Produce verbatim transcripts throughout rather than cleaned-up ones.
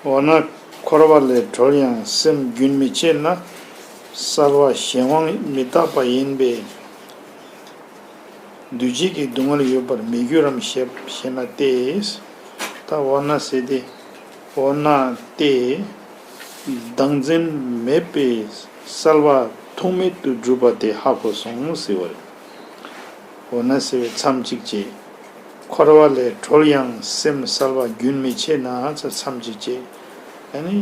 འོ་ན་འཁོར་བ་ལས་གྲོལ་ཡང་སེམས་རྒྱུན་མི་ཆད་ན། གསལ་བ་གཞན་དབང་མི་རྟག་པ་ཡིན་པས། འདུ་བྱེད་ཀྱི་སྡུག་བསྔལ་ཡོད་པར་མི་འགྱུར་རམ་ཞེས་ཞེ་ན་སྟེ། ད་འོ་ན་ཟེར་ཏེ། འོ་ན་སྟེ། བདག་འཛིན་མེད་པའི་གསལ་བ་ཐུག་མེད་དུ་གྲུབ་པ་དེ་ཧ་གོ་སོང་ཟེར་བ་རེད། འོ་ན་ཟེར་བའི་མཚམས་གཅིག་བཅད། འཁོར་བ་ལས་གྲོལ་ཡང་སེམས་གསལ་བ་རྒྱུན་མི་ཆད་ན་ཚ་མཚམས་གཅིག་བཅད། ཨ་ནི།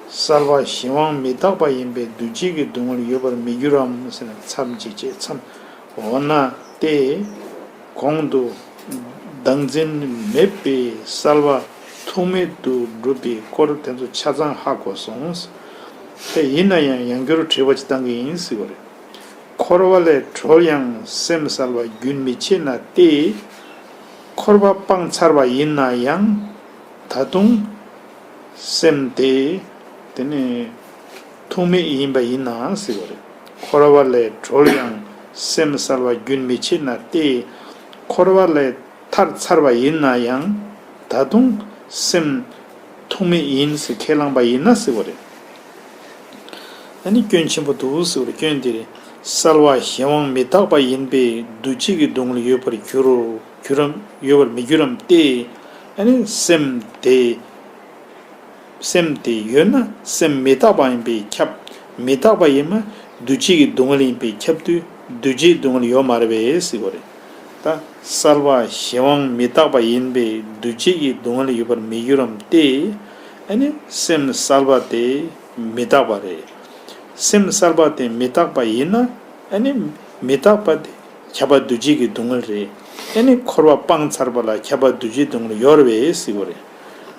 གསལ་བ་གཞན་དབང་མི་རྟག་པ་ཡིན་པས་འདུ་བྱེད་ཀྱི་སྡུག་བསྔལ་ཡོད་པར་མི་འགྱུར་རམ་ཟེར་ན་མཚམས་གཅིག་བཅད་མཚམས། འོ་ན་སྟེ། གོང་དུ་བདག་འཛིན་མེད་པའི་གསལ་བ་ཐུག་མེད་དུ་སྒྲུབ་པའི་སྐོར་དེ་ཚོ་ཆ་ཚང་ཧ་གོ་སོང་། དེ་ཡིན་ན་ཡང་ཡང་བསྐྱར་དྲི་བ་ཅིག་བཏང་གི་ཡིན་ཟེར་བ་རེད། འཁོར་བ་ལས་གྲོལ་ཡང་སེམས་གསལ་བ་རྒྱུན་མི་ཆད་ན་སྟེ། འཁོར་བ་སྤངས་ཚར་བ་ཡིན་ན་ཡང་ད་དུང་སེམས་དེ་དེ་ནི་ཐུག་མེད་ཡིན་པ་ཡིན་ན་ཟེར་བ་རེད། འཁོར་བ་ལས་གྲོལ་ཡང་སེམས་གསལ་བ་རྒྱུན་མི་ཆད་ན་སྟེ། འཁོར་བ་ལས་ཐར་ཚར་བ་ཡིན་ན་ཡང་ད་དུང་སེམས་ཐུག་མེད་ཡིན་ཟེར་ཁས་བླངས་པ་ཡིན་ན་ཟེར་བ་རེད། ཨ་ནི་སྐྱོན་ཆེན་པོ་འདུག་ཟེར་བ་རེད། སྐྱོན་དེ་རེད། གསལ་བ་གཞན་དབང་མི་རྟག་པ་ཡིན་པས་འདུ་བྱེད་ཀྱི་སྡུག་བསྔལ་ཡོད་པར་འགྱུར་རོ། འགྱུར་རམ་ཡོད་པར་མི་འགྱུར་རམ་སྟེ། ཨ་ནི་སེམས་དེ། སེམས་དེ་ཡོད་ན་སེམས་མི་རྟག་པ་ཡིན་པས་ཁྱབ། མི་རྟག་པ་ཡིན་ན་འདུ་བྱེད་ཀྱི་སྡུག་བསྔལ་ཡིན་པས་ཁྱབ་དུས་འདུ་བྱེད་སྡུག་བསྔལ་ཡོད་མ་རེད་པས་ཟེར་བ་རེད། ད་གསལ་བ་གཞན་དབང་མི་རྟག་པ་ཡིན་པས་འདུ་བྱེད་ཀྱི་སྡུག་བསྔལ་ཡོད་པར་མི་འགྱུར་རམ་སྟེ། ཨ་ནི་སེམས་གསལ་བ་དེ་མི་རྟག་པ་རེད། སེམས་གསལ་བ་དེ་མི་རྟག་པ་ཡིན་ན་ཨ་ནི་མི་རྟག་པ་དེ་ཁྱབ་པ་འདུ་བྱེད་ཀྱི་སྡུག་བསྔལ་རེད། ཨ་ནི་འཁོར་བ་སྤངས་ཚར་བ་ལ་ཁྱབ་པ་འདུ་བྱེད་སྡུག་བསྔལ་ཡོད་རེད་པས་ཟེར་བ་རེད།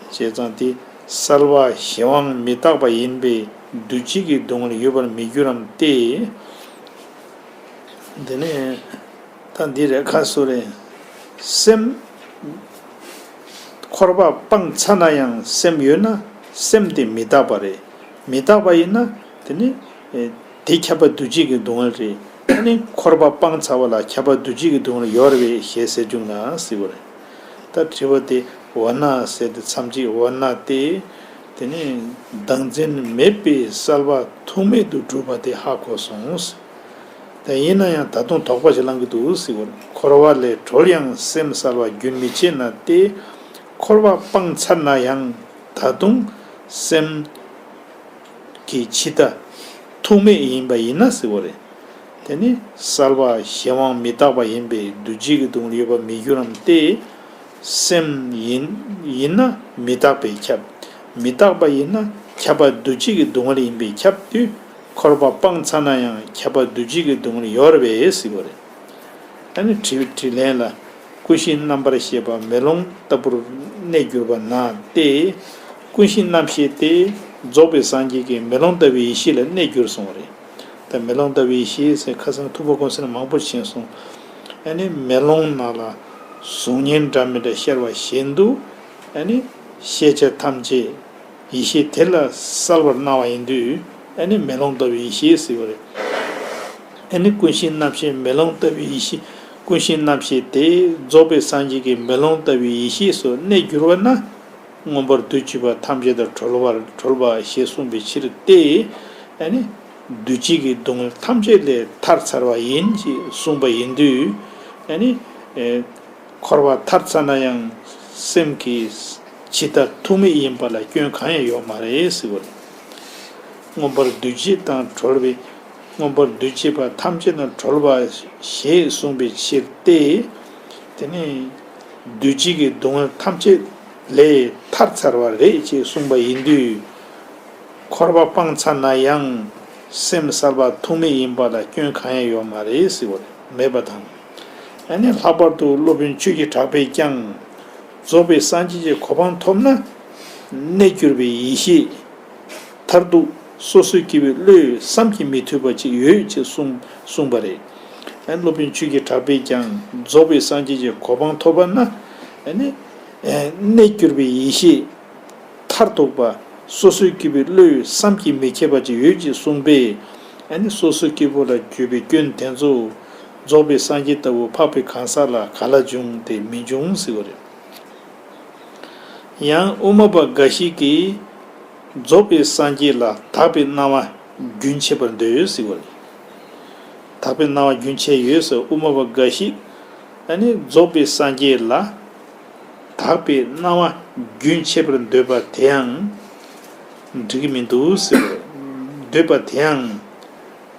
བྱས་ཙང་དེ་གསལ་བ་གཞན་དབང་མི་རྟག་པ་ཡིན་པས་འདུ་བྱེད་ཀྱི་སྡུག་བསྔལ་ཡོད་པར་མི་འགྱུར་རམ་སྟེ། དེ་ནས་ད་འདི་རེད་ཁ་སོ་རེད། སེམས། འཁོར་བ་སྤངས་ཚར་ན་ཡང་སེམས་ཡོད་ན་སེམས་དེ་མི་རྟག་པ་རེད། མི་རྟག་པ་ཡིན་ན་དེ་ནི་ཨེ་དེ་ཁྱབ་པ་འདུ་བྱེད་ཀྱི་སྡུག་བསྔལ་རེད། ཨ་ནི་འཁོར་བ་སྤངས་ཚར་བ་ལ་ཁྱབ་པ་འདུ་བྱེད་ཀྱི་སྡུག་བསྔལ་ཡོད་རེད་པས་ཞེས་ཟེར་བྱུང་ན་ཟེར་བ་རེད། ད་དྲི་བ་དེ་འོ་ན་ཟེར་དེ་མཚམས་གཅིག་འོ་ན་སྟེ། དེ་ནི་བདག་འཛིན་མེད་པའི་གསལ་བ་ཐུག་མེད་དུ་གྲུབ་པ་དེ་ཧ་གོ་སོང་། དེ་ཡིན་ན་ཡང་ད་དུང་དོགས་པ་ཞིག་ལངས་ཀྱི་འདུག་ཟེར་བ་རེད། འཁོར་བ་ལས་གྲོལ་ཡང་སེམས་གསལ་བ་རྒྱུན་མི་ཆད་ན་སྟེ། འཁོར་བ་སྤངས་ཚར་ན་ཡང་ད་དུང་སེམས་ཀྱི་ཇི་ལྟ་ཐུག་མེད་ཡིན་པ་ཡིན་ན་ཟེར་བ་རེད། དེ་ནི་གསལ་བ་གཞན་དབང་མི་རྟག་པ་ཡིན་པས་འདུ་བྱེད་ཀྱི་སྡུག་བསྔལ་ཡོད་པར་མི་འགྱུར་རམ་སྟེ། སེམས་ཡིན་ཡིན་ན་མི་རྟག་པས་ཁྱབ། མི་རྟག་པ་ཡིན་ན་ཁྱབ་པ་འདུ་བྱེད་ཀྱི་སྡུག་བསྔལ་ཡིན་པས་ཁྱབ་དུས་འཁོར་བ་སྤངས་ཚར་ན་ཡང་ཁྱབ་པ་འདུ་བྱེད་ཀྱི་སྡུག་བསྔལ་ཡོད་རེད་པས་ཟེར་བ་རེད། ཨ་ནི་དྲི་དྲིས་ལན་ལ། ཀུན་གཞི་རྣམ་པར་ཤེས་པ་མེ་ལོང་ལྟ་བུར་གནས་གྱུར་པ་ན་སྟེ། ཀུན་གཞི་རྣམ་ཤེས་དེ་རྫོགས་པའི་སངས་རྒྱས་ཀྱི་མེ་ལོང་ལྟ་བུའི་ཡེ་ཤེས་ལ་གནས་གྱུར་སོང་བ་རེད། ད་མེ་ལོང་ལྟ་བུའི་ཡེ་ཤེས་ཟེར་ཁ་སང་ཐུག་པ་ཀུན་གསལ་མང་པོ་ཕྱིན་སོང་། ཨ་ནི་མེ་ལོང་ནང་ལ་གཟུགས་བརྙན་འདྲ་མི་འདྲ་ཤར་བ་བཞིན་དུ། ཨ་ནི་ཤེས་བྱ་ཐམས་ཅད་ཡེ་ཤེས་དེ་ལ་གསལ་བར་སྣང་བ་ཡིན་དུས་ཨ་ནི་མེ་ལོང་ལྟ་བུའི་ཡེ་ཤེས་ཟེར་བ་རེད། ཨ་ནི་ཀུན་གཞི་རྣམ་ཤེས་མེ་ལོང་ལྟ་བུའི་ཡེ་ཤེས། ཀུན་གཞི་རྣམ་ཤེས་དེ་རྫོགས་པའི་སངས་རྒྱས་ཀྱི་མེ་ལོང་ལྟ་བུའི་ཡེ་ཤེས་སུ་གནས་གྱུར་པ་ན། མངོན་པར་འདུ་བྱེད་པ་ཐམས་ཅད་དུ་གྲོལ་བར་གྲོལ་བ་ཞེས་གསུངས་པའི་ཕྱིར་ཏེ། ཨ་ནི་འདུ་བྱེད་ཀྱི་སྡུག་བསྔལ་ཐམས་ཅད་ལས་ཐར་ཚར་བ་ཡིན་ཞེས་གསུངས་པ་ཡིན་དུས། ཨ་ནི་ཨེ་འཁོར་བ་ཐར་ཚར་ན་ཡང་སེམས་ཀྱི་ཇི་ལྟ་ཐུག་མེད་ཡིན་པ་ལ་སྐྱོན་གང་ཡང་ཡོད་མ་རེད་ཟེར་བ་རེད། མངོན་པར་འདུ་བྱེད་དང་གྲོལ་བའི། མངོན་པར་འདུ་བྱེད་པ་ཐམས་ཅད་དང་གྲོལ་བ་ཞེས་གསུངས་པའི་ཕྱིར་ཏེ། དེ་ནི་འདུ་བྱེད་ཀྱི་སྡུག་བསྔལ་ཐམས་ཅད་ལས་ཐར་ཚར་བ་རེད་ཅེས་གསུངས་པ་ཡིན་དུས། འཁོར་བ་སྤངས་ཚར་ན་ཡང་སེམས་གསལ་བ་ཐུག་མེད་ཡིན་པ་ལ་སྐྱོན་གང་ཡང་ཡོད་མ་རེད་ཟེར་བ་རེད། མེད་པ་དང་། ཨ་ནི་ལྷག་པར་དུ་སློབ་དཔོན་ཆོས་ཀྱི་གྲགས་པས་ཀྱང་། རྫོགས་པའི་སངས་རྒྱས་ཀྱི་གོ་འཕང་ཐོབ་ན། གནས་གྱུར་པའི་ཡེ་ཤེས་མཐར་ཐུག་སོ་སོའི་སྐྱེ་བོའི་བློས་བསམ་གྱིས་མི་ཐུབ་པ་ཅིག་ཡོད་ཅེས་གསུངས་གསུངས་པ་རེད། ཨ་ནི་སློབ་དཔོན་ཆོས་ཀྱི་གྲགས་པས་ཀྱང་རྫོགས་པའི་སངས་རྒྱས་ཀྱི་གོ་འཕང་ཐོབ་པ་ན། ཨ་ནི་གནས་གྱུར་པའི་ཡེ་ཤེས་མཐར་ཐུག་པ་སོ་སོའི་སྐྱེ་བོའི་བློས་བསམ་གྱིས་མི་ཁྱབ་པ་ཅིག་ཡོད་ཅེས་གསུངས་པས། ཨ་ནི་སོ་སོའི་སྐྱེ་བོ་ལ་གྱུར་པའི་སྐྱོན་དེ་ཚོ་རྫོགས་པའི་སངས་རྒྱས་ལྟ་བུ་འཕགས་པའི་གང་ཟག་ལ་ག་ལ་འབྱུང་སྟེ་མི་འབྱུང་ཟེར་བ་རེད། ཡང་དབུ་མ་པ་འགའ་ཞིག་གིས། རྫོགས་པའི་སངས་རྒྱས་ལ་དག་པའི་སྣང་བ་རྒྱུན་ཆད་པར་འདོད་ཟེར་བ་རེད། དག་པའི་སྣང་བ་རྒྱུན་ཆད་ཡོད་ཟེར། དབུ་མ་པ་འགའ་ཞིག་ཨ་ནི་རྫོགས་པའི་སངས་རྒྱས་ལ་དག་པའི་སྣང་བ་རྒྱུན་ཆད་པར་འདོད་པ་དེའང་འགྲིག་གི་མི་འདུག་ཟེར་བ་རེད། འདོད་པ་དེའང་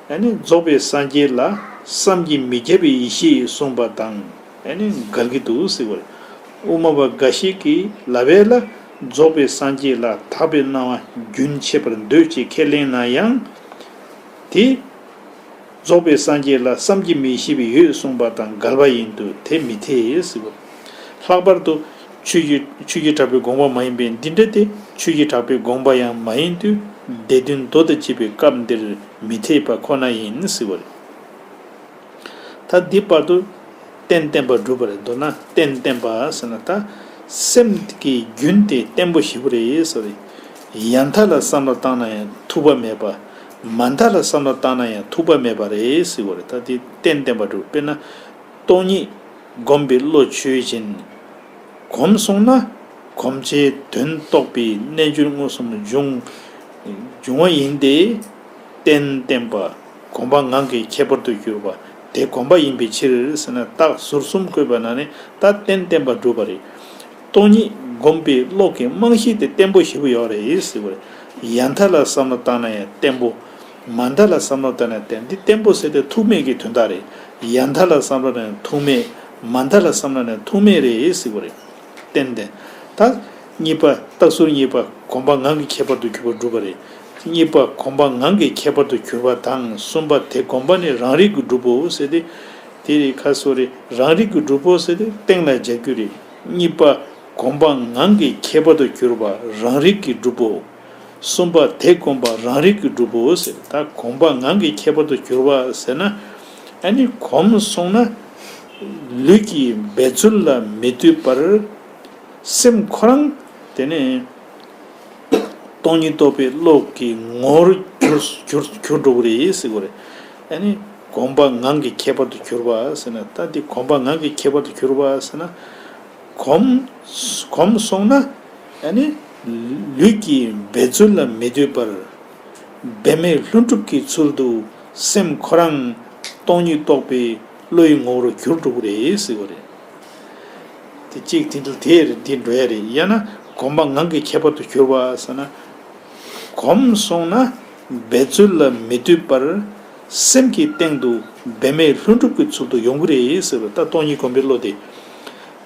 ཨ་ནི་རྫོགས་པའི་སངས་རྒྱས་ལ་བསམ་གྱིས་མི་ཁྱབ་པའི་ཡེ་ཤེས་གསུངས་པ་དང་ཨ་ནི་འགལ་གྱི་འདུག་ཟེར་བ་རེད། དབུ་མ་པ་འགའ་ཞིག་གིས་ལབ་པ་ལ་རྫོགས་པའི་སངས་རྒྱས་ལ་དག་པའི་སྣང་བ་རྒྱུན་ཆད་པར་འདོད་ཅེས་ཁས་ལེན་ན་ཡང་། དེ་རྫོགས་པའི་སངས་རྒྱས་ལ་བསམ་གྱིས་མི་ཁྱབ་པའི་ཡོད་གསུངས་པ་དང་འགལ་བ་ཡིན་དུས་དེ་མི་འཐད་ཟེར་བ། ལྷག་པར་དུ་ཆོས་ཀྱི་ཆོས་ཀྱི་གྲགས་པའི་དགོངས་པ་མ་ཡིན་པའི་འདི་འདྲ་སྟེ། ཆོས་ཀྱི་གྲགས་པའི་དགོངས་པ་ཡང་མ་ཡིན་དུས་སྡེ་བདུན་མདོ་དང་བཅས་པའི་སྐབས་འདིར་མི་འཐད་པ་ཁོ་ན་ཡིན་ཟེར་བ་རེད། ད་འདི་བར་དུ་རྟེན་བརྟེན་པ་སྒྲུབ་པ་རེད། མདོར་ན་རྟེན་བརྟེན་པ་ཟེར་ན་ད་སེམས་ཀྱི་རྒྱུན་དེ་བརྟན་པོ་ཞེ་པོ་རེད་ཟེར་བ་རེད། ཡང་མཐའ་ལ་བསམ་བློ་བཏང་ན་ཡང་ཐུག་པ་མེད་པ། མ་མཐའ་ལ་བསམ་བློ་བཏང་ན་ཡང་ཐུག་པ་མེད་པ་རེད་ཟེར་བ་རེད། ད་འདི་རྟེན་བརྟེན་པ་སྒྲུབ། དཔེར་ན། སྟོང་ཉིད་བསྒོམས་པའི་བློ་ཆོས་ཅན། གོམས་སོང་ན་གོམས་བྱའི་དོན་རྟོགས་པའི་རྣལ་འབྱོར་མངོན་སུམ་འབྱུང་འབྱུང་བ་ཡིན་ཏེ། རྟེན་བརྟེན་པ། གོམས་པ་ངང་གིས་ཁྱད་པར་དུ་གྱུར་པ། དེ་གོམས་པ་ཡིན་པའི་ཕྱིར་ཟེར་ན་རྟགས་ཟུར་གསུམ་བཀོད་པ་ན་ནི་ད་རྟེན་བརྟེན་པ་སྒྲུབ་པ་རེད། སྟོང་ཉིད་བསྒོམས་པའི་བློ་གི་རྨང་གཞི་དེ་བརྟན་པོ་ཞེ་པོ་ཡོད་རེད་ཟེར་བ་རེད། ཡང་མཐའ་ལ་བསམ་བློ་བཏང་ན་ཡང་བརྟན་པོ། མ་མཐའ་ལ་བསམ་བློ་བཏང་ན་བརྟན། འདི་བརྟན་པོ་ཟེར་དེ་ཐུག་མེད་ཀྱི་དོན་དག་རེད། ཡང་མཐའ་ལ་བསམ་བློ་བཏང་ན་ཐུག་མེད། མ་མཐའ་ལ་བསམ་བློ་བཏང་ན་ཐུག་མེད་རེད་ཟེར་བ་རེད། རྟེན་དེ། ད་གཉིས་པ། རྟགས་ཟུར་གཉིས་པ། གོམས་པ་ངང་གིས་ཁྱད་པར་དུ་གྱུར་པ་སྒྲུབ་པ་རེད། གཉིས་པ། གོམས་པ་ངང་གིས་ཁྱད་པར་དུ་གྱུར་པ་དང་གསུམ་པ། དེ་གོམས་པ་ནི་རང་རིག་གི་སྒྲུབ་པོ་ཟེར་ཏེ། དེ་རེད། ཁ་སོ་རེད། རང་རིག་གི་སྒྲུབ་པོ་ཟེར་ཏེ་སྟེང་ལ་སྦྱར་རྒྱུ་རེད། གཉིས་པ། གོམས་པ་ངང་གིས་ཁྱད་པར་དུ་གྱུར་པ་རང་རིག་གི་སྒྲུབ་པོ། གསུམ་པ། དེ་གོམས་པ་རང་རིག་གི་སྒྲུབ་པོ་ཟེར། ད་གོམས་པ་ངང་གིས་ཁྱད་པར་དུ་གྱུར་པ་ཟེར་ན། ཨ་ནི་གོམས་སོང་ན་ལུས་ཀྱི་འབད་རྩོལ་ལ་མི་ལྟོས་པར་སེམས་ཁོ་རང་དེ་ནས་སྟོང་ཉིད་རྟོགས་པའི་བློ་གི་ངོ་བོར་གྱུར་གྱུར་གྱུར་འགྲོ་གི་རེད་ཟེར་གྱི་རེད། ཨ་ནི་གོམས་པ་ངང་གིས་ཁྱད་པར་དུ་གྱུར་པ་ཟེར་ན། ད་འདི་གོམས་པ་ངང་གིས་ཁྱད་པར་དུ་གྱུར་པ་ཟེར་ན། གོམས་གོམས་སོང་ན་ཨ་ནི་ལུས་ཀྱི་འབད་རྩོལ་ལ་མི་ལྟོས་པར་འབད་མེད་ལྷུན་གྲུབ་ཀྱི་ཚུལ་དུ་སེམས་ཁོ་རང་སྟོང་ཉིད་རྟོགས་པའི་བློ་ཡི་ངོ་བོར་གྱུར་འགྲོ་གི་རེད་ཟེར་བ་རེད། དེ་གཅིག་དེ་འདྲ་དེ་རེད། འདི་འགྲོ་ཡ་རེད། ཡང་ན་གོམས་པ་ངང་གིས་ཁྱད་པར་དུ་གྱུར་པ་ཟེར་ན། གོམས་སོང་ན་འབད་རྩོལ་ལ་མི་ལྟོས་པར་སེམས་ཀྱི་སྟེང་དུ་འབད་མེད་ལྷུན་གྲུབ་ཀྱི་ཚུལ་དུ་ཡོང་གི་རེད་ཟེར་བ། ད་སྟོང་ཉིད་སྒོམ་པའི་བློ་དེ།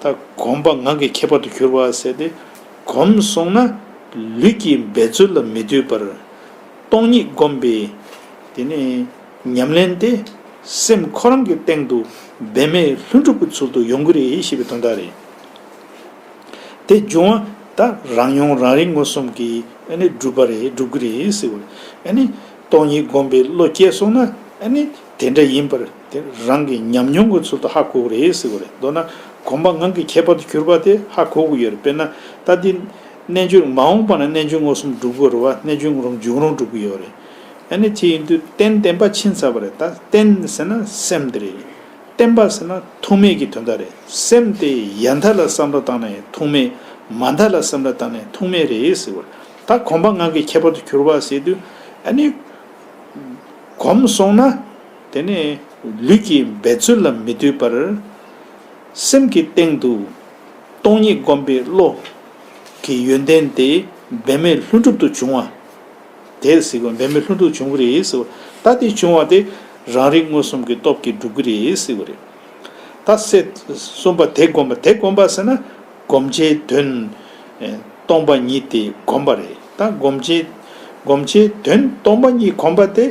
ད་གོམས་པ་ངང་གིས་ཁྱད་པར་དུ་གྱུར་པ་ཟེར་ཏེ། གོམས་སོང་ན་ལུས་ཀྱི་འབད་རྩོལ་ལ་མི་ལྟོས་པར་སྟོང་ཉིད་སྒོམ་པའི་དེ་ནི་ཉམས་ལེན་དེ་སེམས་ཁོ་རང་གི་སྟེང་དུ་འབད་མེད་ལྷུན་གྲུབ་ཀྱི་ཚུལ་དུ་ཡོང་གི་རེད་ཞེས་པའི་དོན་དག་རེད། དེ་འབྱུང་བ་ད་རང་མྱོང་རང་རིག་མངོན་སུམ་གྱིས་ཨ་ནི་སྒྲུབ་པ་རེད། སྒྲུབ་ཀྱི་རེད་ཟེར་བ་རེད། ཨ་ནི་སྟོང་ཉིད་སྒོམ་པའི་བློ་སྐྱེས་སོང་ན་ཨ་ནི་དེ་འདྲ་ཡིན་པར་དེ་རང་གི་ཉམས་མྱོང་གི་ཚུལ་དུ་ཧ་གོ་གི་རེད་ཟེར་བ་རེད། མདོར་ན་གོམས་པ་ངང་གིས་ཁྱད་པར་དུ་གྱུར་པ་དེ་ཧ་གོ་གི་ཡོད་རེད། དཔེར་ན་ད་འདི་རྣལ་འབྱོར་མ་འོངས་པ་ན་རྣལ་འབྱོར་མངོན་སུམ་སྒྲུབ་དགོས་རེད་བ། རྣལ་འབྱོར་རང་འབྱུང་རུང་སྒྲུབ་ཀྱི་ཡོད་རེད། ཨ་ནི་དེ་ཡིན་དུས་རྟེན་བརྟེན་པ་ཕྱིན་ཚར་བ་རེད། ད་རྟེན་ཟེར་ན་སེམས་དེ་རེད། བརྟེན་པ་ཟེར་ན་ཐུག་མེད་ཀྱི་དོན་དག་རེད། སེམས་དེ་ཡང་མཐའ་ལ་བསམ་བློ་བཏང་ན་ཡང་ཐུག་མེད། མ་མཐའ་ལ་བསམ་བློ་བཏང་ན་ཡང་ཐུག་མེད་རེད་ཟེར་བ་རེད། ད་གོམས་པ་ངང་གིས་ཁྱད་པར་དུ་གྱུར་པ་ཟེར་དུས་ཨ་ནི་གོམས་སོང་ན་དེ་ནི་ལུས་ཀྱི་འབད་རྩོལ་ལ་མི་ལྟོས་པར་སེམས་ཀྱི་སྟེང་དུ་སྟོང་ཉིད་སྒོམ་པའི་བློ་གི་ཡོན་ཏན་དེ་འབད་མེད་ལྷུན་གྲུབ་ཏུ་བྱུང་བ། དེ་ཟེར་གོ། འབད་མེད་ལྷུན་གྲུབ་བྱུང་གི་རེད་ཟེར་བ། ད་དེ་བྱུང་བ་དེ་རང་རིག་མངོན་སུམ་གྱི་སྟོབས་ཀྱིས་འགྲུབ་ཀྱི་རེད་ཟེར་བ་རེད། ད་སེ་གསུམ་པ་དེ་སྒོམ་པ། དེ་སྒོམ་པ་ཟེར་ན་སྒོམ་བྱའི་དོན་ཨེ་སྟོང་པ་ཉིད་དེ་སྒོམ་པ་རེད། ད་སྒོམ་བྱའི་སྒོམ་བྱའི་དོན་སྟོང་པ་ཉིད་སྒོམ་པ་དེ་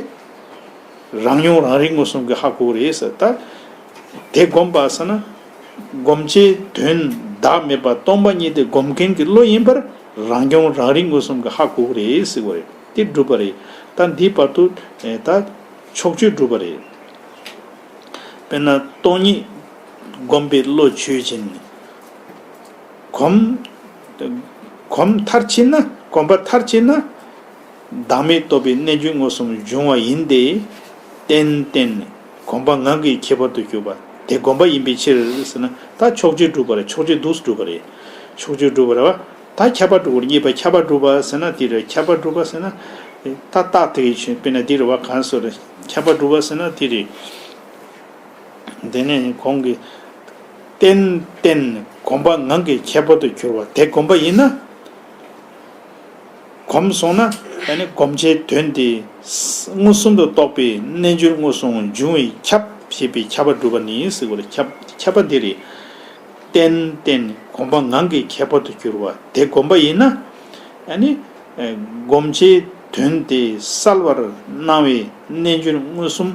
རང་མྱོང་རང་རིག་མངོན་སུམ་གྱིས་ཧ་གོ་གི་རེད་ཟེར། ད་དེ་སྒོམ་པ་ཟེར་ན་སྒོམ་བྱའི་དོན་བདག་མེད་པ་སྟོང་པ་ཉིད་དེ་སྒོམ་མཁན་གྱི་བློ་ཡིན་པར་རང་མྱོང་རང་རིག་མངོན་སུམ་གྱིས་ཧ་གོ་གི་རེད་ཟེར་བ་རེད། དེ་སྒྲུབ་པ་རེད། ད་འདིའི་བར་དུ་ཨེ་ད་ཕྱོགས་ཆོས་སྒྲུབ་པ་རེད། དཔེར་ན་སྟོང་ཉིད་སྒོམ་པའི་བློ་ཆོས་ཅན། གོམས་གོམས་མཐར་ཕྱིན་ན། གོམས་པ་མཐར་ཕྱིན་ན་བདག་མེད་རྟོགས་པའི་རྣལ་འབྱོར་མངོན་སུམ་འབྱུང་བ་ཡིན་ཏེ། རྟེན་བརྟེན་གོམས་པ་ངང་གིས་ཁྱད་པར་དུ་གྱུར་པ་དེ་སྒོམ་པ་ཡིན་པའི་ཕྱིར་ཟེར་ན། ད་ཕྱོགས་ཆོས་སྒྲུབ་པ་རེད། ཕྱོགས་ཆོས་འདུག་སེ་སྒྲུབ་པ་རེད། ཕྱོགས་ཆོས་སྒྲུབ་པ་རེད་བ། ད་ཁྱབ་པ་སྒྲུབ་པར་གཉིས་པ་ཁྱབ་པ་སྒྲུབ་པ་ཟེར་ན་དེ་རེད། ཁྱབ་པ་སྒྲུབ་པ་ཟེར་ན་ད་རྟགས་དེ་ཡི་ཆོས་དཔེར་ན་འདི་རེད་བ། གང་སོགས་རེད། ཁྱབ་པ་སྒྲུབ་པ་ཟེར་ན་དེ་རེད། དེ་ནས་གོང་གི་རྟེན་རྟེན་གོམས་པ་ངང་གིས་ཁྱད་པར་དུ་གྱུར་པ་དེ་གོམས་པ་ཡིན་ན། གོམས་སོང་ན་ཨ་ནི་གོམས་ཆེན་དོན་དེ་མངོན་སུམ་དུ་རྟོགས་པའི་རྣལ་འབྱོར་མངོན་སུམ་འབྱུང་བས་ཁྱབ་ཞེས་པའི་ཁྱབ་པ་སྒྲུབ་པ་ནི་ཟེར་བ་རེད། ཁྱབ་ཁྱབ་པ་འདི་རེད། རྟེན་རྟེན་གོམས་པ་ངང་གིས་ཁྱད་པར་དུ་གྱུར་པ་དེ་གོམས་པ་ཡིན་ན། ཨ་ནི་གོམས་ཆེན་དོན་དེ་གསལ་བར་སྣང་བའི་རྣལ་འབྱོར་མངོན་སུམ་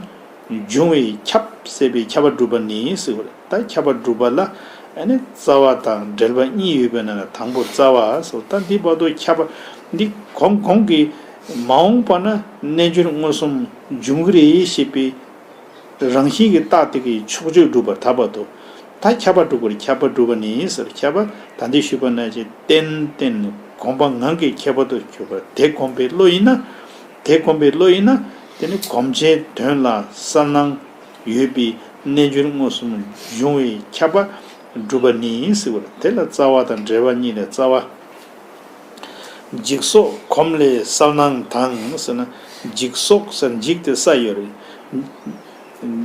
འབྱུང་བས་ཁྱབ་ཟེར་བའི་ཁྱབ་པ་སྒྲུབ་པ་ནི་ཟེར་བ་རེད། ད་ཁྱབ་པ་སྒྲུབ་པ་ལ་ཨ་ནི་རྩ་བ་དང་འབྲེལ་བ་གཉིས་ཡོད་པའི་ནང་ལ་དང་པོ་རྩ་བ་སོ། ད་འདི་བར་དུ་ཁྱབ་པ་འདི་གོང་གོང་གི་མ་འོངས་པ་ན་རྣལ་འབྱོར་མངོན་སུམ་འབྱུང་གི་རེད་ཞེས་པའི་རང་བཞིན་གྱི་རྟགས་དེ་གི་ཕྱོགས་ཆོས་སྒྲུབ་པར་ཐལ་བར་དུ། ད་ཁྱབ་པ་སྒྲུབ་པར་ཁྱབ་པ་སྒྲུབ་པ་ནི་ཟེར། ཁྱབ་པ་ད་འདི་ཞུས་པ་ནང་བཞིན་རྟེན་རྟེན་གོམས་པ་ངང་གིས་ཁྱད་པར་དུ་གྱུར་པ་དེ་གོམས་པའི་བློ་ཡིན་ན། དེ་གོམས་པའི་བློ་ཡིན་ན་དེ་ནི་གོམས་ཆེན་དོན་ལ་གསལ་སྣང་ཡོད་པའི་རྣལ་འབྱོར་མངོན་སུམ་འབྱུང་བས་ཁྱབ་པ་སྒྲུབ་པ་ནི་ཟེར་བ་རེད། དེ་ལ་རྩ་བ་དང་འབྲེལ་བ་གཉིས་ལས་རྩ་བ། འཇིག་སོགས་གོམས་ལས་གསལ་སྣང་དང་ཟེར་ན། འཇིག་སོགས་ཟེར་འཇིག་དེ་ས་ཡོད་རེད།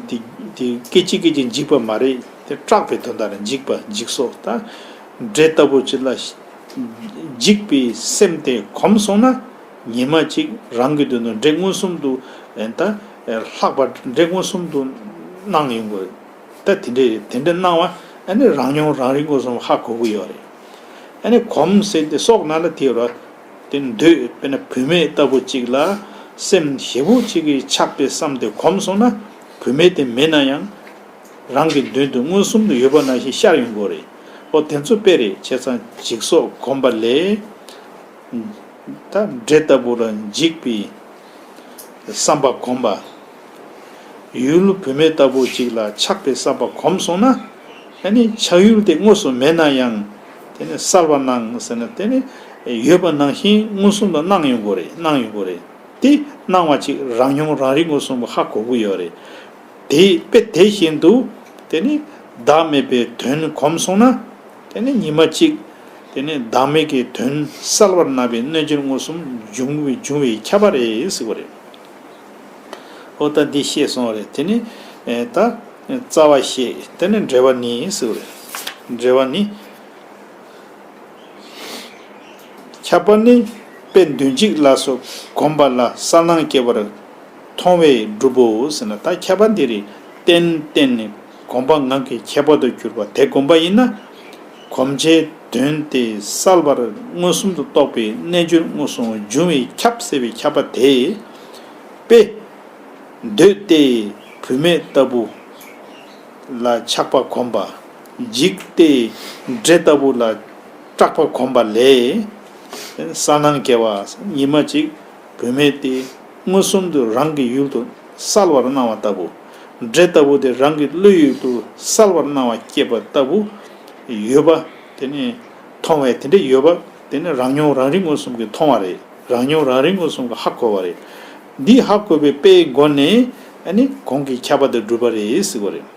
དེ་དེ་སྐད་ཅིག་སྐད་ཅིག་འཇིག་པ་མ་རེད། དེ་སྐྲག་པའི་དོན་དག་རེད། འཇིག་པ་འཇིག་སོགས་ད། འདྲེ་ལྟ་བུ་ཅིག་ལ་འཇིག་པའི་སེམས་དེ་གོམས་སོང་ན། ཉི་མ་གཅིག་རང་གི་མདུན་དུ་འདྲེ་མངོན་སུམ་དུ་ད་ལྷག་པ་འདྲེ་མངོན་སུམ་དུ་སྣང་ཡོང་དགོས། ད་དེ་འདྲའི་དེ་འདྲ་སྣང་བ་ཨ་ནི་རང་མྱོང་རང་རིག་མངོན་སུམ་ཧ་གོ་གི་ཡོད་རེད། ཨ་ནི་གོམས་ཟེར་དེ་སོགས་ན་ལ་དེ་ར་དེ་འདོད་དཔེར་ན་བུད་མེད་ལྟ་བུ་གཅིག་ལ་སེམས་ཞེ་པོ་གཅིག་གིས་ཆགས་པའི་བསམ་དེ་གོམས་སོང་ན་བུད་མེད་དེ་མེད་ན་ཡང་རང་གི་མདུན་དུ་མངོན་སུམ་དུ་ཡོད་པ་ནང་བཞིན་ཤར་ཡོང་གི་རེད། ཨོ་དེ་ཚོ་དཔེ་རེད། བྱས་ཙང་འཇིག་སོགས་གོམས་པ་ལས། ད་འདྲེ་ལྟ་བུ་ལ་འཇིག་པའི་བསམ་པ་གོམས་པ། ཡུལ་བུད་མེད་ལྟ་བུ་ཅིག་ལ་ཆགས་པའི་བསམ་པ་གོམས་སོང་ན། ཨ་ནི་ཆགས་ཡུལ་དེ་དངོས་སུ་མེད་ན་ཡང་དེ་ནི་གསལ་བར་སྣང་ཟེར་ན་དེ་ནི་ཡོད་པ་ནང་བཞིན་མངོན་སུམ་དུ་སྣང་ཡོང་དགོས་རེད། སྣང་ཡོང་དགོས་རེད། དེ་སྣང་བ་ཅིག་རང་མྱོང་རང་རིག་མངོན་སུམ་དུ་ཧ་གོ་གི་ཡོད་རེད། དེ་དཔེ་དེ་བཞིན་དུ་དེ་ནི་བདག་མེད་པའི་དོན་གོམས་སོང་ན། དེ་ནི་ཉི་མ་གཅིག་དེ་ནི་བདག་མེད་ཀྱི་དོན་གསལ་བར་སྣང་བའི་རྣལ་འབྱོར་མངོན་སུམ་འབྱུང་བའི་འབྱུང་བའི་ཁྱབ་པ་རེད་ཟེར་བ་རེད། ཨོ་ད་འདི་ཤེས་སོང་བ་རེད། དེ་ནི་ད་རྩ་བ་ཤེས། དེ་ནི་འབྲེལ་བ་ནི་ཟེར་བ་རེད། འབྲེལ་བ་ནི། ཁྱབ་པ་ནི་དཔེ་མདུན་གཅིག་ལ་སོགས་གོམས་པ་ལ་གསལ་སྣང་སྐྱེ་བར་མཐོང་བས་འགྲུབ་བོ་ཟེར་ན། ད་ཁྱབ་པ་འདི་རེད། རྟེན་རྟེན་ནི་གོམས་པ་ངང་གིས་ཁྱད་པར་དུ་གྱུར་པ་དེ་གོམས་པ་ཡིན་ན། གོམས་ཆེན་དོན་དེ་གསལ་བར་མངོན་སུམ་དུ་རྟོགས་པའི་རྣལ་འབྱོར་མངོན་སུམ་འབྱུང་བས་ཁྱབ་ཟེར་བའི་ཁྱབ་པ་དེ། དཔེ། འདོད་དེ་བུད་མེད་ལྟ་བུ་ལ་ཆགས་པ་གོམས་པ། འཇིག་སྟེ་འདྲེ་ལྟ་བུ་ལ་སྐྲག་པ་གོམས་པ་ལས། གསལ་སྣང་སྐྱེ་བ། ཉི་མ་གཅིག་བུད་མེད་དེ་མངོན་སུམ་དུ་རང་གི་ཡུལ་དུ་གསལ་བར་སྣང་བ་ལྟ་བུ། འདྲེ་ལྟ་བུ་དེ་རང་གི་བློའི་ཡུལ་དུ་གསལ་བར་སྣང་བ་སྐྱེས་པ་ལྟ་བུ་ཡོད་པ་དེ་ནི་མཐོང་བས། དེ་འདྲ་ཡོད་པ་དེ་ནི་རང་མྱོང་རང་རིག་མངོན་སུམ་གྱིས་མཐོང་བ་རེད། རང་མྱོང་རང་རིག་མངོན་སུམ་གྱིས་ཧ་གོ་བ་རེད། འདི་ཧ་གོ་བའི་དཔེའི་སྒོ་ནས་ཨ་ནི་གོང་གི་ཁྱབ་པ་དེ་སྒྲུབ་པ་རེད་ཟེར་བ་རེད།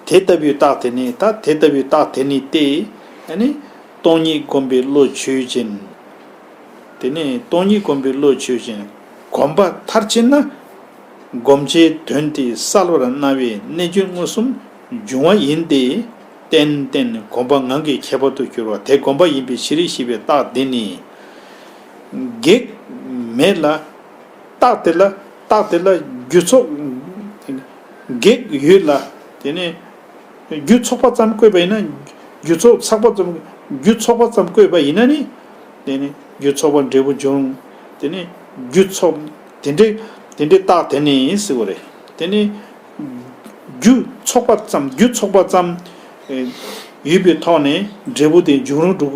དེ་ལྟ་བུའི་རྟགས་དེ་ནི་ད་དེ་ལྟ་བུའི་རྟགས་དེ་ནི་སྟེ། ཨ་ནི་སྟོང་ཉིད་སྒོམ་པའི་བློ་ཆོས་ཅན། དེ་ནས་སྟོང་ཉིད་སྒོམ་པའི་བློ་ཆོས་ཅན། གོམས་པ་མཐར་ཕྱིན་ན། སྒོམ་བྱའི་དོན་དེ་གསལ་བར་སྣང་བའི་རྣལ་འབྱོར་མངོན་སུམ་འབྱུང་བ་ཡིན་ཏེ། རྟེན་རྟེན་གོམས་པ་ངང་གིས་ཁྱད་པར་དུ་གྱུར་པ་དེ་གོམས་པ་ཡིན་པའི་ཕྱིར་ཞེས་པའི་རྟགས་འདི་ནི། གེགས་མེད་ལ། རྟགས་དེ་ལ་རྟགས་དེ་ལ་རྒྱུ་ཚོགས་གེགས་ཡོད་ལ། དེ་ནས་རྒྱུ་ཚོགས་པ་ཙམ་བཀོད་པ་ཡིན་ན། རྒྱུ་ཚོགས་ཚགས་པ་ཙམ། རྒྱུ་ཚོགས་པ་ཙམ་བཀོད་པ་ཡིན་ན་ནི། དེ་ནི་རྒྱུ་ཚོགས་པ་འབྲས་བུ་འབྱུང་རུང་། དེ་ནི་རྒྱུ་ཚོགས་དེ་འདྲའི་དེ་འདྲའི་རྟགས་དེ་ནི་ཟེར་བ་རེད། དེ་ནི་རྒྱུ་ཚོགས་པ་ཙམ། རྒྱུ་ཚོགས་པ་ཙམ་ཨེ་ཡོད་པའི་ཐོག་ནས་འབྲས་བུ་དེ་འབྱུང་རུང་འགྲོ་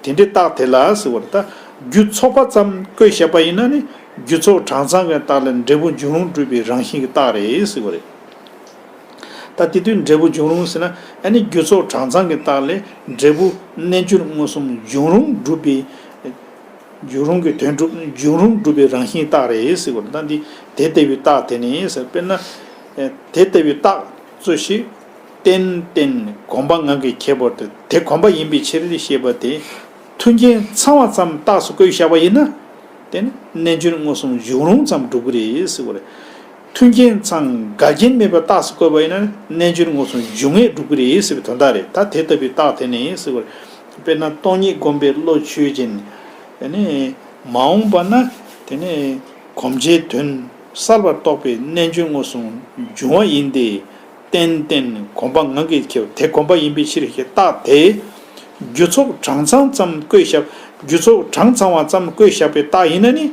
གི། དེ་འདྲའི་རྟགས་དེ་ལ་ཟེར་བ་རེད། ད་རྒྱུ་ཚོགས་པ་ཙམ་བཀོད་བཞག་པ་ཡིན་ན་ནི་རྒྱུ་ཚོགས་གྲངས་ཚང་གི་རྟགས་ལས་འབྲས་བུ་འབྱུང་རུང་སྒྲུབ་པའི་རང་བཞིན་གྱི་རྟགས་རེད་ཟེར་བ་རེད། ད་དེ་དུས་འབྲས་བུ་འབྱུང་རུང་ཟེར་ན་ཨ་ནི་རྒྱུ་ཚོགས་གྲངས་ཚང་གི་རྟགས་ལས་འབྲས་བུ་རྣལ་འབྱོར་མངོན་སུམ་འབྱུང་རུང་སྒྲུབ་པའི། འབྱུང་རུང་གི་དོན་སྒྲུབ། འབྱུང་རུང་སྒྲུབ་པའི་རང་བཞིན་རྟགས་རེད་ཟེར་བ་རེད། ད་འདི་དེ་ལྟ་བུའི་རྟགས་དེ་ནི་ཟེར། དཔེར་ན་དེ་ལྟ་བུའི་རྟགས་ཚོ་ཞིག་རྟེན་རྟེན་གོམས་པ་ངང་གིས་ཁྱད་པར་དུ་དེ་གོམས་པ་ཡིན་པའི་ཕྱིར་ཞེས་པ་དེ། མཐུན་རྐྱེན་ཚང་བ་ཙམ་རྟགས་སུ་བཀོད་བཞག་པ་ཡིན་ན། དེ་ནི་རྣལ་འབྱོར་མངོན་སུམ་གཞུང་རུང་ཙམ་སྒྲུབ་ཀྱི་རེད་ཟེར་བ་རེད། མཐུན་རྐྱེན་ཚང་འགལ་རྐྱེན་མེད་པར་རྟགས་སུ་བཀོད་པ་ཡིན་ན་རྣལ་འབྱོར་མངོན་སུམ་གཞུང་ངེས་སྒྲུབ་ཀྱི་རེད་ཟེར་བའི་དོན་དག་རེད། ད་དེ་ལྟ་བུའི་རྟགས་དེ་ནི་ཟེར་བ་རེད། དཔེར་ན་སྟོང་ཉིད་བསྒོམས་པའི་བློ་ཆོས་ཅན། དེ་ནི་མ་འོངས་པ་ན་དེ་ནི་གོམས་བྱའི་དོན་གསལ་བར་རྟོགས་པའི་རྣལ་འབྱོར་མངོན་སུམ་འབྱུང་བ་ཡིན་ཏེ། རྟེན་རྟེན་གོམས་པ་ངང་གིས་ཁྱེར་དེ་གོམས་པ་ཡིན་པའི་ཕྱིར་ཞེས་རྟགས་དེ། རྒྱུ་ཚོགས་གྲངས་ཚང་ཙམ་བཀོད་བཞག་རྒྱུ་ཚོགས་གྲངས་ཚང་བ་ཙམ་བཀོད་བཞག་པའི་རྟགས་ཡིན་ན་ནི།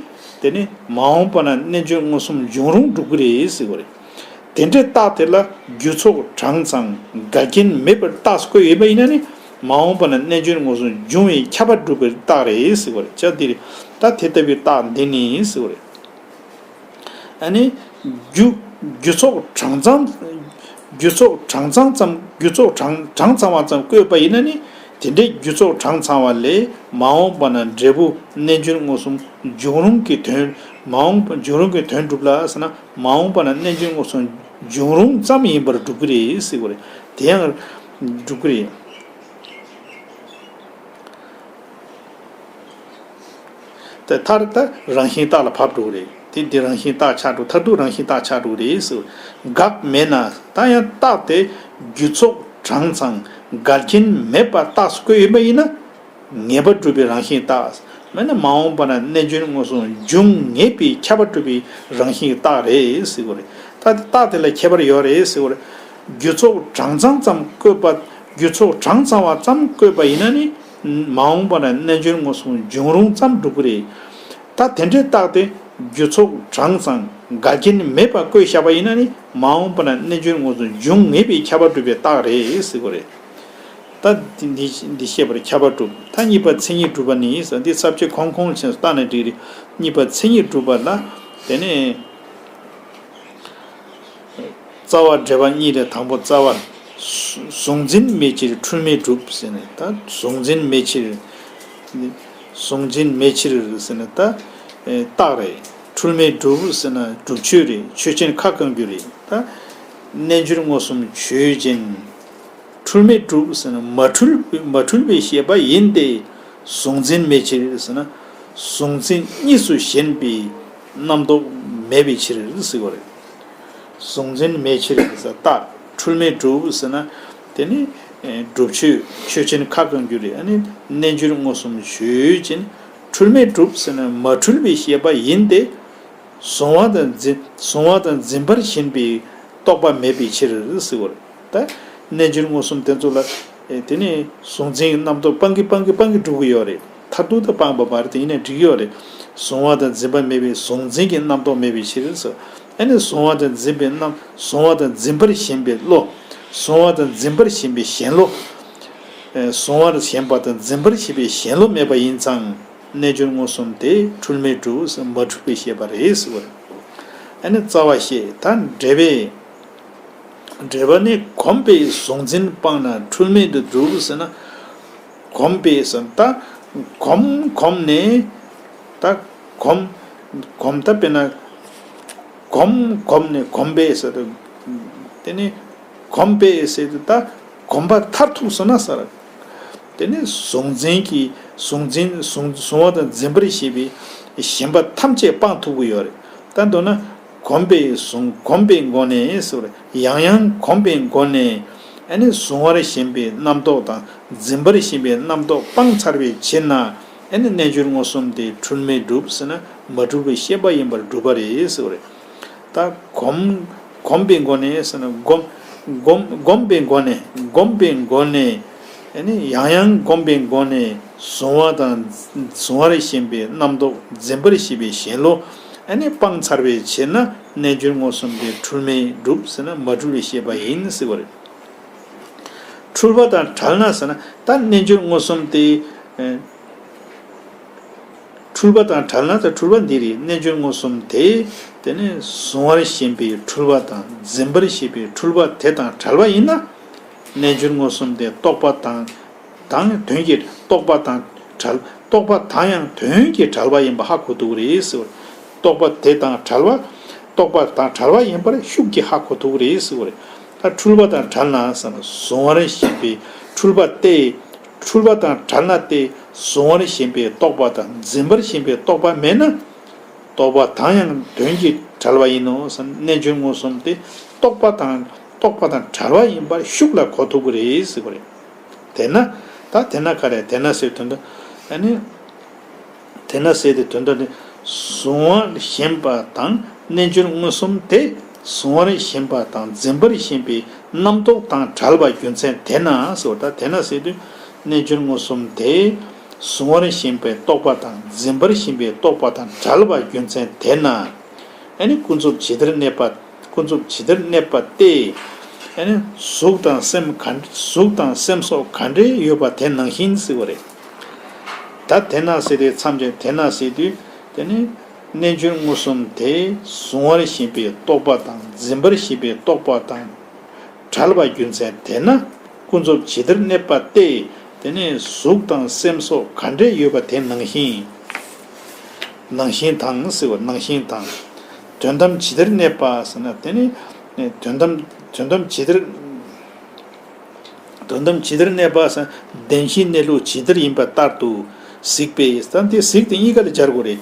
དེ་ནི་མ་འོངས་པ་ན་རྣལ་འབྱོར་མངོན་སུམ་འབྱུང་རུང་སྒྲུབ་ཀྱི་རེད་ཟེར་བ་རེད། དེ་འདྲའི་རྟགས་དེ་ལ་རྒྱུ་ཚོགས་གྲངས་ཚང་འགལ་རྐྱེན་མེད་པར་རྟགས་སུ་བཀོད་ཡོད་པ་ཡིན་ན་ནི། མ་འོངས་པ་ན་རྣལ་འབྱོར་མངོན་སུམ་འབྱུང་བའི་ཁྱབ་པ་སྒྲུབ་པའི་རྟགས་རེད་ཟེར་བ་རེད། བྱ་འདི་རེད། ད་དེ་ལྟ་བུའི་རྟགས་འདི་ནི་ཟེར་བ་རེད། ཨ་ནི། རྒྱུ། རྒྱུ་ཚོགས་གྲངས་ཚང་། རྒྱུ་ཚོགས་གྲངས་ཚང་ཙམ་རྒྱུ་ཚོགས་གྲངས་གྲངས་ཚང་བ་ཙམ་བཀོད་པ་ཡིན་ན་ནི། དེ་འདྲའི་རྒྱུ་ཚོགས་གྲངས་ཚང་བ་ལས་མ་འོངས་པ་ན་འབྲས་བུ་རྣལ་འབྱོར་མངོན་སུམ་འབྱུང་རུང་གི་དོན། མ་འོངས་པ་འབྱུང་རུང་གི་དོན་སྒྲུབ་ལ་ཟེར་ན། མ་འོངས་པ་ན་རྣལ་འབྱོར་མངོན་སུམ་འབྱུང་རུང་ཙམ་ཡིན་པར་སྒྲུབ་ཀྱི་རེད་ཟེར་བ་རེད། དེ་ཡང་སྒྲུབ་ཀྱི་རེད། དེ་མཐར་ད་རང་བཞིན་རྟགས་ལ་བབས་འགྲོ་གི་རེད། དེ་འདི་རང་བཞིན་རྟགས་ཆགས་འགྲོ། མཐར་ཐུག་རང་བཞིན་རྟགས་ཆགས་འགྲོ་གི་རེད་ཟེར། འགག་མེད་ན་ད་ཡང་རྟགས་དེ་རྒྱུ་ཚོགས་གྲངས་ཚང་འགལ་རྐྱེན་མེད་པར་རྟགས་སུ་བཀོད་ཡོད་པ་ཡིན་ན། ངེས་པར་སྒྲུབ་པའི་རང་བཞིན་རྟགས། མེད་ན་མ་འོངས་པ་ན་རྣལ་འབྱོར་མངོན་སུམ་འབྱུང་ངེས་པའི་ཁྱབ་པ་སྒྲུབ་པའི་རང་བཞིན་རྟགས་རེད་ཟེར་གྱི་རེད། ད་དེ་རྟགས་དེ་ལ་ཁྱད་པར་ཡོད་རེད་ཟེར་གྱི་རེད། རྒྱུ་ཚོགས་གྲངས་ཚང་ཙམ་བཀོད་པ། རྒྱུ་ཚོགས་གྲངས་ཚང་བ་ཙམ་བཀོད་པ་ཡིན་ན་ནི། མ་འོངས་པ་ན་རྣལ་འབྱོར་མངོན་སུམ་འབྱུང་རུང་ཙམ་སྒྲུབ་ཀྱི་རེད། ད་དེ་འདྲའི་རྟགས་དེ་རྒྱུ་ཚོགས་གྲངས་ཚང་འགལ་རྐྱེན་མེད་པར་བཀོད་བཞག་པ་ཡིན་ན་ནི། མ་འོངས་པ་ན་རྣལ་འབྱོར་མངོན་སུམ་འབྱུང་ངེས་པའི་ཁྱབ་པ་སྒྲུབ་པའི་རྟགས་རེད་ཟེར་གྱི་རེད། ད་འདི་འདི་ཤེས་པར་ཁྱབ་པ་སྒྲུབ། ད་གཉིས་པ་མཚན་ཉིད་སྒྲུབ་པ་ནི་ཟེར། འདི་ས་བཅད་གོང་གོང་ལ་བྱས་ནས་བལྟས་ན་འགྲིག་རེད། གཉིས་པ་མཚན་ཉིད་སྒྲུབ་པ་ལ། དེ་ནས་རྩ་བ་འགྲེལ་པ་གཉིས་ལས་དང་པོ་རྩ་བ། གཟུང་འཛིན་མེད་ཕྱིར་འཁྲུལ་མེད་སྒྲུབ་ཟེར་ནས། ད་གཟུང་འཛིན་མེད་ཕྱིར། གཟུང་འཛིན་མེད་ཕྱིར་ཟེར་ན་ད་རྟགས་རེད། འཁྲུལ་མེད་སྒྲུབ་ཟེར་ན་སྒྲུབ་ཆོས་རེད། ཆོས་ཅན་ཁ་བསྐང་རྒྱུ་རེད། ད་རྣལ་འབྱོར་མངོན་སུམ་ཆོས་ཅན། འཁྲུལ་མེད་སྒྲུབ་ཟེར་ན་མ་འཁྲུལ་མ་འཁྲུལ་བའི་ཤེས་པ་ཡིན་ཏེ། གཟུང་འཛིན་མེད་ཕྱིར་ཟེར་ན། གཟུང་འཛིན་གཉིས་སུ་ཞེན་པའི་རྣམ་རྟོག་མེད་པའི་ཕྱིར་ཟེར་གྱི་རེད། གཟུང་འཛིན་མེད་ཕྱིར་ཟེར་རྟགས། འཁྲུལ་མེད་སྒྲུབ་ཟེར་ན། དེ་ནི་སྒྲུབ་ཆོས་ཆོས་ཅན་ཁ་བསྐང་རྒྱུ་རེད། ཨ་ནི་རྣལ་འབྱོར་མངོན་སུམ་ཆོས་ཅན། འཁྲུལ་མེད་སྒྲུབ་ཟེར་ན་མ་འཁྲུལ་བའི་ཤེས་པ་ཡིན་ཏེ། གཟུང་བ་དང་འཛིན་གཟུང་བ་དང་འཛིན་པར་ཞེན་པའི་རྟོག་པ་མེད་པའི་ཕྱིར་ཟེར་བ་རེད། ད་རྣལ་འབྱོར་མངོན་སུམ་དེ་ཚོ་ལ། ཨེ་དེ་ནས་གཟུང་འཛིན་གྱི་རྣམ་རྟོག་སྤང་གི་སྤང་གི་སྤང་གི་འགྲོ་གི་ཡོད་རེད། མཐར་ཐུག་ཏུ་སྤངས་པ་མ་རེད་དེ་ཡིན་ན་འགྲིག་གི་ཡོད་རེད། གཟུང་བ་དང་འཛིན་པ་མེད་པའི་གཟུང་འཛིན་གྱི་རྣམ་རྟོག་མེད་པའི་ཕྱིར་ཟེར། ཨ་ནི་གཟུང་བ་དང་འཛིན་པའི་རྣམ་གཟུང་བ་དང་འཛིན་པར་ཞེན་པའི་བློ། གཟུང་བ་དང་འཛིན་པར་ཞེན་པའི་ཞེན་བློ། ཨེ་གཟུང་བར་ཞེན་པ་དང་འཛིན་པར་ཞེན་པའི་ཞེན་བློ་མེད་པ་ཡིན་ཙང་། རྣལ་འབྱོར་མངོན་སུམ་དེ་འཁྲུལ་མེད་སྒྲུབ་ཟེར། མ་འཁྲུལ་བའི་ཤེས་པ་རེད་ཟེར་བ་རེད། ཨ་ནི་རྩ་བ་བཤད། ད་འགྲེལ་པས། འགྲེལ་པ་ནི་གོམས་པས་གཟུང་འཛིན་སྤངས་ན་འཁྲུལ་མེད་དུ་སྒྲུབ་ཟེར་ན། གོམས་པས་ཟེར་ན་ད་གོམས་གོམས་ནས། ད་གོམས་གོམས་ད་དཔེར་ན། གོམས་གོམས་ནས་གོམས་པས་ཟེར་ཏེ། དེ་ནི་གོམས་པས་ཟེར་ཏེ་ད་གོམས་པ་མཐར་ཐུག་སོང་ན་ཟེར། དེ་ནི་གཟུང་འཛིན་གྱི་གཟུང་འཛིན་གཟུང་གཟུང་བ་དང་འཛིན་པར་བྱེད་པའི་ཞེན་པ་ཐམས་ཅད་སྤང་ཐུབ་ཀྱི་ཡོད་རེད། ད་མདོར་ན། གོམས་པས་གཟུང་གོམས་པའི་སྒོ་ནས་ཟེར། ཡང་ཡང་གོམས་པའི་སྒོ་ནས། ཨ་ནི་གཟུང་བར་ཞེན་པའི་རྣམ་རྟོག་དང་འཛིན་པར་ཞེན་པའི་རྣམ་རྟོག་སྤངས་ཚར་བའི་ཕྱིར་ན། ཨ་ནི་རྣལ་འབྱོར་མངོན་སུམ་དེ་འཁྲུལ་མེད་སྒྲུབ་ཟེར་ན་མ་འཁྲུལ་བའི་ཤེས་པ་ཡིན་པར་སྒྲུབ་པ་རེད་ཟེར་བ་རེད། ད་གོམས་གོམས་པའི་སྒོ་ནས་ཟེར་ན་གོམས་གོམས་གོམས་པའི་སྒོ་ནས་གོམས་པའི་སྒོ་ནས། ཨ་ནི་ཡང་ཡང་གོམས་པའི་སྒོ་ནས་གཟུང་བ་དང་གཟུང་བར་ཞེན་པའི་རྣམ་རྟོག་འཛིན་པར་བྱེད་པའི་ཞེན་བློ། ཨ་ནི་སྤངས་ཚར་བའི་ཕྱིར་ན་རྣལ་འབྱོར་མངོན་སུམ་དེ་འཁྲུལ་མེད་སྒྲུབ་ཟེར་ན་མ་འཁྲུལ་བའི་ཤེས་པ་ཡིན་ཟེར་བ་རེད། འཁྲུལ་པ་དང་བྲལ་ན་ཟེར་ན་ད་རྣལ་འབྱོར་མངོན་སུམ་དེ། ཨེ། འཁྲུལ་པ་དང་བྲལ་ན་ད་འཁྲུལ་པ་འདི་རེད། རྣལ་འབྱོར་མངོན་སུམ་དེ། དེ་ནི་གཟུང་བར་ཞེན་པའི་འཁྲུལ་པ་དང་འཛིན་པར་བྱེད་པའི་འཁྲུལ་པ་དེ་དང་བྲལ་བ་ཡིན་ན། རྣལ་འབྱོར་མངོན་སུམ་དེ་རྟོག་པ་དང་། དང་དོན་གྱི་རྟོག་པ་དང་བྲལ། རྟོག་པ་དང་ཡང་དོན་གྱི་བྲལ་བ་ཡིན་པ་ཧ་གོ་ཐུབ་ཀྱི་རེད་ཟེར་བ། རྟོག་པ་དེ་དང་བྲལ་བ། རྟོག་པ་དང་བྲལ་བ་ཡིན་པར་ཤུགས་ཀྱིས་ཧ་གོ་ཐུབ་ཀྱི་རེད་ཟེར་བ་རེད། ད་འཁྲུལ་པ་དང་བྲལ་ན་བསམ་ན་གཟུང་བར་ཞེན་པའི་འཁྲུལ་པ་སྟེ། འཁྲུལ་པ་དང་བྲལ་ན་སྟེ་གཟུང་བར་ཞེན་པའི་རྟོག་པ་དང་འཛིན་པར་ཞེན་པའི་རྟོག་པ་མེད་ན། རྟོག་པ་དང་ཡང་དོན་གྱིས་བྲལ་བ་ཡིན་ནོ་བསམ། རྣལ་འབྱོར་མངོན་སུམ་དེ་རྟོག་པ་དང་རྟོག་པ་དང་བྲལ་བ་ཡིན་པར་ཤུགས་ལ་གོ་ཐུབ་ཀྱི་རེད་ཟེར་བ་རེད། དེས་ན། ད་དེས་ན་ག་རེ་དེས་ན་ཟེར་དོན་དུ། ཨ་ནི། དེས་ན་ཟེར་དེ་དོན་དུ་ནི། གཟུང་བར་ཞེན་པ་དང་རྣལ་འབྱོར་མངོན་སུམ་དེ། གཟུང་བར་ཞེན་པ་དང་འཛིན་པར་ཞེན་པའི་རྣམ་རྟོག་དང་བྲལ་བ་རྒྱུ་མཚན་དེས་ན་ཟེར་བ། ད་དེས་ན་ཟེར་དུས་རྣལ་འབྱོར་མངོན་སུམ་དེ། གཟུང་བར་ཞེན་པའི་རྟོག་པ་དང་འཛིན་པར་ཞེན་པའི་རྟོག་པ་དང་བྲལ་བ་རྒྱུ་མཚན་དེས་ན། ཨ་ནི་ཀུན་རྫོབ་ཇི་ལྟར་གནས་པ། ཀུན་རྫོབ་ཇི་ལྟར་གནས་པ་སྟེ། ཨ་ནི་གཟུགས་དང་སེམས་ག་གཟུགས་དང་སེམས་སོགས་ག་འདྲའི་ཡོད་པ་དེ་ནང་བཞིན་ཟེར་བ་རེད། ད་དེས་ན་ཟེར་དེ་མཚམས་ཅན་དེས་ན་ཟེར་དུས་དེ་ནི་རྣལ་འབྱོར་མངོན་སུམ་དེ་གཟུང་བར་ཞེན་པའི་རྟོག་པ་དང་འཛིན་པར་ཞེན་པའི་རྟོག་པ་དང་བྲལ་བ་རྒྱུ་མཚན་དེས་ན། ཀུན་རྫོབ་ཇི་ལྟར་གནས་པ་སྟེ། དེ་ནི་གཟུགས་དང་སེམས་སོགས་ག་འདྲས་ཡོད་པ་དེ་ནང་བཞིན། ནང་བཞིན་དང་ཟེར་བ་ནང་བཞིན་དང་། དོན་དམ་ཇི་ལྟར་གནས་པ་ཟེར་ན་དེ་ནི། དོན་དམ་དོན་དམ་ཇི་ལྟར། དོན་དམ་ཇི་ལྟར་གནས་པ་ཟེར་ན་བདེན་བཞིའི་གནས་ལུགས་ཇི་ལྟར་ཡིན་པ་ལྟར་དུ་གཟིགས་པས། ད་འདི་གཟིགས་དེ་གཉིས་ཀ་ལ་སྦྱར་དགོས་རེད།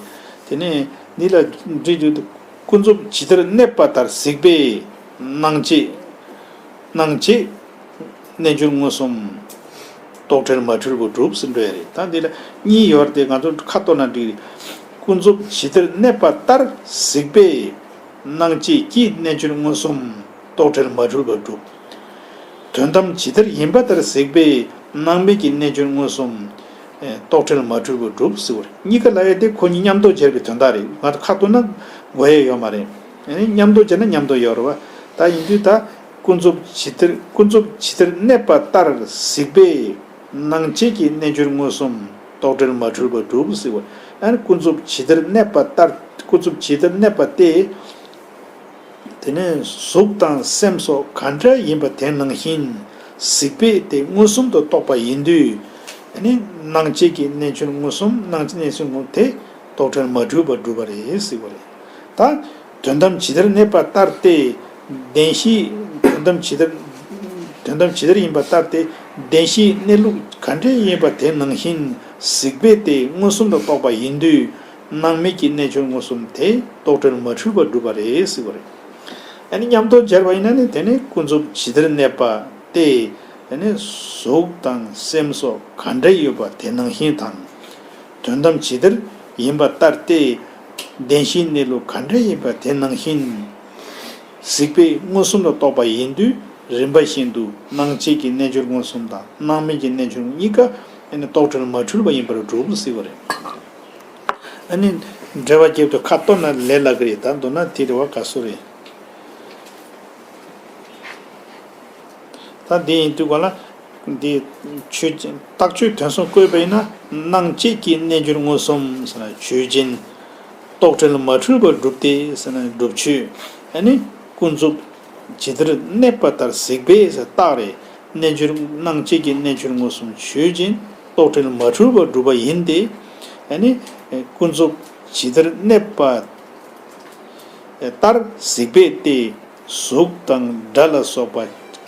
དེ་ནས་འདི་ལ་འདྲི་རྒྱུ་དེ་ཀུན་རྫོབ་ཇི་ལྟར་གནས་པ་ལྟར་གཟིགས་པས། སྣང་བཅས། སྣང་བཅས་རྣལ་འབྱོར་མངོན་སུམ་རྟོག་བྲལ་མ་འཁྲུལ་པ་གྲུབ་ཟེར་འགྲོ་ཡ་རེད། ད་འདི་ལ་གཉིས་ཡོད་རེད་དེ་ང་ཚོ་ཁ་གཏོར་ན་འགྲིག་རེད། ཀུན་རྫོབ་ཇི་ལྟར་གནས་པ་ལྟར་གཟིགས་པས། སྣང་བཅས་ཀྱི་རྣལ་འབྱོར་མངོན་སུམ་རྟོག་བྲལ་མ་འཁྲུལ་པ་གྲུབ། དོན་དམ་ཇི་ལྟར་ཡིན་པ་ལྟར་གཟིགས་པས་སྣང་མེད་ཀྱི་རྣལ་འབྱོར་མངོན་སུམ་རྟོག་བྲལ་མ་འཁྲུལ་པ་གྲུབ་ཟེར་བ་རེད། གཉིས་ཀ་ལ་ཡོད་དེ་ཁོ་གཉིས་མཉམ་དུ་སྦྱར་བའི་དོན་དག་རེད། ང་ཚོ་ཁ་གཏོར་ན་དགོས་ཡ་ཡོད་མ་རེད། ཨ་ནི་མཉམ་དུ་སྦྱར་ན་མཉམ་དུ་ཡོད་རེད་བ། ད་ཡིན་དུས་ད་ཀུན་རྫོབ་ཇི་ལྟར་ཀུན་རྫོབ་ཇི་ལྟར་གནས་པ་ལྟར་གཟིགས་པས། སྣང་བཅས་ཀྱི་རྣལ་འབྱོར་མངོན་སུམ་རྟོག་བྲལ་མ་འཁྲུལ་པ་གྲུབ་ཟེར་བ། ཨ་ནི་ཀུན་རྫོབ་ཇི་ལྟར་གནས་པ་ལྟར་ཀུན་རྫོབ་ཇི་ལྟར་གནས་པ་སྟེ། དེ་ནས་གཟུགས་དང་སེམས་སོགས་ག་འདྲ་ཡིན་པ་དེ་ནང་བཞིན་གཟིགས་པས་དེ་མངོན་སུམ་དུ་རྟོགས་པ་ཡིན་དུས། ཨ་ནི་སྣང་བཅས་ཀྱི་རྣལ་འབྱོར་མངོན་སུམ་སྣང་བཅས་རྣལ་འབྱོར་མངོན་དེ་རྟོག་བྲལ་མ་འཁྲུལ་པ་གྲུབ་པ་རེད་ཟེར་བ་རེད། ད་དོན་དམ་ཇི་ལྟར་གནས་པ་ལྟར་ཏེ། བདེན་བཞི། དོན་དམ་ཇི་ལྟར། དོན་དམ་ཇི་ལྟར་ཡིན་པ་ལྟར་ཏེ། བདེན་བཞིའི་གནས་ལུགས་ག་འདྲ་ཡིན་པ་དེ་ནང་བཞིན་གཟིགས་པས་དེ་མངོན་སུམ་དུ་རྟོགས་པ་ཡིན་དུས། སྣང་མེད་ཀྱི་རྣལ་འབྱོར་མངོན་སུམ་དེ་རྟོག་བྲལ་མ་འཁྲུལ་པ་གྲུབ་པ་རེད་ཟེར་བ་རེད། ཨ་ནི་མཉམ་དུ་སྦྱར་བ་ཡིན་ན་ནི་དེ་ནི་ཀུན་རྫོབ་ཇི་ལྟར་གནས་པ་སྟེ། དེ་ནི་གཟུགས་དང་སེམས་སོགས་ག་འདྲ་ཡོད་པ་དེ་ནང་བཞིན་དང་། དོན་དམ་ཇི་ལྟར་ཡིན་པ་ལྟར་ཏེ། བདེན་བཞིའི་གནས་ལུགས་ག་འདྲ་ཡིན་པ་དེ་ནང་བཞིན་གཟིགས་པས་མངོན་སུམ་དུ་རྟོགས་པ་ཡིན་དུས་རིམ་པ་བཞིན་དུ་སྣང་བཅས་ཀྱི་རྣལ་འབྱོར་མངོན་སུམ་དང་སྣང་མེད་ཀྱི་རྣལ་འབྱོར་གཉིས་ཀ་ཨ་ནི་རྟོག་བྲལ་མ་འཁྲུལ་པ་ཡིན་པར་གྲུབ་ཟེར་བ་རེད། ཨ་ནི་འགྲེལ་པ་རྒྱབ་ཏུ་ཁ་གཏོར་ན་ལས་སླ་གི་རེད། ད་མདོར་ན་དེ་རེད་བ་ག་སུ་རེད། ད་འདི་ཡིན་དུས་ག་ལ། འདི་ཆོས་ཅན། རྟགས་ཆོས་དོན་གསུམ་བཀོད་པ་ཡིན་ན་སྣང་བཅས་ཀྱི་རྣལ་འབྱོར་མངོན་སུམ་ཟེར་ན་ཆོས་ཅན། རྟོག་བྲལ་མ་འཁྲུལ་པར་གྲུབ་སྟེ་ཟེར་ན་སྒྲུབ་ཆོས། ཨ་ནི་ཀུན་རྫོབ་ཇི་ལྟར་གནས་པ་ལྟར་གཟིགས་པས་ཟེར་རྟགས་རེད། རྣལ་འབྱོར་སྣང་བཅས་ཀྱི་རྣལ་འབྱོར་མངོན་སུམ་ཆོས་ཅན། རྟོག་བྲལ་མ་འཁྲུལ་པར་གྲུབ་པ་ཡིན་ཏེ། ཨ་ནི་ཀུན་རྫོབ་ཇི་ལྟར་གནས་པ་ལྟར་གཟིགས་པས་ཏེ། གཟུགས་དང་སྒྲ་ལ་སོགས་པ་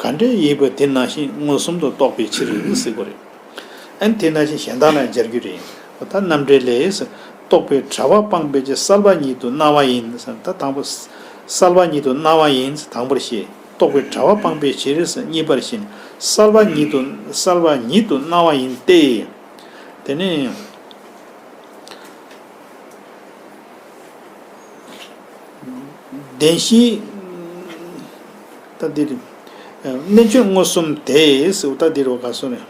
ག་འདྲ་ཡིན་པ་དེ་ནང་བཞིན་མངོན་སུམ་དུ་རྟོགས་པའི་ཕྱིར་ཟེར་དགོས་རེད། ཨ་ནི་དེ་ནང་བཞིན་གཞན་དག་ལ་སྦྱར་རྒྱུ་རེད། ད་རྣམ་འགྲེལ་ལས། རྟོག་པའི་དྲ་བ་སྤངས་པའི་ཕྱིར་གསལ་བ་ཉིད་དུ་སྣང་བ་ཡིན་ཟེར། ད་དང་པོ་གསལ་བ་ཉིད་དུ་སྣང་བ་ཡིན་ཟེར་དང་པོར་བཤད། རྟོག་པའི་དྲ་བ་སྤངས་པའི་ཕྱིར་ཟེར་གཉིས་པར་བཤད། གསལ་བ་ཉིད་དུ་གསལ་བ་ཉིད་དུ་སྣང་བ་ཡིན་ཏེ། དེ་ནས། བདེན་བཞི། ད་འདིར། རྣལ་འབྱོར་མངོན་སུམ་དེས་ཟེར་ད་འདིར་བ་ག་སོ་ནས།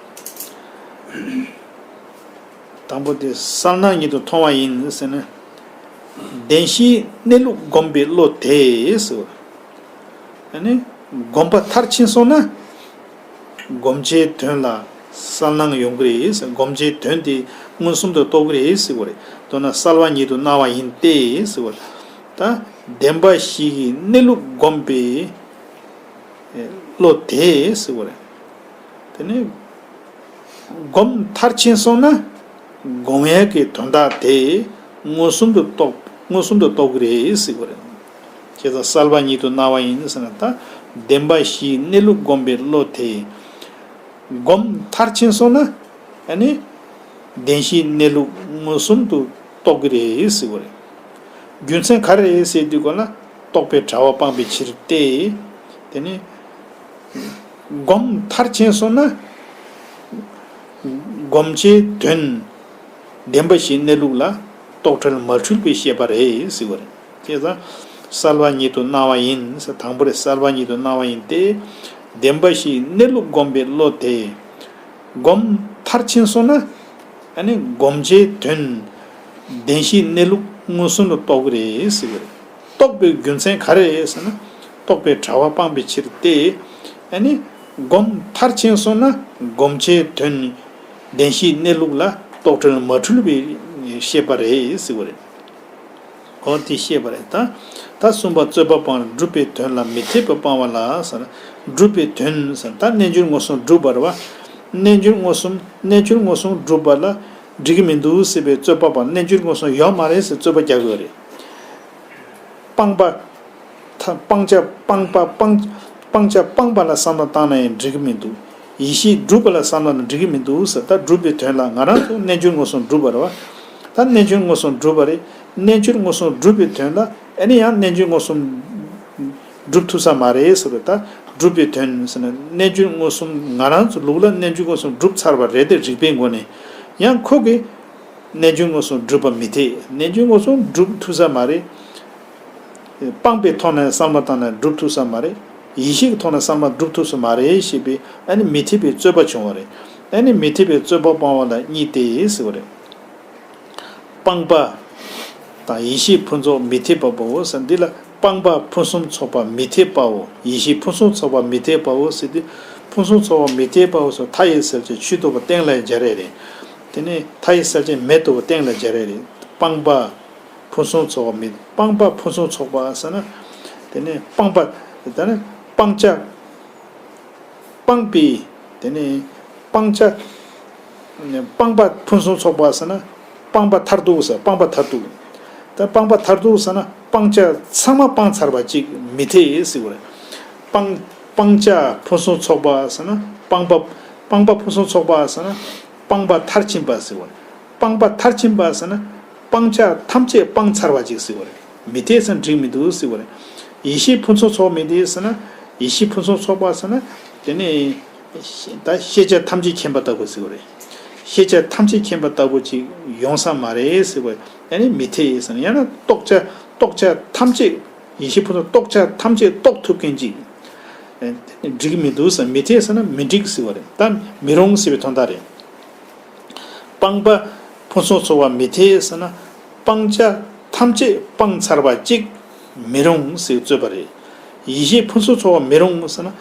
དང་པོ་དེ་གསལ་སྣང་ཉིད་དུ་མཐོང་བ་ཡིན་ཟེར་ན། བདེན་བཞིའི་གནས་ལུགས་བསྒོམས་པའི་བློ་དེས་ཟེར། ཨ་ནི། བསྒོམས་པ་མཐར་ཕྱིན་སོང་ན། བསྒོམ་བྱའི་དོན་ལ་གསལ་སྣང་ཡོང་གི་རེད་ཟེར། བསྒོམ་བྱའི་དོན་དེ་མངོན་སུམ་དུ་རྟོགས་ཀྱི་རེད་ཟེར་བ་རེད། མདོར་ན་གསལ་བ་ཉིད་དུ་སྣང་བ་ཡིན་ཏེ་ཟེར་བ་རེད། ད་བདེན་པ་བཞི་གི་གནས་ལུགས་བསྒོམས་པའི་བློ་དེས་ཟེར་བ་རེད། དེ་ནི་བསྒོམ་མཐར་ཕྱིན་སོང་ན་བསྒོམ་ཡས་ཀྱི་དོན་དག་དེ་མངོན་སུམ་དུ་རྟོགས། མངོན་སུམ་དུ་རྟོགས་ཀྱི་རེད་ཟེར་བ་རེད། བྱས་ཙང་གསལ་བ་ཉིད་དུ་སྣང་བ་ཡིན་ཟེར་ན་ད་ བདེན་པ་བཞིའི་གནས་ལུགས་བསྒོམས་པའི་བློ་དེ་སྒོམ་མཐར་ཕྱིན་སོང་ན། ཨ་ནི་བདེན་བཞིའི་གནས་ལུགས་མངོན་སུམ་དུ་རྟོགས་ཀྱི་རེད་ཟེར་བ་རེད། རྒྱུ་མཚན་ག་རེ་རེད་ཟེར་དུས་གོ་ན། རྟོག་པའི་དྲ་བ་སྤངས་པའི་ཕྱིར་ཏེ། དེ་ནི་སྒོམ་མཐར་ཕྱིན་སོང་ན། སྒོམ་བྱའི་དོན་བདེན་པ་བཞིའི་གནས་ལུགས་ལ་རྟོག་བྲལ་མ་འཁྲུལ་བའི་ཤེས་པ་རེད་ཟེར་བ་རེད། དེ་ཙང་གསལ་བ་ཉིད་དུ་སྣང་བ་ཡིན་ཟེར། དང་པོ་རེད། གསལ་བ་ཉིད་དུ་སྣང་བ་ཡིན་ཏེ། བདེན་པ་བཞིའི་གནས་ལུགས་བསྒོམས་པའི་བློ་དེ་སྒོམ་མཐར་ཕྱིན་སོང་ན། ཨ་ནི་སྒོམ་བྱའི་དོན་བདེན་བཞིའི་གནས་ལུགས་མངོན་སུམ་དུ་རྟོགས་ཀྱི་རེད་ཟེར་བ་རེད། རྟོགས་པའི་རྒྱུ་མཚན་ག་རེ་རེད་ཟེར་ན། རྟོག་པའི་དྲ་བ་སྤངས་པའི་ཕྱིར་ཏེ། ཨ་ནི་སྒོམ་མཐར་ཕྱིན་སོང་ན་སྒོམ་བྱའི་དོན་བདེན་བཞིའི་གནས་ལུགས་ལ་རྟོག་བྲལ་མ་འཁྲུལ་བའི་ཤེས་པ་རེད་ཟེར་བ་རེད། འོ་དེ་ཤེས་པ་རེད་ད། ད་གསུམ་པ་རྩོད་པ་སྤངས་སྒྲུབ་པའི་དོན་ལ་མི་འཐད་པ་སྤང་བ་ལ་ཟེར། སྒྲུབ་པའི་དོན་ཟེར་ད་རྣལ་འབྱོར་མངོན་སུམ་སྒྲུབ་པ་རེད་བ། རྣལ་འབྱོར་མངོན་སུམ་རྣལ་འབྱོར་མངོན་སུམ་སྒྲུབ་པ་ལ་འགྲིག་གི་མི་འདུག་ཟེར་བའི་རྩོད་པ་སྤངས། རྣལ་འབྱོར་མངོན་སུམ་ཡོད་མ་རེད་ཟེར་རྩོད་པ་རྒྱག་དགོས་རེད། སྤངས་པ། ཐ་སྤང་བྱ་སྤངས་པ་སྤང་སྤང་བྱ་སྤངས་པ་ལ་བསམ་བློ་བཏང་ན་ཡང་འགྲིག་གི་མི་འདུག་ཡིད་ཤེས་སྒྲུབ་པ་ལ་བསམ་བློ་ན་འགྲིག་གི་མི་འདུག་ཟེར། ད་སྒྲུབ་པའི་དོན་ལ་ང་རང་ཚོ་རྣལ་འབྱོར་མངོན་སུམ་སྒྲུབ་པ་རེད་བ། ད་རྣལ་འབྱོར་མངོན་སུམ་སྒྲུབ་པ་རེད། རྣལ་འབྱོར་མངོན་སུམ་སྒྲུབ་པའི་དོན་ལ་ཨ་ནི་ཡང་རྣལ་འབྱོར་མངོན་སུམ་སྒྲུབ་ཐུབ་ས་མ་རེད་ཟེར་བ། ད་སྒྲུབ་པའི་དོན་ཟེར་ན་རྣལ་འབྱོར་མངོན་སུམ་ང་རང་ཚོ་ལུགས་ལ་རྣལ་འབྱོར་མངོན་སུམ་སྒྲུབ་ཚར་བ་རེད་དེ། རིགས་པའི་སྒོ་ནས་ཡང་ཁོ་གིས། རྣལ་འབྱོར་མངོན་སུམ་སྒྲུབ་པ་མི་འཐད། རྣལ་འབྱོར་མངོན་སུམ་སྒྲུབ་ཐུབ་ས་མ་རེད། སྤངས་པའི་ཐོག་ནས་བསམ་བློ་བཏང་ན་སྒྲུབ་ཐུབ་ས་མ་རེད། ཡིད་ཤེས་ཀྱི་ཐོག་ནས་བསམ་བློ་སྒྲུབ་ཐུབ་ས་མ་རེད་ཞེས་པའི་ཨ་ནི་མི་འཐད་པའི་རྩོད་པ་བྱུང་བ་རེད། ཨ་ནི་མི་འཐད་པའི་རྩོད་པ་སྤང་བ་ལ་གཉིས་ཏེ་ཟེར་བ་རེད། སྤངས་པ་དང་ཡིད་ཤེས་ཕུན་ཚོགས་མི་འཐད་པ་པོ་ཟེར། འདི་ལ་སྤངས་པ་ཕུན་སུམ་ཚོགས་པ་མི་འཐད་པའོ། ཡིད་ཤེས་ཕུན་སུམ་ཚོགས་པ་མི་འཐད་པའོ་ཟེར་དུས། ཕུན་སུམ་ཚོགས་པ་མི་འཐད་པའོ་ཟེར། མཐའ་ཡས་གསལ་བྱེད་ཆོས་ཐོབ་པ་སྟེང་ལ་སྦྱར་ཡ་རེད། དེ་ནས་མཐའ་ཡས་གསལ་བྱེད་མེ་ཐོབ་པ་སྟེང་ལ་སྦྱར་ཡ་རེད། སྤངས་པ་ཕུན་སུམ་ཚོགས་པ་མི། སྤངས་པ་ཕུན་སུམ་ཚོགས་པ་ཟེར་ན། དེ་ནས་སྤངས་པ། ད་ནི་སྤང་བྱ། སྤངས་པའི། དེ་ནས་སྤང་བྱ། སྤངས་པ་ཕུན་སུམ་ཚོགས་པ་ཟེར་ན། སྤངས་པ་མཐར་ཐུག་ཟེར། སྤངས་པ་མཐར་ཐུག་ད་སྤངས་པ་མཐར་ཐུག་ཟེར་ན་སྤང་བྱ་ཚང་མ་སྤངས་ཚར་བ་གཅིག་མི་འཐད་ཟེར་བ་རེད། སྤང་སྤང་བྱ་ཕུན་སུམ་ཚོགས་པ་ཟེར་ན་སྤངས་པ། སྤངས་པ་ཕུན་སུམ་ཚོགས་པ་ཟེར་ན་སྤངས་པ་མཐར་ཕྱིན་པ་ཟེར་བ་རེད། སྤངས་པ་མཐར་ཕྱིན་པ་ཟེར་ན་སྤང་བྱ་ཐམས་ཅད་སྤངས་ཚར་བ་གཅིག་ཟེར་བ་རེད། མི་འཐད་ཟེར་ན་འགྲིག་མི་འདུག་ཟེར་བ་རེད། ཡིད་ཤེས་ཕུན་སུམ་ཚོགས་མི་འཐད་ཟེར་ན། ཡིད་ཤེས་ཕུན་སུམ་ཚོགས་པ་ཟེར་ན། དེ་ནི། ད་ཤེས་བྱ་ཐམས་ཅད་མཁྱེན་པ་ལྟ་བུ་ཟེར་བ་རེད། ཤེས་བྱ་ཐམས་ཅད་མཁྱེན་པ་ལྟ་བུ་ཅིག་ཡོང་ས་མ་རེད་ཟེར་བ། ཨ་ནི་མི་འཐད་ཟེར་ན། ཡང་ན་རྟོགས་བྱ་རྟོགས་བྱ་ཐམས་ཅད། ཡིད་ཤེས་ཕུན་སུམ་རྟོགས་བྱ་ཐམས་ཅད་རྟོགས་ཐུབ་མཁན་ཅིག་འགྲིག་མི་འདུག་ཟེར། མི་འཐད་ཟེར་ན་མི་འགྲིག་ཟེར་བ་རེད། ད་མི་རུང་ཟེར་བའི་དོན་དག་རེད། སྤངས་པ་ཕུན་སུམ་ཚོགས་པ་མི་འཐད་ཟེར་ན། སྤང་བྱ་ཐམས་ཅད་སྤངས་ཚར་བ་གཅིག་མི་རུང་ཟེར་རྩོད་པ་རེད། ཡིད་ཤེས་ཕུན་སུམ་ཚོགས་པ་མི་རུང་ཟེར་ན།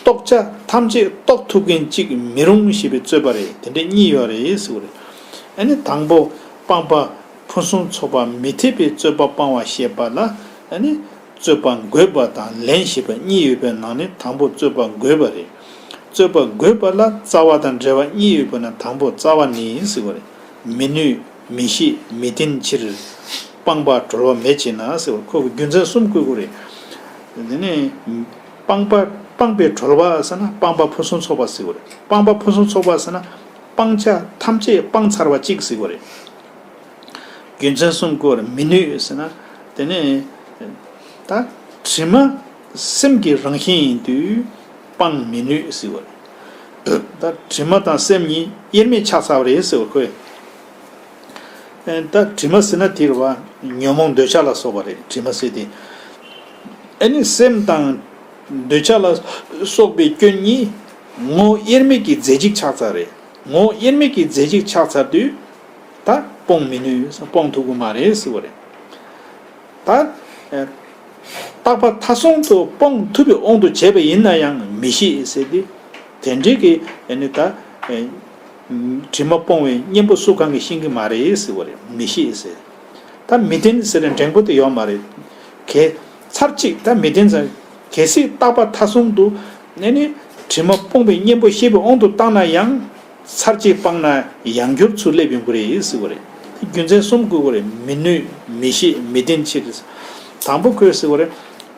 རྟོགས་བྱ་ཐམས་ཅད་རྟོགས་ཐུབ་མཁན་གཅིག་མི་རུང་ཞེས་པའི་རྩོད་པ་རེད། དེ་འདྲ་གཉིས་ཡོད་རེད་ཟེར་བ་རེད། ཨ་ནི་དང་པོ་སྤངས་པ་ཕུན་སུམ་ཚོགས་པ་མི་འཐད་པའི་རྩོད་པ་སྤང་བ་ཞེས་པ་ལ། ཨ་ནི། རྩོད་པ་འགོད་པ་དང་ལན་ཞེས་པ་གཉིས་ཡོད་པའི་ནང་ནས་དང་པོ་རྩོད་པ་འགོད་པ་རེད། རྩོད་པ་འགོད་པ་ལ་རྩ་བ་དང་འབྲེལ་བ་གཉིས་ཡོད་པ་ན་དང་པོ་རྩ་བ་ནི་ཟེར་བ་རེད། མི་ནུས་མི་ཤེས་མི་བདེན་ཕྱིར། སྤངས་པ་གྲོལ་བ་མེད་ཅེ་ན་ཟེར་བ། ཁོ་གི་རྒྱུ་མཚན་གསུམ་བཀོད་དགོས་རེད། དེ་ནས་སྤངས་པ་སྤངས་པས་གྲོལ་བ་ཟེར་ན་སྤངས་པ་ཕུན་སུམ་ཚོགས་པ་ཟེར་བ་རེད། སྤངས་པ་ཕུན་སུམ་ཚོགས་པ་ཟེར་ན་སྤང་བྱ་ཐམས་ཅད་སྤངས་ཚར་བ་གཅིག་ཟེར་བ་རེད། རྒྱུ་མཚན་གསུམ་བཀོད་པར་མི་ནུས་ཟེར་ན། དེ་ནས་ད་དྲི་མ་སེམས་ཀྱི་རང་བཞིན་ཡིན་དུས་སྤང་མི་ནུས་ཟེར་བ་རེད། ད་དྲི་མ་དང་སེམས་གཉིས་དབྱེར་མེད་ཆགས་ཚར་བ་རེད་ཟེར་བ་ཁོས། ད་དྲི་མ་ཟེར་ན་དེ་རེད་བ། ཉོན་མོངས་འདོད་ཆགས་ལ་སོགས་པ་རེད་དྲི་མ་ཟེར་དེ། ཨ་ནི་སེམས་དང་འདོད་ཆགས་ལ་སོགས་པའི་སྐྱོན་གཉིས་ངོ་བོ་དབྱེར་མེད་ཀྱི་རྫས་གཅིག་ཆགས་ཚར་རེད། ངོ་བོ་དབྱེར་མེད་ཀྱི་རྫས་གཅིག་ཆགས་ཚར་དུས། ད་སྤོང་མི་ནུས་སྤོང་ཐུབ་ཀྱི་མ་རེད་ཟེར་བ་རེད། ད། རྟག་པ་མཐའ་སོང་དུ་སྤོང་ཐུབ་པའི་དབང་དུ་བྱས་པ་ཡིན་ན་ཡང་མི་ཤེས་ཟེར་ཏེ། དེ་འདྲའི་གི་ཨ་ནི་ད། དྲི་མ་སྤོང་བའི་གཉེན་པོ་སུ་གང་གིས་ཤེས་ཀྱི་མ་རེད་ཟེར་བ་རེད། མི་ཤེས་ཟེར། ད་མི་བདེན་ཟེར་ན་འགྲེང་བུ་དེ་ཡོད་མ་རེད། གལ། ཚར་གཅིག་ད་མི་བདེན་ཟེར། གལ་སྲིད་རྟག་པ་མཐའ་སོང་དུ་ཨ་ནི་དྲི་མ་སྤོང་བའི་གཉེན་པོ་ཤེས་པའི་དབང་དུ་བཏང་ན་ཡང་། ཚར་གཅིག་སྤངས་ན་ཡང་བསྐྱར་ཚུར་སླེབས་ཡོང་གི་རེད་ཟེར་བ་རེད། རྒྱུ་མཚན་གསུམ་བཀོད་དགོས་རེད། མི་ནུས་མི་ཤེས་མི་བདེན་ཕྱིར། དང་པོ་ཁོས་ཟེར་བ་རེད།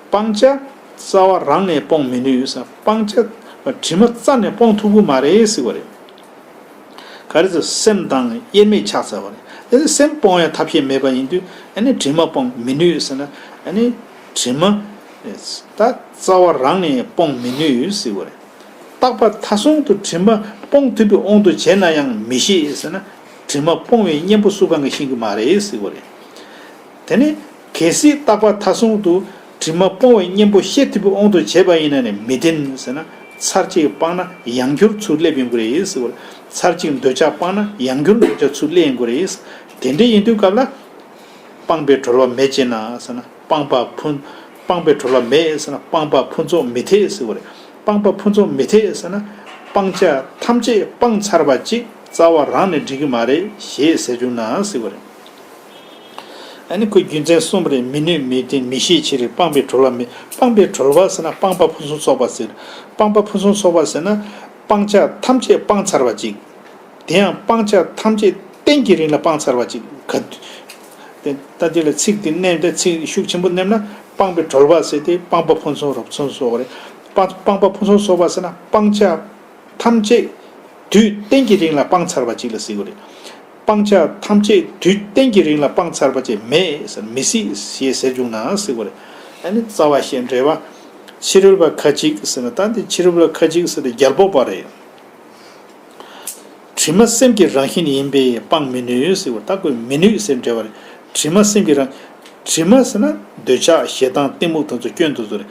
སྤང་བྱ་ རྩ་བ་རང་ནས་སྤོང་མི་ནུས་ཟེར། སྤང་བྱ་དྲི་མ་རྩ་ནས་སྤོང་ཐུབ་ཀྱི་མ་རེད་ཟེར་བ་རེད། ག་རེ་ཟེར། སེམས་དང་དབྱེར་མེད་ཆགས་ཚར་བ་རེད། དེ་ནི་སེམས་སྤོང་བའི་ཐབས་ཤེས་མེད་པ་ཡིན་དུས་ཨ་ནི་དྲི་མ་སྤོང་མི་ནུས་ཟེར་ན། ཨ་ནི་དྲི་མ་ད་རྩ་བ་རང་ནས་སྤོང་མི་ནུས་ཟེར་བ་རེད། རྟག་པ་མཐའ་སོང་དུ་དྲི་མ་སྤོང་ཐུབ་པའི་དབང་དུ་བྱས་ན་ཡང་མི་ཤེས་ཟེར་ན། དྲི་མ་སྤོང་བའི་གཉེན་པོ་སུ་གང་གིས་ཤེས་ཀྱི་མ་རེད་ཟེར་བ་རེད། དེ་ནི་གལ་སྲིད་རྟག་པ་མཐའ་སོང་དུ་དྲི་མ་སྤོང་བའི་གཉེན་པོ་ཤེས་ཐུབ་པའི་དབང་དུ་བྱས་པ་ཡིན་ན་ནི་མི་བདེན་ཟེར་ན། ཚར་གཅིག་སྤངས་ན་ཡང་བསྐྱར་ཚུར་སླེབས་ཡོང་གི་རེད་ཟེར་བ་རེད། ཚར་གཅིག་འདོད་ཆགས་སྤངས་ན་ཡང་བསྐྱར་འདོད་ཆགས་ཚུར་སླེབས་ཡོང་གི་རེད། དེ་འདྲ་ཡིན་དུས་སྐབས་ལ། སྤངས་པས་གྲོལ་བ་མེད་ཅེ་ན་ཟེར་ན། སྤངས་པ་ཕུན། སྤངས་པས་གྲོལ་བ་མེད་ཟེར་ན། སྤངས་པ་ཕུན་ཚོགས་མི་འཐད་ཟེར་བ་རེད། སྤངས་པ་ཕུན་ཚོགས་མི་འཐད་ཟེར་ན། སྤང་བྱ་ཐམས་ཅད་སྤངས་ཚར་བ་ཅིག་རྩ་བ་རང་ནས་འགྲིག་གི་མ་རེད་ཞེས་ཟེར་བྱུང་ན་ཟེར་བ་རེད། ཨ་ནི་ཁོས་རྒྱུ་མཚན་གསུངས་པ་རེད། མི་ནུས་མི་བདེན་མི་ཤེས་ཕྱིར། སྤངས་པས་གྲོལ་བ་མེད། སྤངས་པས་གྲོལ་བ་ཟེར་ན་སྤངས་པ་ཕུན་སུམ་ཚོགས་པ་ཟེར། སྤངས་པ་ཕུན་སུམ་ཚོགས་པ་ཟེར་ན། སྤང་བྱ་ཐམས་ཅད་སྤངས་ཚར་བ་ཅིག་དེ་ཡང་སྤང་བྱ་ཐམས་ཅད་གཏན་གྱི་རིང་ལ་སྤངས་ཚར་བ་ཅིག་ག་དེ་ལྟ་དེ་ལ་ཚིག་དེ་མནན་ཏེ་ཚིག་ཤུགས་ཆེན་པོ་མནན་ན། སྤངས་པས་གྲོལ་བ་ཟེར་ཏེ་སྤངས་པ་ཕུན་སུམ་རབ་ཚུན་སོགས་རེད། སྤངས་སྤངས་པ་ཕུན་སུམ་ཚོགས་པ་ཟེར་ན་སྤང་བྱ་ཐམས་ཅད་དུས་གཏན་གྱི་རིང་ལ་སྤངས་ཚར་བ་ཅིག་ལ་ཟེར་གྱི་རེད། སྤང་བྱ་ཐམས་ཅད་དུས་གཏན་གྱི་རིང་ལ་སྤངས་ཚར་བ་ཅིག་མེད་ཟེར། མི་སྲིད་ཞེས་ཟེར་བྱུང་ན་ཟེར་གྱི་རེད། ཨ་ནི་རྩ་བ་ཤེས་འབྲེལ་བ། ཕྱི་རོལ་པ་ཁ་ཅིག་ཟེར་ན། ད་འདི་ཕྱི་རོལ་པ་ཁ་ཅིག་ཟེར་ཏེ་རྒྱལ་པོ་པ་རེད། དྲི་མ་སེམས་ཀྱི་རང་བཞིན་ཡིན་པས་སྤང་མི་ནུས་ཟེར་བ། ད་ཁོས་མི་ནུས་ཟེར་འབྲེལ་བ་རེད། དྲི་མ་སེམས་ཀྱི་རང་། དྲི་མ་ཟེར་ན་འདོད་ཆགས་ཞེ་སྡང་གཏི་མུག་དེ་ཚོ་སྐྱོན་དེ་ཚོ་རེད།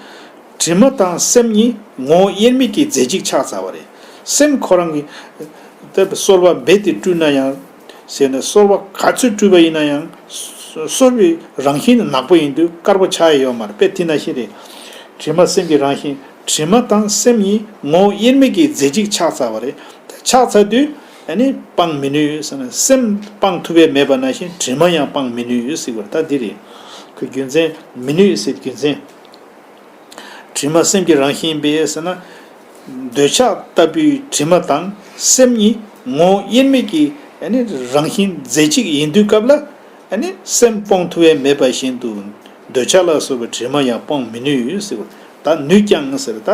དྲི་མ་དང་སེམས་གཉིས་ངོ་བོ་དབྱེར་མེད་ཀྱི་རྫས་གཅིག་ཆགས་ཚར་བ་རེད། སེམས་ཁོ་རང་གི་ད་གསོལ་བ་རྦད་དེ་བཀྲུས་ན་ཡང་ཟེར་ན། གསོལ་བ་ག་ཚོད་བཀྲུས་པ་ཡིན་ན་ཡང་། གསོལ་བའི་རང་བཞིན་ནི་ནག་པོ་ཡིན་དུས་དཀར་པོ་ཆགས་ཡ་ཡོད་མ་རེད་པས། དེ་ནང་བཞིན་རེད། དྲི་མ་སེམས་ཀྱི་རང་བཞིན། དྲི་མ་དང་སེམས་གཉིས་ངོ་བོ་དབྱེར་མེད་ཀྱི་རྫས་གཅིག་ཆགས་ཚར་བ་རེད། ཆགས་ཚར་དུས་ཨ་ནི་སྤང་མི་ནུས་ཟེར་ན། སེམས་སྤང་ཐུབ་པ་མེད་པ་ནང་བཞིན་དྲི་མ་ཡང་སྤང་མི་ནུས་ཟེར་བ་རེད། ད་འདི་རེད། ཁོའི་རྒྱུ་མཚན། མི་ནུས་ཟེར་རྒྱུ་མཚན། དྲི་མ་སེམས་ཀྱི་རང་བཞིན་པས་ཟེར་ན། འདོད་ཆགས་ལྟ་བུའི་དྲི་མ་དང་སེམས་གཉིས་ངོ་བོ་དབྱེར་མེད་ཀྱི་ཨ་ནི་རང་བཞིན་རྫས་གཅིག་ཡིན་དུས་སྐབས་ལ། ཨ་ནི་སེམས་སྤོང་ཐུབ་པ་མེད་པ་བཞིན་དུ་འདོད་ཆགས་ལ་སོགས་པའི་དྲི་མ་ཡང་སྤོང་མི་ནུས་ཟེར་བ། ད་ནུས་ཀྱང་ཟེར། ད་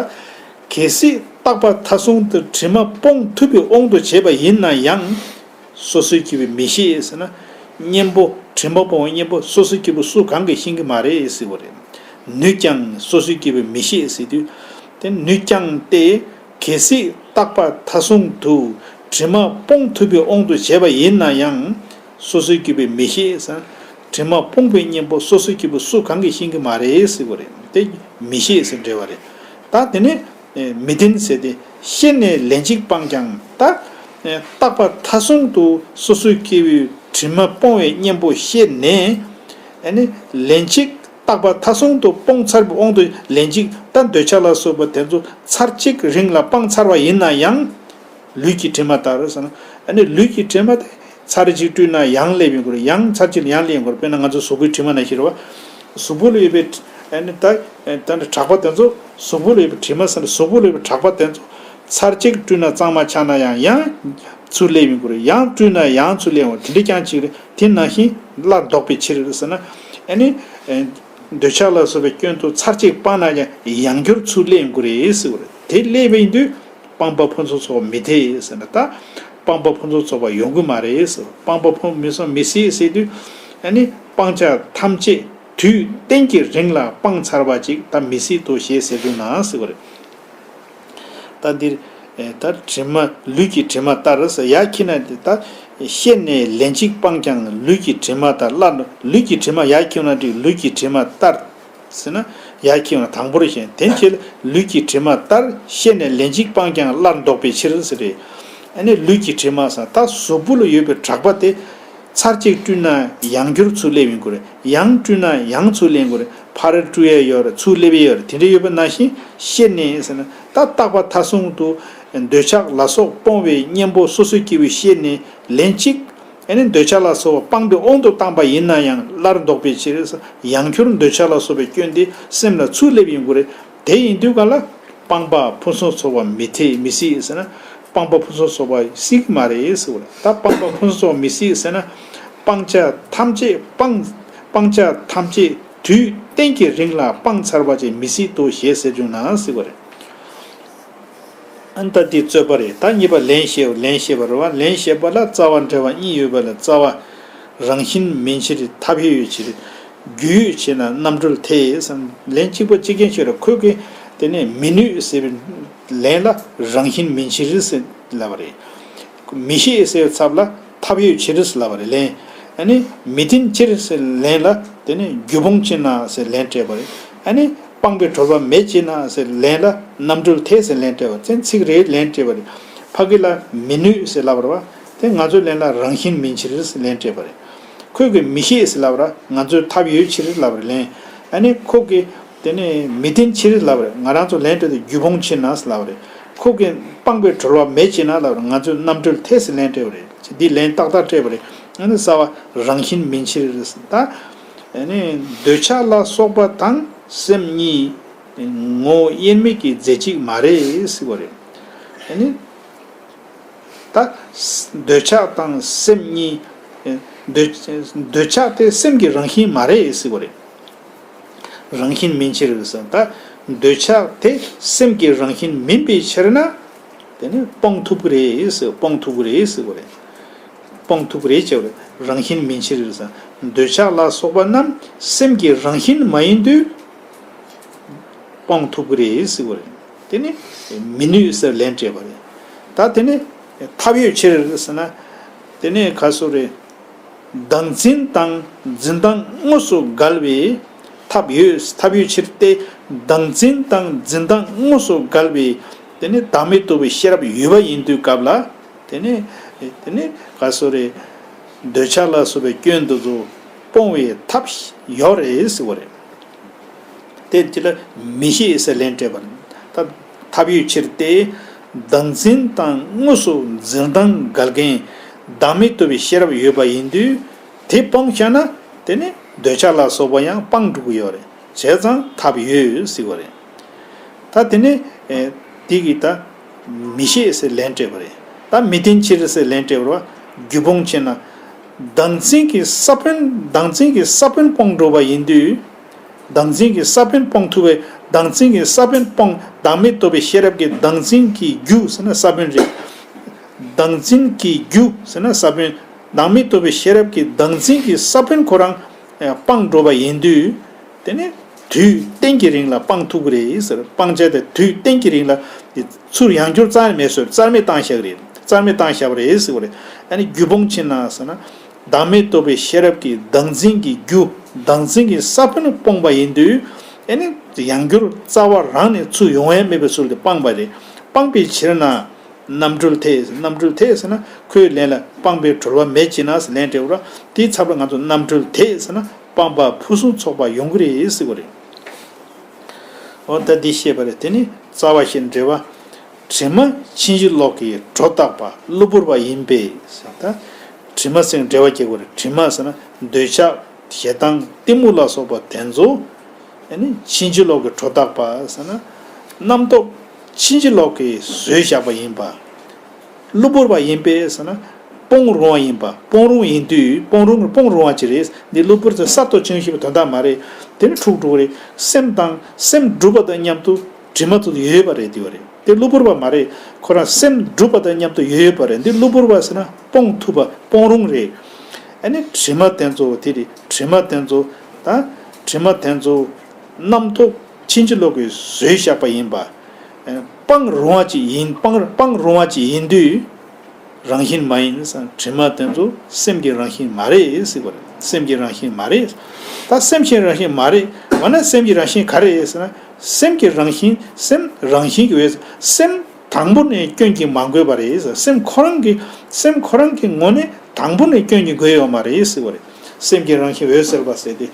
གལ་སྲིད་རྟག་པ་མཐའ་སོང་དུ་དྲི་མ་སྤོང་ཐུབ་པའི་དབང་དུ་བྱས་པ་ཡིན་ན་ཡང་། སོ་སོའི་སྐྱེ་བོས་མི་ཤེས་ཟེར་ན། གཉེན་པོ་དྲི་མ་སྤོང་བའི་གཉེན་པོ་སོ་སོའི་སྐྱེ་བོ་སུ་གང་གིས་ཤེས་ཀྱི་མ་རེད་ཟེར་བ་རེད། ནུས་ཀྱང་སོ་སོའི་སྐྱེ་བོས་མི་ཤེས་ཟེར་དུས། དེ་ནུས་ཀྱང་སྟེ། གལ་སྲིད་རྟག་པ་མཐའ་སོང་དུ་དྲི་མ་སྤོང་ཐུབ་པའི་དབང་དུ་བྱས་པ་ཡིན་ན་ཡང་། སོ་སོའི་སྐྱེ་བོས་མི་ཤེས་ཟེར། དྲི་མ་སྤོང་བའི་གཉེན་པོ་སོ་སོའི་སྐྱེ་བོ་སུ་གང་གིས་ཤེས་ཀྱི་མ་རེད་ཟེར་བ་རེད། དེ་མི་ཤེས་ཟེར་འབྲེལ་བ་རེད། ད་དེ་ནས། མི་བདེན་ཟེར་ཏེ། ཤེས་ནས་ལན་གཅིག་སྤངས་ཀྱང་། ད། རྟག་པ་མཐའ་སོང་དུ་སོ་སོའི་སྐྱེ་བོའི་དྲི་མ་སྤོང་བའི་གཉེན་པོ་ཤེས་ནས། ཨ་ནི་ལན་གཅིག་རྟག་པ་མཐའ་སོང་དུ་སྤོང་ཚར་བའི་དབང་དུ་ལན་གཅིག་ད་འདོད་ཆགས་ལ་སོགས་པ་དེ་ཚོ་ཚར་གཅིག་རིང་ལ་སྤངས་ཚར་བ་ཡིན་ན་ཡང་། ལུས་ཀྱི་དྲི་མ་ལྟར་ཟེར་ན། ཨ་ནི་ལུས་ཀྱི་དྲི་མ་དེ་ཚར་གཅིག་བཀྲུས་ན་ཡང་སླེབས་ཡོང་གི་རེད། ཡང་ཚར་གཅིག་ལ་ཡང་སླེབས་ཡོང་གི་རེད། དཔེར་ན་ང་ཚོ་གཟུགས་པོའི་དྲི་མ་ནང་བཞིན་རེད་བ། གཟུགས་པོ་ལ་ཡོད་པའི་ཨ་ནི་ད་ད་ནི་དྲེག་པ་དེ་ཚོ། གཟུགས་པོ་ལ་ཡོད་པའི་དྲི་མ་ཟེར་ན་གཟུགས་པོ་ལ་ཡོད་པའི་དྲེག་པ་དེ་ཚོ་ཚར་གཅིག་བཀྲུས་ན་གཙང་མ་ཆགས་ན་ཡང་ཡང་ཚུར་སླེབས་ཡོང་གི་རེད། ཡང་བཀྲུས་ན་ཡང་ཚུར་སླེབས་ཡོང་། དེ་འདྲ་རྐྱང་གཅིག་རེད། དེ་ནང་བཞིན་སླར་ལྡོག་པའི་ཕྱིར་ཟེར་ན། ཨ་ནི་འདོད་ཆགས་ལ་སོགས་པའི་སྐྱོན་དུ་ཚར་གཅིག་སྤངས་ན་ཡང་ཡང་བསྐྱར་ཚུར་སླེབས་ཡོང་གི་རེད་ཟེར་བ་རེད། དེ་སླེབས་པ་ཡིན་དུས། སྤངས་པ་ཕུན་སུམ་ཚོགས་པ་མི་འཐད་ཟེར་ན། ད་སྤངས་པ་ཕུན་སུམ་ཚོགས་པ་ཡོང་གི་མ་རེད་ཟེར། སྤངས་པ་ཕུན་མི་སོང་མི་སྲིད་ཟེར་དུས། ཨ་ནི་སྤང་བྱ་ཐམས་ཅད་དུས་གཏན་གྱི་རིང་ལ་སྤངས་ཚར་བ་ཅིག་ད་མི་སྲིད་དོ་ཞེས་ཟེར་རྒྱུ་ན་ཟེར་བ་རེད། ད་འདིར་ད་དྲི་མ་ལུས་ཀྱི་དྲི་མ་ལྟར་ཟེར་ཡ་ཁྱི་ན་དེ་ད་ཤེས་ནས་ལན་གཅིག་སྤངས་ཀྱང་ལུས་ཀྱི་དྲི་མ་ལྟར་སླར། ལུས་ཀྱི་དྲི་མ་ཡ་ཁྱི་ན་དེ་ལུས་ཀྱི་དྲི་མ་ལྟར། ཟེར་ན། ཡ་ཁྱི་ཡོང་ན་དང་པོར་ཞེན། དེ་ཕྱིར་ལུས་ཀྱི་དྲི་མ་ལྟར་ཤེས་ནས་ལན་གཅིག་སྤངས་ཀྱང་སླར་ལྡོག་པའི་ཕྱིར་ཟེར་རེད། ཨ་ནི་ལུས་ཀྱི་དྲི་མ་ཟེར་ད་གཟུགས་པོ་ལ་ཡོད་པའི་དྲེག་པ་དེ། ཚར་གཅིག་བཀྲུས་ན་ཡང་བསྐྱར་ཚུར་སླེབས་ཡོང་གི་རེད། ཡང་བཀྲུས་ན་ཡང་ཚུར་སླེབས་ཡོང་གི་རེད། ཕར་བཀྲུ་ཡས་ཡོད་རེད། ཚུར་སླེབས་ཡས་ཡོད་རེད། དེ་འདྲ་ཡོད་པ་ནང་བཞིན་ཤེས་ནས་ཟེར་ན། ད་རྟག་པ་མཐའ་སོང་དུ་འདོད་ཆགས་ལ་སོགས་སྤོང་བའི་གཉེན་པོ་སོ་སོའི་སྐྱེ་བོས་ཤེས་ནས་ལན་གཅིག་ཨ་ནི་འདོད་ཆགས་ལ་སོགས་པ་སྤངས་པའི་དབང་དུ་བཏང་པ་ཡིན་ན་ཡང་སླར་ལྡོག་པའི་ཕྱིར། ཡང་བསྐྱར་འདོད་ཆགས་ལ་སོགས་པའི་སྐྱོན་དེ་སེམས་ལ་ཚུར་སླེབས་ཡོང་གི་རེད། དེ་ཡིན་དུས་ག་ལ། སྤངས་པ་ཕུན་སུམ་ཚོགས་པ་མི་འཐད་མི་སྲིད་ཟེར་ན། སྤངས་པ་ཕུན་སུམ་ཚོགས་པ་སྲིད་ཀྱི་མ་རེད་ཟེར་བ་རེད། ད་སྤངས་པ་ཕུན་སུམ་ཚོགས་པ་མི་སྲིད་ཟེར་ན། སྤང་བྱ་ཐམས་ཅད་སྤངས། སྤང་བྱ་ཐམས་ཅད་ དུས་གཏན་གྱི་རིང་ལ་སྤངས་ཚར་བ་ཅིག་མི་སྲིད་དོ་ཞེས་ཟེར་བྱུང་ན་ཟེར་བ་རེད། ཨ་ནི་ད་འདི་རྩོད་པ་རེད། ད་གཉིས་པ་ལན་བཤད་ལན་བཤད་པ་རེད་བ། ལན་བཤད་པ་ལ་རྩ་བ་འབྲེལ་བ་གཉིས་ཡོད་པ་ལ། རྩ་བ། རང་བཞིན་མིན་ཕྱིར་ཐབས་ཡོད་ཕྱིར། རྒྱུ་ཡོད་ཕྱིར་ན་རྣམ་གྲོལ་འཐད་ཟེར། ལན་གཅིག་པ་གཅིག་རྐྱང་ཞིག་རེད། ཁོས་གི་དེ་ནས་མི་ནུས་ཟེར་བའི་ལན་ལ་རང་བཞིན་མིན་ཕྱིར་ཟེར་ལབ་པ་རེད། མི་ཤེས་ཟེར་བའི་ཚབ་ལ་ཐབས་ཡོད་ཕྱིར་ཟེར་ལབ་པ་རེད། ལན། ཨ་ནི་མི་བདེན་ཕྱིར་ཟེར་ལན་ལ་དེ་ནས་རྒྱུ་སྤོང་ཕྱིར་ན་ཟེར་ལན་སྤྲད་པ་རེད། ཨ་ནི་སྤངས་པའི་གྲོལ་བ་མེད་ཕྱིར་ན་ཟེར་ལན་ལ་རྣམ་གྲོལ་འཐད་ཟེར་ལན་སྤྲད་པ་རེད། ཚིག་རེའི་ལན་སྤྲད་པ་རེད། ཕ་གི་ལ་མི་ནུས་ཟེར་ལབ་པ་རེད་བ། དེ་ང་ཚོའི་ལན་ལ་རང་བཞིན་མིན་ཕྱིར་ཟེར་ལན་སྤྲད་པ་རེད། ཁོས་གི་མི་ཤེས་ཟེར་ལབ་པ་རེད། ང་ཚོའི་ཐབས་ཡོད་ཕྱིར་ལབ་པ་རེད། ལན། ཨ་ནི་ཁོ་གི་དེ་ནས་མི་བདེན་ཕྱིར་ལབ་པ་རེད། ང་རང་ཚོ་ལན་སྤྲད་དེ་རྒྱུ་སྤོང་ཕྱིར་ན་ལབ་པ་རེད། ཁོ་གི་སྤངས་པའི་གྲོལ་བ་མེད་ཕྱིར་ན་ལབ་པ་རེད། ང་ཚོས་རྣམ་གྲོལ་འཐད་ཟེར་ལན་སྤྲད་པ་རེད། འདི་ལན་ཏག་ཏག་སྤྲད་པ་རེད། ཨ་ནི་རྩ་བ་རང་བཞིན་མིན་ཕྱིར་ད། ཨ་ནི་འདོད་ཆགས་ལ་སོགས་པ་དང་སེམས་གཉིས་ངོ་བོ་དབྱེར་མེད་ཀྱི་རྫས་གཅིག་མ་རེད་ཟེར་བ་རེད། ཨ་ནི། ད། འདོད་ཆགས་དང་སེམས་གཉིས། འདོད། འདོད་ཆགས་དེ་སེམས་ཀྱི་རང་བཞིན་མ་རེད་ཟེར་བ་རེད། རང་བཞིན་མིན་ཕྱིར་ཟེར། ད། འདོད་ཆགས་དེ་སེམས་ཀྱི་རང་བཞིན་མིན་པའི་ཕྱིར་ན། དེ་ནི་སྤོང་ཐུབ་ཀྱི་རེད་ཟེར། སྤོང་ཐུབ་ཀྱི་རེད་ཟེར་བ་རེད། སྤོང་ཐུབ་ཀྱི་རེད་ཅེས་པ་རེད། རང་བཞིན་མིན་ཕྱིར་ཟེར། འདོད་ཆགས་ལ་སོགས་པ་རྣམས་སེམས་ཀྱི་རང་བཞིན་མ་ཡིན་དུས། སྤོང་ཐུབ་ཀྱི་རེད་ཟེར་བ་རེད། དེ་ནི་མི་ནུས་ཟེར་ལན་སྤྲད་པ་རེད། ད་དེ་ནི་ཐབས་ཡོད་ཕྱིར་ཟེར་ན། དེ་ནི་ག་སུ་རེད། བདག་འཛིན་དང་འཛིན་སྟངས་དངོས་སུ་འགལ་བའི་ཐབས་ཡོད། ཐབས་ཡོད་ཕྱིར་ཏེ། བདག་འཛིན་དང་འཛིན་སྟངས་དངོས་སུ་འགལ་བའི་དེ་ནི་བདག་མེད་རྟོགས་པའི་ཤེས་རབ་ཡོད་པ་ཡིན་དུས་སྐབས་ལ། དེ་ནི། དེ་ནི་ག་སུ་རེད། འདོད་ཆགས་ལ་སོགས་པའི་སྐྱོན་འདི་ཚོ་སྤོང་བའི་ཐབས་ཡོད་རེད་ཟེར་བ་རེད། དེ་དེ་ལ་མི་ཤེས་ཟེར་ལན་སྤྲད་པ་རེད། ཐབས་ཐབས་ཡོད་ཕྱིར་ཏེ། བདག་འཛིན་དང་དངོས་སུ་འཛིན་སྟངས་འགལ་མཁན་བདག་མེད་རྟོགས་པའི་ཤེས་རབ་ཡོད་པ་ཡིན་དུས། དེ་སྤོང་བྱས་ན་དེ་ནི་འདོད་ཆགས་ལ་སོགས་པ་ཡང་སྤང་འགྲོ་གི་ཡོད་རེད། བྱས་ཙང་ཐབས་ཡོད་ཟེར་བ་རེད། ད་དེ་ནས་ཨེ་དེ་གིས་ད་མི་ཤེས་ཟེར་ལན་སྤྲད་པ་རེད། ད་མི་བདེན་ཕྱིར་ཟེར་ལན་སྤྲད་པ་རེད་བ། རྒྱུ་སྤོང་བྱས་ན། བདག་འཛིན་གྱི་ས་བོན། བདག་འཛིན་གྱི་ས་བོན་སྤོང་འགྲོ་བ་ཡིན་དུས། བདག་འཛིན་གྱི་ས་བོན་སྤོང་ཐུབ་པའི། བདག་འཛིན་གྱི་ས་བོན་སྤོང་། བདག་མེད་རྟོགས་པའི་ཤེས་རབ་ཀྱི་བདག་འཛིན་གྱི་རྒྱུ་ཟེར་ན་ས་བོན་རེད། བདག་འཛིན་གྱི་རྒྱུ་ཟེར་ན་ས་བོན། བདག་མེད་རྟོགས་པའི་ཤེས་རབ་ཀྱི་བདག་འཛིན་གྱི་ས་བོན་ཁོ་རང་ཨེ་སྤང་འགྲོ་བ་ཡིན་དུས། དེ་ནི་དུས་གཏན་གྱི་རིང་ལ་སྤང་ཐུབ་ཀྱི་རེད་ཟེར། སྤང་བྱ་དེ་དུས་གཏན་གྱི་རིང་ལ་དེ་ཚུར་ཡང་བསྐྱར་རྩ་མེད་བཟོས། རྩ་མེད་བཏང་བཞག་གི་རེད། རྩ་མེད་བཏང་བཞག་པ་རེད་ཟེར་བ་རེད། ཨ་ནི་རྒྱུ་སྤོང་ཕྱིར་ན་ཟེར་ན། བདག་མེད་རྟོགས་པའི་ཤེས་རབ་ཀྱི་བདག་འཛིན་གྱི་རྒྱུ། བདག་འཛིན་གྱི་ས་བོན་སྤོང་བ་ཡིན་དུས། ཨ་ནི་ཡང་བསྐྱར་རྩ་བ་རང་ནས་ཚུར་ཡོང་ཡ་མེད་པའི་ཚུལ་དུ་སྤངས་པ་རེད། སྤངས་པའི་ཕྱིར་ན། རྣམ་གྲོལ་འཐད། རྣམ་གྲོལ་འཐད་ཟེར་ན་ཁོའི་ལན་ལ་སྤངས་པའི་གྲོལ་བ་མེད་ཅེ་ན་ཟེར་ལན་སྤྲད་པ་རེད། དེའི་ཚབ་ལ་ང་ཚོ་རྣམ་གྲོལ་འཐད་ཟེར་ན་སྤངས་པ་ཕུན་སུམ་ཚོགས་པ་ཡོང་གི་རེད་ཟེར་བ་རེད། འོ་ད་འདི་བཤད་པ་རེད། དེ་ནི་རྩ་བ་ཞེས་འགྲེལ་བ། དྲི་མ་ཕྱིན་ཅི་ལོག་གི་སྒྲོ་བཏགས་པ་གློ་བུར་བ་ཡིན་པས་ཟེར། ད་དྲི་མ་ཟེར་འགྲེལ་བ་སྐྱེ་དགོས་རེད། དྲི་མ་ཟེར་ན་འདོད་ཆགས་ཞེ་སྡང་གཏི་མུག་ལ་སོགས་པ་དེ་ཚོ། ཨ་ནི་ཕྱིན་ཅི་ལོག་གི་སྒྲོ་བཏགས་པ་ཟེར་ན། རྣམ་རྟོག་ཕྱིན་ཅི་ལོག་གིས་བཟོས་བཞག་པ་ཡིན་པ། གློ་བུར་བ་ཡིན་པས་ཟེར་ན། སྤོང་རུང་བ་ཡིན་པ། སྤོང་རུང་ཡིན་དུས་སྤོང་རུང་སྤོང་རུང་བ་ཅིག་རེད། འདི་གློ་བུར་དེ་གསར་གཏོད་བྱུང་ཞེས་པའི་དོན་དག་མ་རེད། དེ་ནི་འཁྲུག་འགྲོ་གི་རེད། སེམས་དང་སེམས་སྒྲུབ་པ་དང་མཉམ་དུ་དྲི་མ་ཚོ་ཡོད་པ་རེད། དེ་བ་རེད། དེ་གློ་བུར་བ་མ་རེད། ཁོ་རང་སེམས་སྒྲུབ་པ་དང་མཉམ་དུ་ཡོད་པ་རེད། འདི་གློ་བུར་བ་ཟེར་ན་སྤོང་ཐུབ་པ་སྤོང་རུང་རེད། ཨ་ནི་དྲི་མ་དེ་ཚོ་དེ་རེད། དྲི་མ་དེ་ཚོ་ད་དྲི་མ་དེ་ཚོ་རྣམ་རྟོག་ཕྱིན་ཅི་ལོག་གིས་བཟོས་བཞག་པ་ཡིན་པ། སྤང་རུང་བ་ཅིག་ཡིན། སྤང་སྤང་རུང་བ་ཅིག་ཡིན་དུས། རང་བཞིན་མ་ཡིན་ཟེར། དྲི་མ་དེ་ཚོ་སེམས་ཀྱི་རང་བཞིན་མ་རེད་ཟེར་བ་རེད། སེམས་ཀྱི་རང་བཞིན་མ་རེད། ད་སེམས་ཀྱི་རང་བཞིན་མ་རེད། འོ་ན་སེམས་ཀྱི་རང་བཞིན་ག་རེ་རེད་ཟེར་ན། སེམས་ཀྱི་རང་བཞིན། སེམས་རང་བཞིན་གྱི་འོད། སེམས་དང་པོ་ནས་སྐྱོན་གྱིས་མ་གོས་པ་རེད་ཟེར། སེམས་ཁོ་རང་གི། སེམས་ཁོ་རང་གི་ངོས་ནས་དང་པོ་ནས་སྐྱོན་གྱིས་གོས་ཡོད་མ་རེད་ཟེར་བ་རེད། སེམས་ཀྱི་རང་བཞིན་འོད་གསལ་བ་ཟེར་ཏེ།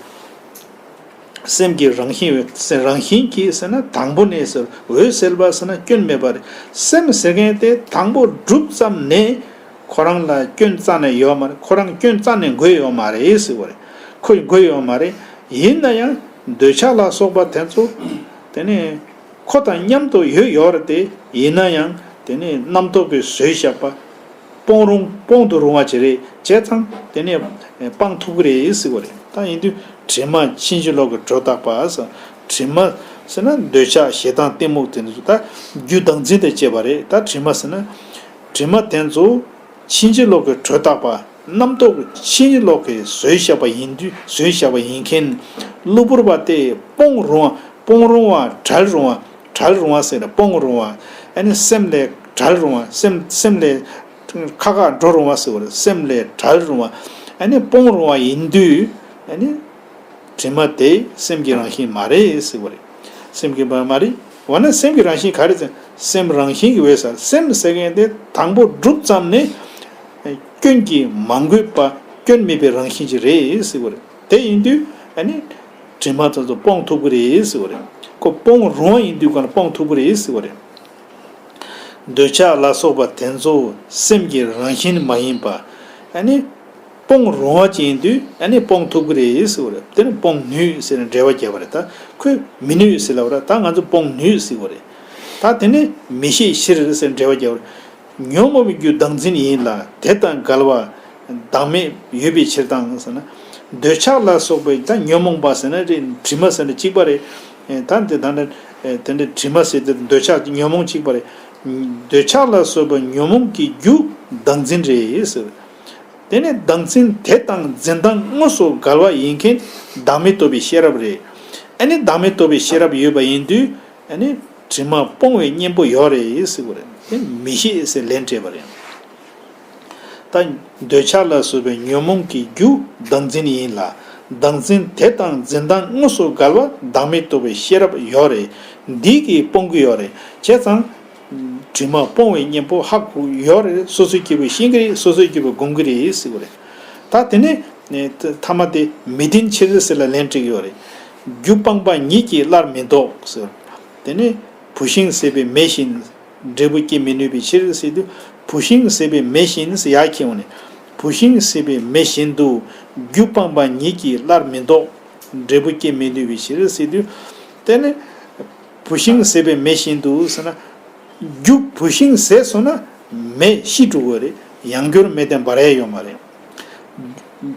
སེམས་ཀྱི་རང་བཞིན་འོད། སེམས་རང་བཞིན་གྱིས་ཟེར་ན་དང་པོ་ནས་ཟེར། འོད་གསལ་བ་ཟེར་ན་སྐྱོན་མེད་པ་རེད། སེམས་ཟེར་མཁན་དེ་དང་པོ་གྲུབ་ཙམ་ནས་ཁོ་རང་ལ་སྐྱོན་རྩ་ནས་ཡོད་མ་རེད། ཁོ་རང་སྐྱོན་རྩ་ནས་འགོས་ཡོད་མ་རེད་ཟེར་བ་རེད། ཁོས་འགོས་ཡོད་མ་རེད། ཡིན་ན་ཡང་འདོད་ཆགས་ལ་སོགས་པ་དེ་ཚོ་དེ་ནས་ཁོ་དང་མཉམ་དུ་ཡོད་ཡོད་རེད་དེ། ཡིན་ན་ཡང་དེ་ནས་རྣམ་རྟོག་གིས་བཟོས་བཞག་པ། སྤོང་རུང་སྤོང་དུ་རུང་བ་ཅིག་རེད། བྱས་ཙང་དེ་ནས་སྤང་ཐུབ་ཀྱི་རེད་ཟེར་བ་རེད། ད་ཡིན་དུས་དྲི་མ་ཕྱིན་ཅི་ལོག་གི་དྲོད་བརྟག་པ་ཟེར། དྲི་མ་ཟེར་ན་འདོད་ཆགས་ཞེ་སྡང་གཏི་མུག་དེ་ཚོ་ད་རྒྱུ་བདག་འཛིན་དེ་བྱེད་པ་རེད། ད་དྲི་མ་ཟེར་ན་དྲི་མ་དེ་ཚོ་ཕྱིན་ཅི་ལོག་གི་དྲོད་བརྟག་པ། རྣམ་རྟོག་ཕྱིན་ཅི་ལོག་གིས་བཟོས་བཞག་པ་ཡིན་དུས། བཟོས་བཞག་པ་ཡིན་མཁན་གློ་བུར་བ་དེ་སྤོང་རུང་བ། སྤོང་རུང་བ། བྲལ་རུང་བ། བྲལ་རུང་བ་ཟེར་ན་སྤོང་རུང་བ། ཨ་ནི་སེམས་ལས་བྲལ་རུང་བ། སེམས་སེམས་ལས་ཁ་ཁ་འགྲོ་རུང་བ་ཟེར་བ་རེད། སེམས་ལས་བྲལ་རུང་བ། ཨ་ནི་སྤོང་རུང་བ་ཡིན་དུས། ཨ་ནི་དྲི་མ་དེ་སེམས་ཀྱི་རང་བཞིན་མ་རེད་ཟེར་བ་རེད། སེམས་ཀྱི་མ་མ་རེད། འོ་ན་སེམས་ཀྱི་རང་བཞིན་ག་རེ་ཟེར། སེམས་རང་བཞིན་གྱིས་འོད་གསལ། སེམས་ཟེར་མཁན་དེ་དང་པོ་གྲུབ་ཙམ་ནས་སྐྱོན་གྱིས་མ་གོས་པ། སྐྱོན་མེད་པའི་རང་བཞིན་ཅིག་རེད་ཟེར་བ་རེད། དེ་ཡིན་དུས་ཨ་ནི་དྲི་མ་དེ་ཚོ་སྤོང་ཐུབ་ཀྱི་རེད་ཟེར་བ་རེད། ཁོ་སྤོང་རུང་བ་ཡིན་དུས་ག་ལ་སྤོང་ཐུབ་ཀྱི་རེད་ཟེར་བ་རེད། འདོད་ཆགས་ལ་སོགས་པ་དེ་ཚོ་སེམས་ཀྱི་རང་བཞིན་མ་ཡིན་པ། ཨ་ནི་སྤོང་རུང་བ་ཅིག་ཡིན་དུས་ཨ་ནི་སྤོང་ཐུབ་ཀྱི་རེད་ཟེར་བ་རེད། དེ་ནི་སྤོང་ནུས་ཟེར་ནས་འགྲེལ་བ་བརྒྱབ་པ་རེད། ད་ཁོས་མི་ནུས་ཟེར་ལབ་པ་རེད། ད་ང་ཚོ་སྤོང་ནུས་ཟེར་བ་རེད། ད་དེ་ནི་མི་ཤེས་ཕྱིར་ཟེར་འགྲེལ་བ་བརྒྱབ་པ་རེད། ཉོན་མོངས་པའི་རྒྱུ་བདག་འཛིན་ཡིན་ལ། དེ་དང་འགལ་བ་བདག་མེད་ཡོད་པའི་ཕྱིར་དང་ཟེར་ན། འདོད་ཆགས་ལ་སོགས་པའི་ད་ཉོན་མོངས་པ་ཟེར་ན་རེད། དྲི་མ་ཟེར་ན་གཅིག་པ་རེད། ད་འདི་ད་འདི་དེ་འདྲ་དྲི་མ་ཟེར་དེ་འདོད་ཆགས་ཉོན་མོངས་གཅིག་པ་རེད། འདོད་ཆགས་ལ་སོགས་པའི་ཉོན་མོངས་ཀྱི་རྒྱུ་བདག་འཛིན་རེད་ཟེར། དེ་ནི་བདག་འཛིན་དེ་དང་འཛིན་སྟངས་དངོས་སུ་འགལ་བ་ཡིན་མཁན་བདག་མེད་རྟོགས་པའི་ཤེས་རབ་རེད། ཨ་ནི་བདག་མེད་རྟོགས་པའི་ཤེས་རབ་ཡོད་པ་ཡིན་དུས། ཨ་ནི་དྲི་མ་སྤོང་བའི་གཉེན་པོ་ཡོད་རེད་ཟེར་བ་རེད། དེ་མི་ཤེས་ཟེར་ལན་སྤྲད་པ་རེད། ད་འདོད་ཆགས་ལ་སོགས་པའི་ཉོན་མོངས་ཀྱི་རྒྱུ་བདག་འཛིན་ཡིན་ལ། བདག་འཛིན་དེ་དང་འཛིན་སྟངས་དངོས་སུ་འགལ་བ་བདག་མེད་རྟོགས་པའི་ཤེས་རབ་ཡོད་རེད། འདི་གིས་སྤོང་གི་ཡོད་རེད། བྱས་ཙང་དྲི་མ་སྤོང་བའི་གཉེན་པོ་ཧ་གོ་ཡོད་རེད། སོ་སོའི་སྐྱེ་བོས་ཤེས་ཀྱི་རེད། སོ་སོའི་སྐྱེ་བོས་སྒོམ་གྱི་རེད་ཟེར་བ་རེད། ད་དེ་ནས་ཐ་མ་དེ་མི་ལྡན་ཕྱིར་ཟེར་ལ་ལན་སྤྲད་ཀྱི་ཡོད་རེད། རྒྱུ་སྤངས་པ་ཉིད་ཀྱིས་སླར་མི་ལྡོག་ཟེར། དེ་ནས་བུད་ཤིང་ཟད་པའི་མེ་བཞིན། འབྲས་བུ་སྐྱེ་མི་ནུས་པའི་ཕྱིར་ཟེར་དུས། བུད་ཤིང་ཟད་པའི་མེ་བཞིན་ཟེར་ཡར་འཁྱེར་འོང་ནས། བུད་ཤིང་ཟད་པའི་མེ་བཞིན་དུ། རྒྱུ་སྤངས་པ་ཉིད་ཀྱིས་སླར་མི་ལྡོག། འབྲས་བུ་སྐྱེ་མི་ནུས་པའི་ཕྱིར་ཟེར་དུས། དེ་ནི་བུད་ཤིང་ཟད་པའི་མེ་བཞིན་དུ་ཟེར་ན། རྒྱུ་བུད་ཤིང་ཟད་སོང་ན་མེ་ཤི་འགྲོ་གི་རེད། ཡང་བསྐྱར་མེ་དེ་འབར་ཡ་ཡོད་མ་རེད།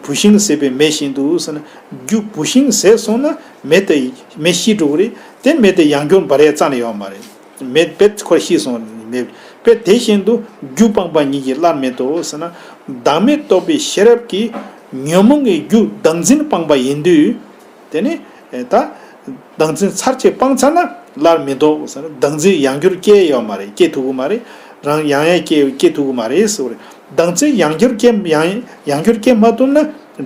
བུད་ཤིང་ཟད་པའི་མེ་བཞིན་དུ་ཟེར་ན། རྒྱུ་བུད་ཤིང་ཟད་སོང་ན་མེ་དེ་མེ་ཤི་འགྲོ་གི་རེད། དེ་མེ་དེ་ཡང་བསྐྱར་འབར་ཡ་རྩ་ནས་ཡོད་མ་རེད། མེ་དཔེ་ཁོ་ཤི་སོང་མེ། དཔེ་དེ་བཞིན་དུ་རྒྱུ་སྤངས་པ་ཉིད་ཀྱིས་སླར་མི་ལྡོག་ཟེར་ན། བདག་མེད་རྟོགས་པའི་ཤེས་རབ་ཀྱིས་ཉོན་མོངས་ཀྱི་རྒྱུ་བདག་འཛིན་སྤངས་པ་ཡིན་དུས། དེ་ནི་ད་བདག་འཛིན་ཚར་གཅིག་སྤངས་ཚར་ན་སླར་མི་ལྡོག་ཟེར་ན། བདག་འཛིན་ཡང་བསྐྱར་སྐྱེ་ཡོད་མ་རེད། སྐྱེ་ཐུབ་ཀྱི་མ་རེད། རང་ཡང་ཡང་སྐྱེ་སྐྱེ་ཐུབ་ཀྱི་མ་རེད་ཟེར་བ་རེད། བདག་འཛིན་ཡང་བསྐྱར་སྐྱེ་ཡང་ཡང་བསྐྱར་སྐྱེ་མ་ཐུབ་ན་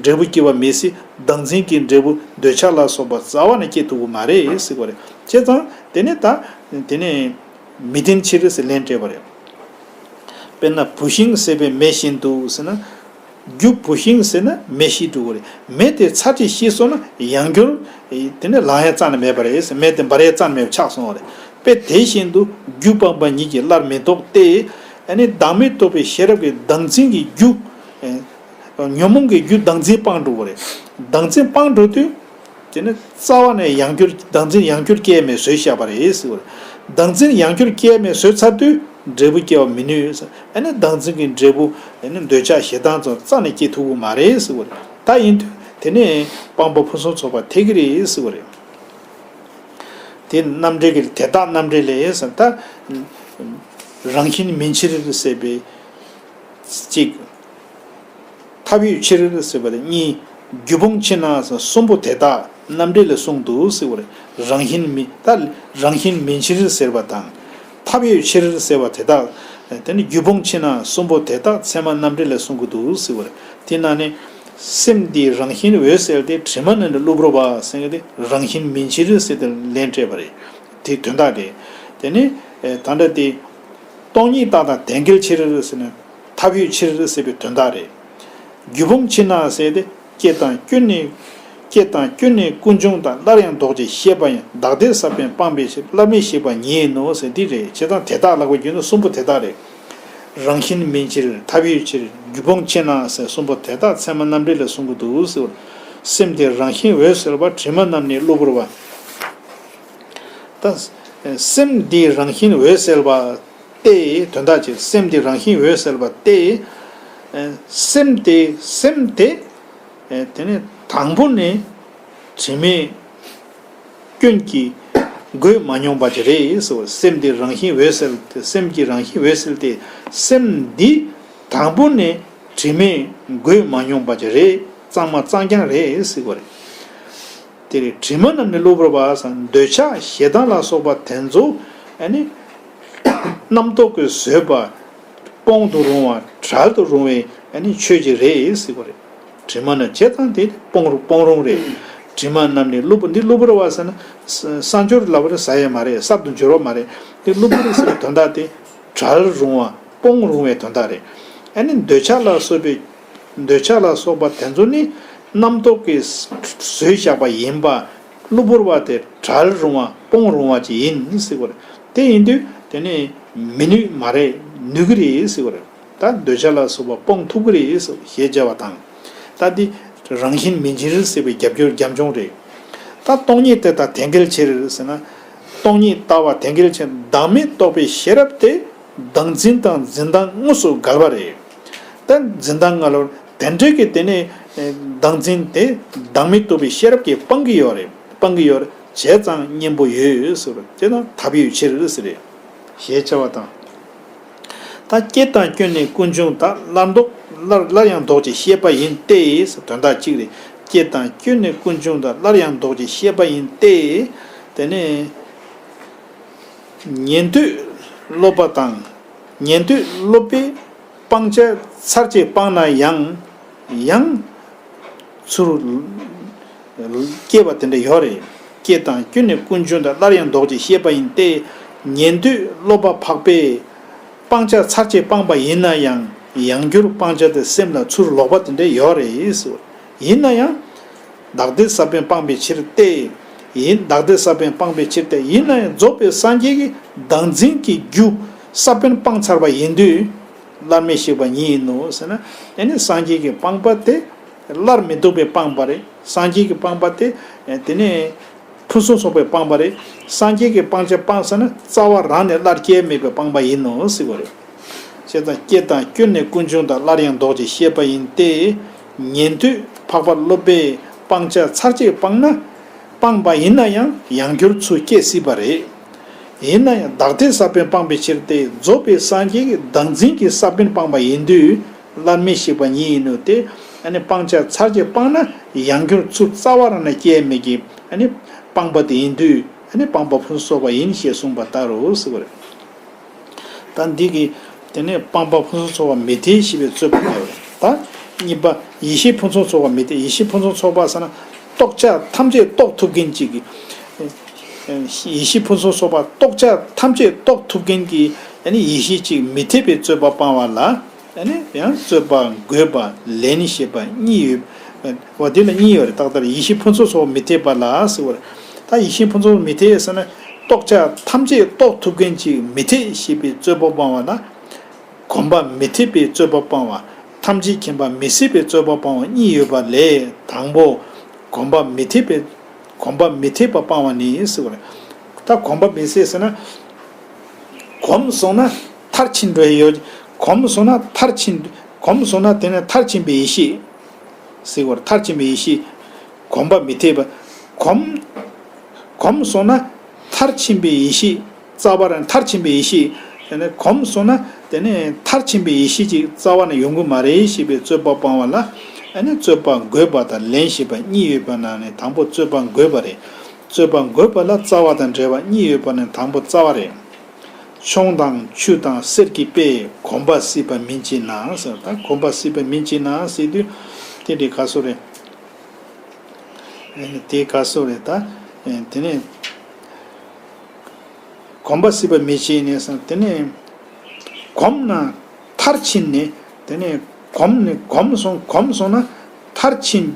འབྲས་བུ་སྐྱེ་བ་མེད་ཟེར། བདག་འཛིན་གྱི་འབྲས་བུ་འདོད་ཆགས་ལ་སོགས་པ་རྩ་བ་ནས་སྐྱེ་ཐུབ་ཀྱི་མ་རེད་ཟེར་བ་རེད། བྱས་ཙང་དེ་ནི་ད་དེ་ནི་མི་ལྡན་ཕྱིར་ཟེར་ལན་སྤྲད་པ་རེད། དཔེར་ན་བུད་ཤིང་ཟད་པའི་མེ་བཞིན་དུ་ཟེར་ན། རྒྱུ་བུད་ཤིང་ཟེར་ན་མེ་ཤི་འགྲོ་གི་རེད། མེ་དེ་ཚར་གཅིག་ཤི་སོང་ན་ཡང་བསྐྱར་དེ་ནི་ལང་ཡ་རྩ་ནས་མེད་པ་རེད། མེ་དེ་འབར་ཡ་རྩ་ནས་མེད་པ་ཆགས་སོང་བ་རེད། དཔེ་དེ་བཞིན་དུ་རྒྱུ་སྤངས་པ་ཉིད་ཀྱིས་སླར་མི་ལྡོག་སྟེ། ཨ་ནི་བདག་མེད་རྟོགས་པའི་ཤེས་རབ་ཀྱིས་བདག་འཛིན་གྱི་རྒྱུ། ཉོན་མོངས་ཀྱི་རྒྱུ་བདག་འཛིན་སྤངས་འགྲོ་བ་རེད། བདག་འཛིན་སྤངས་འགྲོ་དུས། དེ་ནི་རྩ་བ་ནས་ཡང་བསྐྱར་བདག་འཛིན་ཡང་བསྐྱར་སྐྱེ་མེད་བཟོས་བཞག་པ་རེད་ཟེར་བ་རེད། བདག་འཛིན་ཡང་བསྐྱར་སྐྱེ་མེད་བཟོས་ཚར་དུས་འབྲས་བུ་སྐྱེ་བ་མི་ནུས་ཟེར། ཨ་ནི་བདག་འཛིན་གྱི་འབྲས་བུ་ཨ་ནི་འདོད་ཆགས་ཞེ་སྡང་ཙམ་རྩ་ནས་སྐྱེ་ཐུབ་ཀྱི་མ་རེད་ཟེར་བ་རེད། ད་ཡིན་དུས་དེ་ནི་སྤངས་པ་ཕུན་སུམ་ཚོགས་པ་ཐེག་གི་རེད་ཟེར་བ་རེད། དེ་རྣམ་འགྲེལ་གྱི་དེ་དག་རྣམ་འགྲེལ་ལས་ཟེར། ད་རང་བཞིན་མིན་ཕྱིར་ཟེར་བའི་གཅིག་ཐབས་ཡོད་ཕྱིར་ཟེར་བ་དེ་གཉིས། རྒྱུ་སྤོང་ཕྱིར་ན་ཟེར་གསུམ་པོ་དེ་དག་རྣམ་འགྲེལ་ལས་གསུངས་འདུག་ཟེར་བ་རེད། རང་བཞིན་མིན་ད་རང་བཞིན་མིན་ཕྱིར་ཟེར་བ་དང་། ཐབས་ཡོད་ཕྱིར་ཟེར་བ་དེ་དག་དེ་ནི་རྒྱུ་སྤོང་ཕྱིར་ན་གསུམ་པོ་དེ་དག་ཚད་མ་རྣམ་འགྲེལ་ལས་གསུང་གི་འདུག་ཟེར་བ་རེད། དེ་ན་ནི་སེམས་འདིའི་རང་བཞིན་འོད་གསལ་དེ་དྲི་མ་ནི་གློ་བུར་བ་ཟེར་གི་དེ་རང་བཞིན་མིན་ཕྱིར་ཟེར་ཏེ་ལན་སྤྲད་པ་རེད། དེ་དོན་དག་དེ། དེ་ནི་ད་ལྟ་དེ་སྟོང་ཉིད་རྟག་དང་དོན་འགལ་ཕྱིར་ཟེར་ན། ཐབས་ཡོད་ཕྱིར་ཟེར་བའི་དོན་དག་རེད། རྒྱུ་སྤོང་ཕྱིར་ན་ཟེར་ཏེ་སྐྱེ་དང་སྐྱོན་ནི། སྐྱེ་དང་སྐྱོན་ནི་ཀུན་འབྱུང་དང་སླར་ཡང་ལྡོག་ཅེས་ཤེས་པ་ཡང་བདག་ལྟའི་ས་བོན་སྤངས་པའི་ཕྱིར་སླར་མི་ཤེས་པ་ཉིད་ཡིན་ནོ་ཟེར་འདི་རེད། བྱས་ཙང་དེ་དག་ལབ་པའི་རྒྱུ་ནི་གསུམ་པོ་དེ་དག་རེད། རང་བཞིན་མིན་ཕྱིར་ཐབས་ཡོད་ཕྱིར་རྒྱུ་སྤོང་ཕྱིར་ན་ཟེར་གསུམ་པོ་དེ་དག་ཚད་མ་རྣམ་འགྲེལ་ལས་གསུང་གི་འདུག་ཟེར་བ། སེམས་དེ་རང་བཞིན་འོད་གསལ་བ་དྲི་མ་རྣམས་ནི་གློ་བུར་བ། ད་སེམས་འདི་རང་བཞིན་འོད་གསལ་བ། སྟེ། དོན་དག་ཅིག་སེམས་འདི་རང་བཞིན་འོད་གསལ་བ་སྟེ། སེམས་དེ་སེམས་དེ་དེ་ནི་དང་པོ་ནས་དྲི་མའི་སྐྱོན་གྱིས་གོས་མ་མྱོང་པ་ཅིག་རེད་ཟེར་བ། སེམས་དེ་རང་བཞིན་འོད་གསལ་ཏེ། སེམས་ཀྱི་རང་བཞིན་འོད་གསལ་ཏེ། སེམས་འདི་དང་པོ་ནས་དྲི་མས་གོས་མ་མྱོང་པ་ཅིག་རེད། གཙང་མ་གཙང་རྐྱང་རེད་ཟེར་བ་རེད། དེ་རེད། དྲི་མ་རྣམས་ནི་གློ་བུར་བ་ཟེར། འདོད་ཆགས་ཞེ་སྡང་ལ་སོགས་པ་དེ་ཚོ་ཨ་ནི་རྣམ་རྟོག་གིས་བཟོས་པ། སྤོང་དུ་རུང་བ། བྲལ་དུ་རུང་བའི་ཨ་ནི་ཆོས་ཅིག་རེད་ཟེར་བ་རེད། དྲི་མ་ནི་བྱས་ཙང་དེ་སྤོང་རུང་སྤོང་རུང་རེད། དྲི་མ་རྣམས་ནི་གློ་བུར། འདི་གློ་བུར་བ་ཟེར་ན་ས་སྦྱོར་ལབ་པ་རེད། ཟ་ཡས་མ་རེད། གསར་དུ་འབྱོར་བ་མ་རེད། འདི་གློ་བུར་ཟེར་བའི་དོན་དག་དེ་བྲལ་རུང་བ། སྤོང་རུང་བའི་དོན་དག་རེད། ཨ་ནི་འདོད་ཆགས་ལ་སོགས་པའི་འདོད་ཆགས་ལ་སོགས་པ་དེ་ཚོ་ནི་རྣམ་རྟོག་གིས་བཟོས་བཞག་པ་ཡིན་པ། གློ་བུར་བ་དེ་བྲལ་རུང་བ། སྤོང་རུང་བ་ཅིག་ཡིན་ཟེར་བ་རེད། དེ་ཡིན་དུས་དེ་ནི་མི་ནུས་མ་རེད། ནུས་ཀྱི་རེད་ཟེར་བ་རེད། ད་འདོད་ཆགས་ལ་སོགས་པ་སྤོང་ཐུབ་ཀྱི་རེད་ཟེར་ཞེས་བྱ་བ་དང་། ད་འདི་རང་བཞིན་མིན་ཕྱིར་ཟེར་བའི་རྒྱབ་སྐྱོར་རྒྱབ་ལྗོངས་རེད། ད་སྟོང་ཉིད་དེ་ལྟར་དེ་འགལ་ཕྱིར་ཟེར་ན། སྟོང་ཉིད་ལྟ་བ་དེ་འགལ་ཕྱིར་བདག་མེད་རྟོགས་པའི་ཤེས་རབ་དེ་བདག་འཛིན་དང་འཛིན་སྟངས་དངོས་སུ་འགལ་བ་རེད། ད་འཛིན་སྟངས་ལྔ་ལོར་དེ་འདྲ་གི་དེ་ནས་བདག་འཛིན་དེ་བདག་མེད་རྟོགས་པའི་ཤེས་རབ་ཀྱིས་སྤང་གི་ཡོད་རེད། སྤང་གི་ཡོད་རེད། བྱས་ཙང་གཉེན་པོ་ཡོད་ཟེར་བ་དེ་དང་ཐབས་ཡོད་ཕྱིར་ཟེར་རེད། ཞེས་བྱ་བ་དང་། ད་སྐྱེ་དང་སྐྱོན་ནི་ཀུན་འབྱུང་དག། སླར་ལྡོག་སླར་སླར་ཡང་ལྡོག་ཅེས་ཤེས་པ་ཡིན་ཏེ། དོན་དག་གཅིག་རེད། སྐྱེ་དང་སྐྱོན་ནི་ཀུན་འབྱུང་དག། སླར་ཡང་ལྡོག་ཅེས་ཤེས་པ་ཡིན་ཏེ། དེ་ནས་ཉན་ཐོས་སློབ་པ་དང་། ཉན་ཐོས་སློབ་པས་སྤང་བྱ་ཚར་གཅིག་སྤངས་ན་ཡང་ཡང་ཚུར་སྐྱེ་བ་དེ་འདྲ་ཡོད་རེད། སྐྱེ་དང་སྐྱོན་ནི་ཀུན་འབྱུང་དག། སླར་ཡང་ལྡོག་ཅེས་ཤེས་པ་ཡིན་ཏེ། ཉན་ཐོས་སློབ་པ་འཕགས་པས་སྤང་བྱ་ཚར་གཅིག་སྤངས་པ་ཡིན་ན་ཡང་ཡང་བསྐྱར་སྤང་བྱ་དེ་སེམས་ལ་ཚུར་ལོག་པ་དེ་འདྲ་ཡོད་རེད། ཡིན་ན་ཡང་བདག་ལྟའི་ས་བོན་སྤངས་པའི་ཕྱིར་ཏེ། ཡིན། བདག་ལྟའི་ས་བོན་སྤངས་པའི་ཕྱིར་ཏེ། ཡིན་ན་ཡང་རྫོགས་པའི་སངས་རྒྱས་ཀྱིས་བདག་འཛིན་གྱི་རྒྱུ་ས་བོན་སྤངས་ཚར་བ་ཡིན་དུས། སླར་མི་གཤེགས་པ་ཉིད་ཡིན་ནོ་ཟེར་ན། དེ་ནི་སངས་རྒྱས་ཀྱི་སྤངས་པ་དེ་སླར་མི་ལྡོག་པའི་སྤངས་པ་རེད། སངས་རྒྱས་ཀྱི་སྤངས་པ་དེ་དེ་ནི་ཕུན་སུམ་ཚོགས་པའི་སྤངས་པ་རེད། སངས་རྒྱས་ཀྱི་སྤང་བྱ་སྤངས་ཟེར་ན་རྩ་བ་རང་ནས་སླར་སྐྱེ་མེད་པའི་སྤངས་པ་ཡིན་ནོ་ཟེར་བ་རེད། བྱས་ཙང་སྐྱེ་དང་སྐྱོན་ནི་ཀུན་འབྱུང་དག། སླར་ཡང་ལྡོག་ཅེས་ཤེས་པ་ཡིན་ཏེ། ཉན་ཐོས་འཕགས་པ་སློབ་པས་སྤང་བྱ་ཚར་གཅིག་སྤངས་ན། སྤངས་པ་ཡིན་ན་ཡང་ཡང་བསྐྱར་ཚུར་སྐྱེ་སྲིད་པ་རེད། ཡིན་ན་ཡང་བདག་ལྟའི་ས་བོན་སྤངས་པའི་ཕྱིར་ཏེ། རྫོགས་པའི་སངས་རྒྱས་ཀྱིས་བདག་འཛིན་གྱི་ས་བོན་སྤངས་པ་ཡིན་དུས། སླར་མི་གཤེགས་པ་ཉིད་ཡིན་ནོ་སྟེ། ཨ་ནི་སྤང་བྱ་ཚར་གཅིག་སྤངས་ན་ཡང་བསྐྱར་ཚུར་རྩ་བ་རང་ནས་སྐྱེ་མེད་ཀྱི་ཨ་ནི་སྤངས་པ་དེ་ཡིན་དུས། ཨ་ནི་སྤངས་པ་ཕུན་སུམ་ཚོགས་པ་ཡིན་ཞེས་གསུངས་པ་ལྟར་རོ་ཟེར་བ་རེད། ད་འདི་གི་དེ་ནས་སྤངས་པ་ཕུན་སུམ་ཚོགས་པ་མི་འཐད་ཞེས་པའི་རྩོད་པ་ཡོད་རེད། ད་གཉིས་པ་ཡེ་ཤེས་ཕུན་སུམ་ཚོགས་པ་མི་འཐད། ཡེ་ཤེས་ཕུན་སུམ་ཚོགས་པ་ཟེར་ན་རྟོགས་བྱ་ཐམས་ཅད་རྟོགས་ཐུབ་མཁན་གཅིག་གི། ཡེ་ཤེས་ཕུན་སུམ་ཚོགས་པ་རྟོགས་བྱ་ཐམས་ཅད་རྟོགས་ཐུབ་མཁན་གྱི་ཡེ་ཤེས་གཅིག་མི་འཐད་པའི་རྩོད་པ་སྤང་བ་ལ། ཨ་ནི་ཡང་རྩོད་པ་འགོད་པ་ལན་ཞེས་པ་གཉིས་ཡོད། འོ་དེ་ལ་གཉིས་ཡོད་རེད། ཏག་ཏག་རེད། ཡེ་ཤེས་ཕུན་སུམ་ཚོགས་པ་མི་འཐད་པ་ལ་ཟེར་བ་རེད། ད་ཡེ་ཤེས་ཕུན་སུམ་ཚོགས་པ་མི་འཐད་ཟེར་ན་རྟོགས་བྱ་ཐམས་ཅད་རྟོགས་ཐུབ་མཁན་གཅིག་མི་འཐད་ཞེས་པའི་རྩོད་པ་སྤང་བ་ལ། གོམས་པ་མི་འཐད་པའི་རྩོད་པ་སྤང་བ། ཐམས་ཅད་མཁྱེན་པ་མི་སྲིད་པའི་རྩོད་པ་སྤང་བ་གཉིས་ཡོད་པ་ལས། དང་པོ། གོམས་པ་མི་འཐད་པའི། གོམས་པ་མི་འཐད་པ་སྤང་བ་ནི་ཟེར་བ་རེད། ད་གོམས་པ་མི་སྲིད་ཟེར་ན། གོམས་སོང་ན་མཐར་ཕྱིན་འགྲོ་ཡི་ཡོད། གོམས་སོང་ན་མཐར་ཕྱིན། གོམས་སོང་ན་དེ་ནས་མཐར་ཕྱིན་པའི་ཡེ་ཤེས་ཟེར་བ་རེད། མཐར་ཕྱིན་པའི་ཡེ་ཤེས། གོམས་པ་མི་འཐད་པ། གོམས། གོམས་སོང་ན་མཐར་ཕྱིན་པའི་ཡེ་ཤེས་རྩ་བ་རང་མཐར་ཕྱིན་པའི་ཡེ་ཤེས། དེ་ནས་གོམས་སོང་ན་དེ་ནས་མཐར་ཕྱིན་པའི་ཡེ་ཤེས་ཅིག་རྩ་བ་ནས་ཡོང་གི་མ་རེད་ཞེས་པའི་རྩོད་པ་སྤང་བ་ལ། ཨ་ནི་རྩོད་པ་འགོད་པ་དང་ལན་ཞེས་པ་གཉིས་ཡོད་པ་ནང་ནས་དང་པོ་རྩོད་པ་འགོད་པ་རེད། རྩོད་པ་འགོད་པ་ལ་རྩ་བ་དང་འབྲེལ་བ་གཉིས་ཡོད་པ་ནས་དང་པོ་རྩ་བ་རེད། ཆུང་དང་ཆུ་དང་གསེར་གྱི་དཔེ། གོམས་པ་སྲིད་པ་མིན་ཅི་ན་ཟེར། ད་གོམས་པ་སྲིད་པ་མིན་ཅི་ན་ཟེར་དུས་དེ་འདྲའི་ག་སོ་རེད། དེ་ག་སོ་རེད་ད། དེ་ནས་གོམས་པ་སྲིད་པ་མི་བྱེད་ནས་སམ། དེ་ནས་གོམས་ན་མཐར་ཕྱིན་ནས། དེ་ནས་གོམས་ནས་གོམས་སོང་། གོམས་སོང་ན་མཐར་ཕྱིན།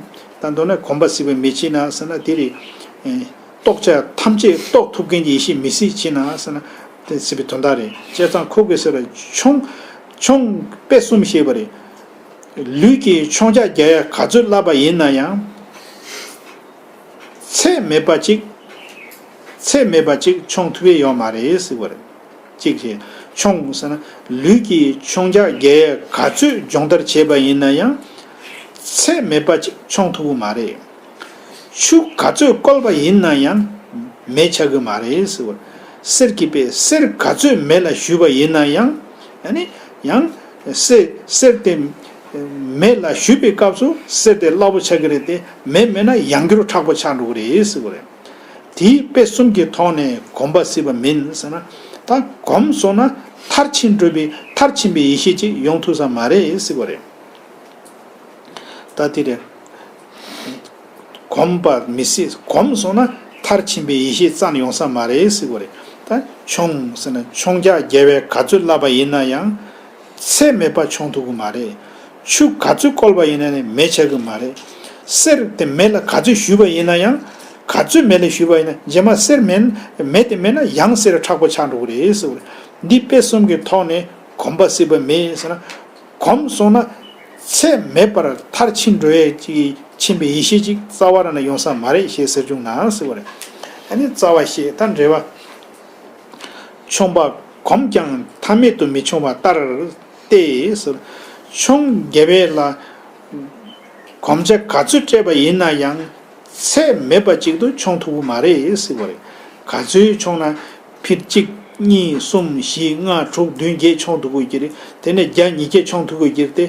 ད་མདོར་ན་གོམས་པ་སྲིད་པ་མི་བྱེད་ན་ཟེར་ན་དེ་རེད། རྟོགས་བྱ་ཐམས་ཅད་རྟོགས་ཐུབ་མཁན་གྱི་ཡེ་ཤེས་མི་སྲིད་ཕྱིན་ན་ཟེར་ན་དེ་སྲིད་པའི་དོན་དག་རེད། བྱས་ཙང་ཁོ་གིས་ཟེར་བ་མཆོང་། མཆོང་དཔེ་གསུམ་བཤད་པ་རེད། ལུས་ཀྱིས་མཆོང་རྒྱག་རྒྱག་ཡ་ག་ཚོད་བསླབས་པ་ཡིན་ན་ཡང་། ཚད་མེད་པ་ཅིག་ཚད་མེད་པ་ཅིག་མཆོང་ཐུབ་ཡས་ཡོད་མ་རེད་ཟེར་བ་རེད། གཅིག་བྱས། མཆོང་ཟེར་ན་ལུས་ཀྱི་མཆོང་རྒྱ་བརྒྱད་ག་ཚོད་སྦྱོང་བརྡར་བྱས་པ་ཡིན་ན་ཡང་ཚད་མེད་པ་ཅིག་མཆོང་ཐུབ་ཀྱི་མ་རེད། ཆུ་ག་ཚོད་བསྐོལ་བ་ཡིན་ན་ཡང་མེ་ཆགས་ཀྱི་མ་རེད་ཟེར་བ། གསེར་གྱི་དཔེ་གསེར་ག་ཚོད་མེ་ལ་གཞུས་པ་ཡིན་ན་ཡང་ཨ་ནི་ཡང་གསེར་གསེར་དེ་མེ་ལ་གཞུས་པའི་སྐབས་སུ་གསེར་དེ་སླ་པོ་ཆགས་ཀྱི་རེད་དེ། མེ་མེད་ན་ཡང་བསྐྱར་མཁྲེགས་པོ་ཆགས་འགྲོ་གི་རེད་ཟེར་བ་རེད། དེའི་དཔེ་གསུམ་གྱི་ཐོག་ནས་གོམས་པ་སྲིད་པ་མིན་ཟེར་ན། ད་གོམས་སོང་ན་མཐར་ཕྱིན་འགྲོ་བའི་མཐར་ཕྱིན་པའི་ཡེ་ཤེས་ཅིག་ཡོང་ཐུབ་ས་མ་རེད་ཟེར་བ་རེད། ད་དེ་རེད། གོམས་པ་མི་སྲིད། གོམས་སོང་ན་མཐར་ཕྱིན་པའི་ཡེ་ཤེས་རྩ་ནས་ཡོང་ས་མ་རེད་ཟེར་བ་རེད། ད་མཆོང་ཟེར་ན་མཆོང་རྒྱ་བརྒྱ་བས་ག་ཚོད་བསླབས་པ་ཡིན་ན་ཡང་ཚད་མེད་པ་མཆོང་ཐུབ་ཀྱི་མ་རེད། ཆུ་ག་ཚོད་བསྐོལ་བ་ཡིན་ན་ནི་མེ་ཆགས་ཀྱི་མ་རེད། གསེར་དེ་མེ་ལ་ག་ཚོད་གཞུས་པ་ཡིན་ན་ཡང་། ག་ཚོད་མེ་ལ་གཞུས་པ་ཡིན་ན་རྗེས་མ་གསེར་མེད། མེ་དེ་མེད་ན་ཡང་གསེར་མཁྲེགས་པོ་ཆགས་འགྲོ་གི་རེད་ཟེར་བ་རེད། འདི་དཔེ་གསུམ་གྱི་ཐོག་ནས་གོམས་པ་སྲིད་པ་མེད་ཟེར་ན། གོམས་སོང་ན་ཚད་མེད་པར་མཐར་ཕྱིན་འགྲོ་ཡས་ཅིག་ཕྱིན་པའི་ཡེ་ཤེས་ཅིག་རྩ་བ་རང་ནས་ཡོང་ས་མ་རེད་ཞེས་ཟེར་བྱུང་ན་ཟེར་བ་རེད། ཨ་ནི་རྩ་བ་ཤེས་ད་འགྲེལ་བ། མཆོང་བ་གོམས་ཀྱང་ཐ་མལ་དུ་མི་མཆོང་བ་ལྟར་ཏེ་ཟེར། མཆོང་རྒྱ་བས་ལ་གོམས་ཆ་ག་ཚོད་སྤྲད་པ་ཡིན་ན་ཡང་ཚད་མེད་པ་ཅིག་ཏུ་མཆོང་ཐུབ་ཀྱི་མ་རེད་ཟེར་བ་རེད། ག་ཚོད་མཆོང་ན་ཕིར་གཅིག་གཉིས་གསུམ་བཞི་ལྔ་དྲུག་བདུན་བརྒྱད་མཆོང་ཐུབ་ཀྱི་རེད། དེ་ནས་བརྒྱ་ཉིས་བརྒྱ་མཆོང་ཐུབ་ཀྱི་རེད་དེ།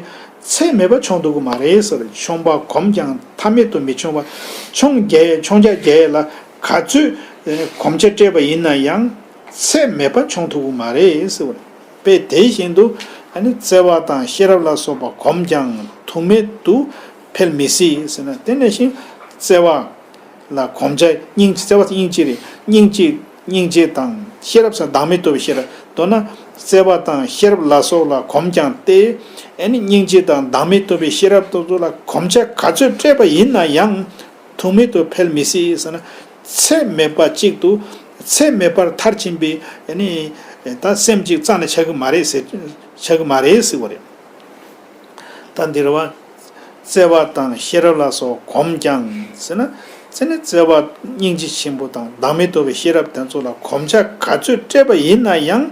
ཚད་མེད་པ་མཆོང་ཐུབ་ཀྱི་མ་རེད་ཟེར། མཆོང་བ་གོམས་ཀྱང་ཐ་མལ་དུ་མི་མཆོང་བ། མཆོང་རྒྱ་མཆོང་རྒྱ་བརྒྱ་ལ་ག་ཚོད་གོམས་ཆ་སྤྲད་པ་ཡིན་ན་ཡང་ཚད་མེད་པ་མཆོང་ཐུབ་ཀྱི་མ་རེད་ཟེར་བ་རེད། དཔེ་དེ་བཞིན་དུ་ཨ་ནི་བརྩེ་བ་དང་ཤེས་རབ་ལ་སོགས་པ་གོམས་ཀྱང་ཐུག་མེད་དུ་འཕེལ་མི་སྲིད་ཟེར་ན། དེ་ནང་བཞིན་བརྩེ་བ་ལ་གོམས་ཆ་སྙིང་བརྩེ་བ་སྙིང་རྗེ་རེད། སྙིང་རྗེ་སྙིང་རྗེ་དང་ཤེས་རབ་ཟེར་བདག་མེད་རྟོགས་པའི་ཤེས་རབ། མདོར་ན་བརྩེ་བ་དང་ཤེས་རབ་ལ་སོགས་ལ་གོམས་ཀྱང་སྟེ། ཨ་ནི་སྙིང་རྗེ་དང་བདག་མེད་རྟོགས་པའི་ཤེས་རབ་ཏོག་ཏོག་ལ་གོམས་ཆ་ག་ཚོད་སྤྲད་པ་ཡིན་ན་ཡང་། ཐུག་མེད་དུ་འཕེལ་མི་སྲིད་ཟེར་ན། ཚད་མེད་པ་གཅིག་ཏུ་ཚད་མེད་པར་མཐར་ཕྱིན་པའི་ནི་ད་སེམས་གཅིག་རྩ་ནས་ཆགས་ཀྱི་མ་རེད་ཟེར། ཆགས་ཀྱི་མ་རེད་ཟེར་བ་རེད། ད་འདིར་བ། བརྩེ་བ་དང་ཤེས་རབ་ལ་སོགས་གོམས་ཀྱང་ཟེར་ན། ཚེ་ནི་བརྩེ་བ་སྙིང་རྗེ་ཆེན་པོ་དང་བདག་མེད་རྟོགས་པའི་ཤེས་རབ་དེ་ཚོ་ལ་གོམས་ཆ་ག་ཚོད་སྤྲད་པ་ཡིན་ན་ཡང་།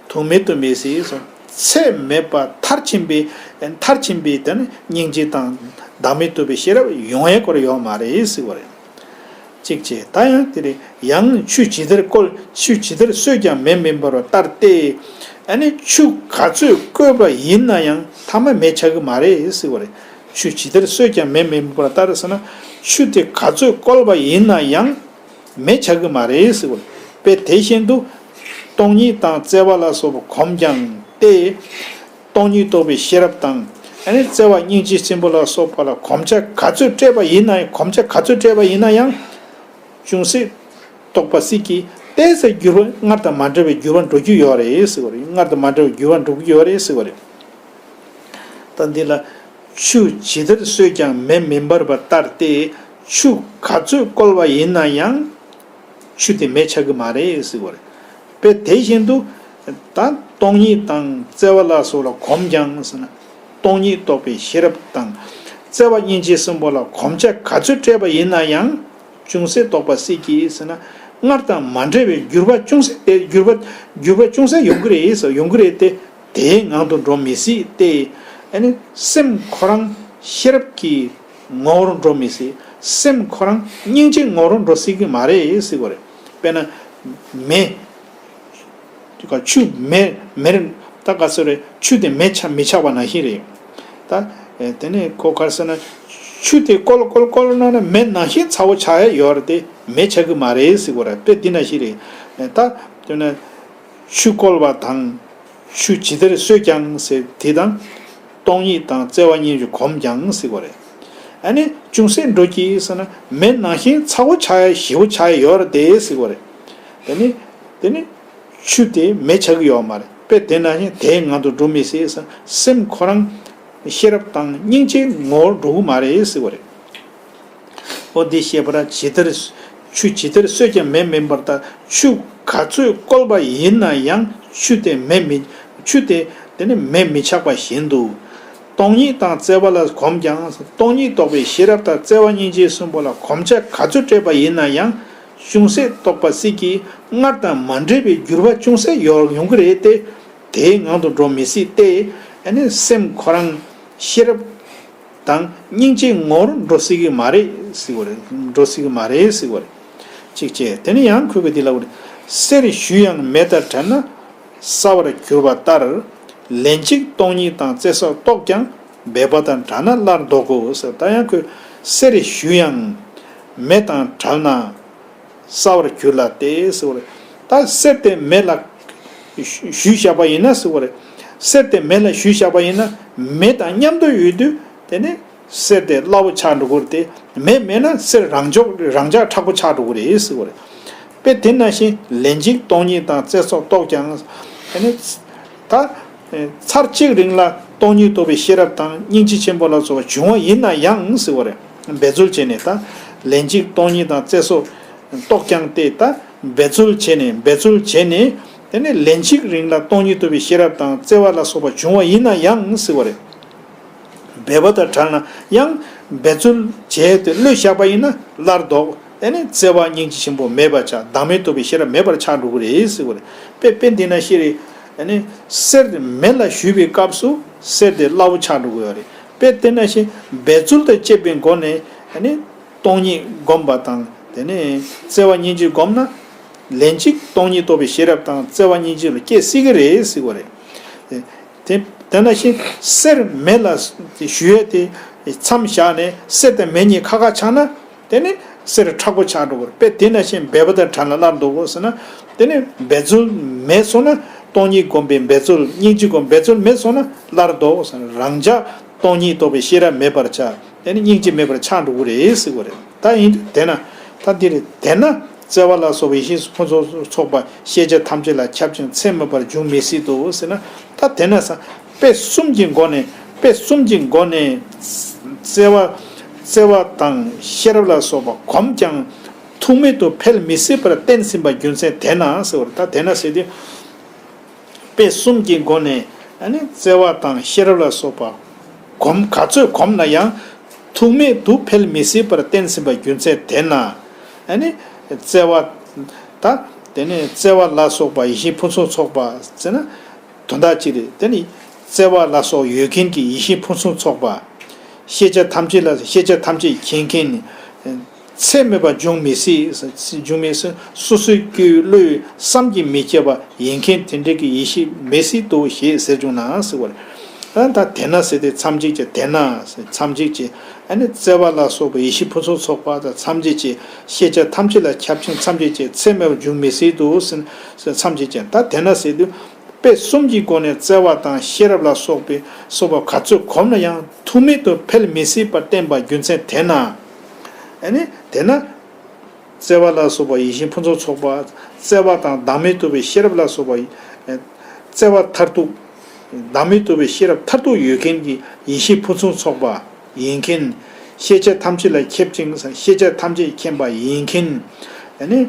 ཐུག་མེད་དུ་མི་སྲིད་གསུངས། ཚད་མེད་པ་མཐར་ཕྱིན་པའི་མཐར་ཕྱིན་པའི་དེ་ནི་སྙིང་རྗེ་དང་བདག་མེད་རྟོགས་པའི་ཤེས་རབ་ཡོང་ཡས་སྐོར་ཡོད་མ་རེད་ཟེར་བ་རེད། གཅིག་བྱས་ད་ཡང་དེ་རེད། ཡང་ཆུ་ཇི་ལྟར་བསྐོལ་ཆུ་ཇི་ལྟར་གསོས་ཀྱང་མེ་མི་འབར་བ་ལྟར་ཏེ། ཨ་ནི་ཆུ་ག་ཚོད་བསྐོལ་བ་ཡིན་ན་ཡང་མཐའ་མ་མེ་ཆགས་ཀྱི་མ་རེད་ཟེར་བ་རེད། ཆུ་ཇི་ལྟར་གསོས་ཀྱང་མེ་མི་འབར་བ་ལྟར་ཟེར་ན། ཆུ་དེ་ག་ཚོད་བསྐོལ་བ་ཡིན་ན་ཡང་། མེ་ཆགས་ཀྱི་མ་རེད་ཟེར་བ་རེད། དཔེ་དེ་བཞིན་དུ། སྟོང་ཉིད་དང་བརྩེ་བ་ལ་སོགས་པ་གོམས་ཀྱང་སྟེ། སྟོང་ཉིད་རྟོགས་པའི་ཤེས་རབ་དང་། ཨ་ནི་བརྩེ་བ་སྙིང་རྗེ་ཆེན་པོ་ལ་སོགས་པ་ལ་གོམས་ཆ་ག་ཚོད་སྤྲད་པ་ཡིན་ན་ཡང་། གོམས་ཆ་ག་ཚོད་སྤྲད་པ་ཡིན་ན་ཡང་། ཅུང་ཟད་རྟོགས་པ་སྲིད་ཀྱི་ཏོག་ཙམ་འགྱུར་བ་སྔར་དང་མ་འདྲ་བའི་འགྱུར་བ་འགྲོ་རྒྱུ་ཡོད་རེད་ཟེར་བ་རེད། སྔར་དང་མ་འདྲ་བའི་འགྱུར་བ་འགྲོ་གི་ཡོད་རེད་ཟེར་བ་རེད། ད་འདི་ལ། ཆུ་ཇི་ལྟར་གསོས་ཀྱང་མེ་མི་འབར་བ་ལྟར་ཏེ། ཆུ་ག་ཚོད་བསྐོལ་བ་ཡིན་ན་ཡང་། ཆུ་དེ་མེ་ཆགས་ཀྱི་མ་རེད་ཟེར་བ་རེད། དཔེ་དེ་བཞིན་དུ། ད་སྟོང་ཉིད་དང་བརྩེ་བ་ལ་སོགས་ལ་གོམས་ཀྱང་ཟེར་ན། སྟོང་ཉིད་རྟོགས་པའི་ཤེས་རབ་དང་། བརྩེ་བ་སྙིང་རྗེ་གསུམ་པོ་ལ་གོམས་ཆ་ག་ཚོད་སྤྲད་པ་ཡིན་ན་ཡང་། ཅུང་ཟད་རྟོགས་པ་སྲིད་ཀྱི་ཟེར་ན། སྔར་དང་མ་འདྲ་བའི་འགྱུར་བ་ཅུང་ཟད་དེ་འགྱུར་བ་འགྱུར་བ་ཅུང་ཟད་ཡོང་གི་རེད་ཟེར། ཡོང་གི་རེད་དེ། དེའི་ངང་དུ་འགྲོ་མི་སྲིད་དེ། ཨ་ནི་སེམས་ཁོ་རང་ཤེས་རབ་ཀྱི་ངོ་བོར་འགྲོ་མི་སྲིད། སེམས་ཁོ་རང་སྙིང་རྗེའི་ངོ་བོར་འགྲོ་སྲིད་ཀྱི་མ་རེད་ཟེར་བ་རེད། དཔེར་ན། མེ། ཆུ་མེ་མེར་ད་ག་ཚོད་རེད། ཆུ་དེ་མེ་ཆགས་མི་ཆགས་པ་ནང་བཞིན་རེད། ད། དེ་ནས་ཁོ་ག་རེ་ཟེར་ན། ཆུ་དེ་བསྐོལ་བསྐོལ་བསྐོལ་གནང་ན་མེ་ནང་བཞིན་ཚ་བོ་ཆགས་ཡ་ཡོད་རེད་དེ། མེ་ཆགས་ཀྱི་མ་རེད་ཟེར་བ་རེད། དཔེ་འདི་ནང་བཞིན་རེད། ད། དེ་ནས། ཆུ་བསྐོལ་བ་དང་། ཆུ་ཇི་ལྟར་གསོས་ཀྱང་ཟེར་དེ་དང་། སྟོང་ཉིད་དང་བརྩེ་བ་སྙིང་རྗེ་གོམས་ཀྱང་ཟེར་བ་རེད། ཨ་ནི་ཅུང་ཟད་འགྲོ་གི་ཟེར་ན་མེ་ནང་བཞིན་ཚ་བོ་ཆགས་ཡ་ཞི་བོ་ཆགས་ཡ་ཡོད་རེད་དེ་ཟེར་བ་རེད། དེ་ནི་དེ་ནི་ཆུ་དེ་མེ་ཆགས་ཀྱི་ཡོད་མ་རེད། དཔེ་དེ་ནང་བཞིན་དེའི་ངང་དུ་འགྲོ་མི་སྲིད་ཟེར་ན་སེམས་ཁོ་རང་ཤེས་རབ་དང་སྙིང་རྗེའི་ངོ་བོར་འགྲོ་གི་མ་རེད་ཟེར་བ་རེད། འོ་འདི་ཤེས་པར་ཇི་ལྟར། ཆུ་ཇི་ལྟར་གསོས་ཀྱང་མེ་མི་འབར་ལྟར། ཆུ་ག་ཚོད་བསྐོལ་བ་ཡིན་ན་ཡང་ཆུ་དེ་མེ་མི། ཆུ་དེ་དེ་ནི་མེ་མི་ཆགས་པ་བཞིན་དུ། སྟོང་ཉིད་དང་བརྩེ་བ་ལ་གོམས་ཀྱང་སྟོང་ཉིད་རྟོགས་པའི་ཤེས་རབ་དང་བརྩེ་བ་སྙིང་རྗེ་གསུམ་པོ་ལ་གོམས་ཆ་ག་ཚོད་སྤྲད་པ་ཡིན་ན་ཡང་ཅུང་ཟད་རྟོགས་པ་སྲིད་ཀྱི་སྔར་དང་མ་འདྲེས་པའི་འགྱུར་བ་ཅུང་ཟད་ཡོང་ཡོང་གི་རེད་དེ། དེའི་ངང་དུ་འགྲོ་མི་སྲིད་དེ། ཨ་ནི་སེམས་ཁོ་རང་ཤེས་རབ་དང་སྙིང་རྗེའི་ངོ་བོར་འགྲོ་སྲིད་ཀྱི་མ་རེད་ཟེར་བ་རེད། འགྲོ་སྲིད་ཀྱི་མ་རེད་ཟེར་བ་རེད། གཅིག་བྱས། དེ་ནས་ཡང་ཁོས་ག་འདི་ལབ་པ་རེད། གསེར་ཞུ་ཡང་མེ་དང་བྲལ་ན་སྲ་བར་གྱུར་པ་ལྟར། ལན་གཅིག་སྟོང་ཉིད་དང་བརྩེ་སོགས་རྟོགས་ཀྱང་། སྦལ་པ་དང་བྲལ་ན་སླར་ལྡོག་གོ་ཟེར། ད་ཡང་ཁོས་གསེར་ཞུ་ཡང་མེ་དང་བྲལ་ན་སྲ་བར་གྱུར་ལ་སྟེ་ཟེར་བ་རེད། ད་གསེར་དེ་མེ་ལ་ཞུ་བཞག་པ་ཡིན་ན་ཟེར་བ་རེད། གསེར་དེ་མེ་ལ་ཞུ་བཞག་པ་ཡིན་ན་མེ་དང་མཉམ་དུ་ཡོད་དུས་དེ་ནི་གསེར་དེ་སླ་བོ་ཆགས་འགྲོ་གི་རེད་དེ། མེ་མེད་ན་གསེར་རང་ཕྱོགས་རང་འཇགས་མཁྲེགས་པོ་ཆགས་འགྲོ་གི་རེད་ཟེར་བ་རེད། དཔེ་དེ་ནང་བཞིན་ལན་གཅིག་སྟོང་ཉིད་དང་བརྩེ་སོགས་རྟོགས་ཀྱང་། དེ་ནི་ད། ཚར་གཅིག་རིང་ལ་སྟོང་ཉིད་རྟོགས་པའི་ཤེས་རབ་དང་སྙིང་རྗེ་ཆེན་པོ་ལ་སོགས་པ་བྱུང་བ་ཡིན་ན་ཡང་ཟེར་བ་རེད། འབད་རྩོལ་བྱས་ནས་ད། ལན་གཅིག་སྟོང་ཉིད་དང་བརྩེ་སོགས་རྟོགས་ཀྱང་སྟེ། ད་འབད་རྩོལ་བྱས་ནས་འབད་རྩོལ་བྱས་ནས། དེ་ནས་ལན་གཅིག་རིང་ལ་སྟོང་ཉིད་རྟོགས་པའི་ཤེས་རབ་དང་བརྩེ་བ་ལ་སོགས་པ་བྱུང་བ་ཡིན་ན་ཡང་ཟེར་བ་རེད། སྦལ་པ་དང་བྲལ་ན་ཡང་འབད་རྩོལ་བྱས་ཏེ་གློད་བཞག་པ་ཡིན་ན་སླར་ལྡོག་དེ་ནས་བརྩེ་བ་སྙིང་རྗེ་ཆེན་པོ་མེད་པར་ཆགས། བདག་མེད་རྟོགས་པའི་ཤེས་རབ་མེད་པར་ཆགས་འགྲོ་གི་རེད་ཟེར་བ་རེད། དཔེ་དཔེ་འདི་ན་ཤེས་རེད། ཨ་ནི་གསེར་མེ་ལ་གཞུས་པའི་སྐབས་སུ་གསེར་དེ་སླ་བོ་ཆགས་འགྲོ་གི་ཡོད་རེད། དཔེ་དེ་ན་ཤེས་འབད་རྩོལ་དང་བཅས་པའི་སྒོ་ནས་ཨ་ནི་སྟོང་ཉིད་བསྒོམ་པ་དང་དེ་ནས་བརྩེ་བ་སྙིང་རྗེ་བསྒོམ་ན། ལན་གཅིག་སྟོང་ཉིད་རྟོགས་པའི་ཤེས་རབ་དང་བརྩེ་བ་སྙིང་རྗེ་ལ་སྐྱེ་སྲིད་ཀྱི་རེད་ཟེར་བ་རེད། དེ་དེ་ནང་བཞིན་གསེར་མེ་ལ་ཞུ་ཡས་དེ་མཚམས་བཞག་ནས་གསེར་དང་མེ་གཉིས་ཁ་ཁ་ཆགས་ན་དེ་ནི་གསེར་མཁྲེགས་པོ་ཆགས་འགྲོ་གི་རེད། དཔེ་དེ་ནང་བཞིན་འབད་པ་དང་བྲལ་ན་སླར་ལྡོག་གོ་ཟེར་ན། དེ་ནི་འབད་རྩོལ་མེད་སོང་ན་སྟོང་ཉིད་བསྒོམ་པའི་འབད་རྩོལ་སྙིང་རྗེ་བསྒོམ་འབད་རྩོལ་མེད་སོང་ན་སླར་ལྡོག་གོ་ཟེར་ན། རང་འཇགས་སྟོང་ཉིད་རྟོགས་པའི་ཤེས་རབ་མེད་པར་ཆགས། དེ་ནི་སྙིང་རྗེ་མེད་པར་ཆགས་འགྲོ་གི་རེད་ཟེར་གོ་རེད། ད་ཡིན་དུས་དེ་ན་ད་འདི་རེད། དེས་ན་བརྩེ་བ་ལ་སོགས་པའི་ཡེ་ཤེས་ཕུན་སུམ་ཚོགས་པ་ཤེས་བྱ་ཐམས་ཅད་ལ་ཁྱབ་ཅིང་ཚད་མེད་པར་འབྱུང་མི་སྲིད་དོ་ཟེར་ན། ད་དེ་ན་ས་དཔེ་གསུམ་གྱི་སྒོ་ནས་དཔེ་གསུམ་གྱི་སྒོ་ནས་བརྩེ་བ་བརྩེ་བ་དང་ཤེས་རབ་ལ་སོགས་པ་གོམས་ཀྱང་ཐུག་མེད་དུ་འཕེལ་མི་སྲིད་པར་བསྟན་ཟིན་པ་རྒྱུ་མཚན་དེས་ན་ཟེར་བ་རེད། ད་དེ་ན་ཟེར་དུས། དཔེ་གསུམ་གྱི་སྒོ་ནས་ཨ་ནི་བརྩེ་བ་དང་ཤེས་རབ་ལ་སོགས་པ་གོམས་ག་ཚོད་གོམས་ན་ཡང་ཐུག་མེད་དུ་འཕེལ་མི་སྲིད་པར་བསྟན་ཟིན་པ་རྒྱུ་མཚན་དེས་ན། ཨ་ནི་བརྩེ་བ་ད་དེ་ནས་བརྩེ་བ་ལ་སོགས་པ་ཡེ་ཤེས་ཕུན་སུམ་ཚོགས་པ་ཟེར་ན། དོན་དག་ཅིག་རེད། དེ་ནི་བརྩེ་བ་ལ་སོགས་ཡོད་མཁན་གྱི་ཡེ་ཤེས་ཕུན་སུམ་ཚོགས་པ། ཤེས་བྱ་ཐམས་ཅད་ལ་ཤེས་བྱ་ཐམས་ཅད་མཁྱེན་མཁན། ཚད་མེད་པ་འབྱུང་མི་སྲིད། འབྱུང་མི་སྲིད། སོ་སོའི་སྐྱེ་བོའི་བློས་བསམ་གྱིས་མི་ཁྱབ་པ་ཡིན་མཁན་དེ་འདྲ་གི་ཡེ་ཤེས་མེད་སྲིད་དོ་ཞེས་ཟེར་བྱུང་ན་ཟེར་བ་རེད། ད་དེ་ན་ཟེར་དེ་མཚམས་གཅིག་བྱས། དེ་ན་མཚམས་གཅིག་བྱས། ཨ་ནི་བརྩེ་བ་ལ་སོགས་པའི་ཡེ་ཤེས་ཕུན་སུམ་ཚོགས་པ་དང་མཚམས་གཅིག་བྱས། ཤེས་བྱ་ཐམས་ཅད་ལ་ཁྱབ་ཅིང་མཚམས་གཅིག་བྱས། ཚད་མེད་པ་འབྱུང་མི་སྲིད་དོ་ཟེར་མཚམས་གཅིག་བྱས། ད་དེ་ན་ཟེར་དུས། དཔེ་གསུམ་གྱི་སྒོ་ནས་བརྩེ་བ་དང་ཤེས་རབ་ལ་སོགས་པའི་སོགས་པ་ག་ཚོད་གོམས་ན་ཡང་ཐུག་མེད་དུ་འཕེལ་མི་སྲིད་པར་བསྟན་པ་རྒྱུ་མཚན་དེས་ན། ཨ་ནི་དེས་ན། བརྩེ་བ་ལ་སོགས་པ་ཡེ་ཤེས་ཕུན་སུམ་ཚོགས་པ། བརྩེ་བ་དང་བདག་མེད་རྟོགས་པའི་ཤེས་རབ་ལ་སོགས་པ། བརྩེ་བ་མཐར་ཐུག་བདག་མེད་རྟོགས་པའི་ཤེས་རབ་མཐར་ཐུག་ཡོད་མཁན་གྱི་ཡེ་ཤེས་ཕུན་སུམ་ཚོགས་པ་ཡིན་མཁན། ཤེས་བྱ་ཐམས་ཅད་ལ་ཁྱབ་ཅིང་ཤེས་བྱ་ཐམས་ཅད་མཁྱེན་པ་ཡིན་མཁན། ཨ་ནི་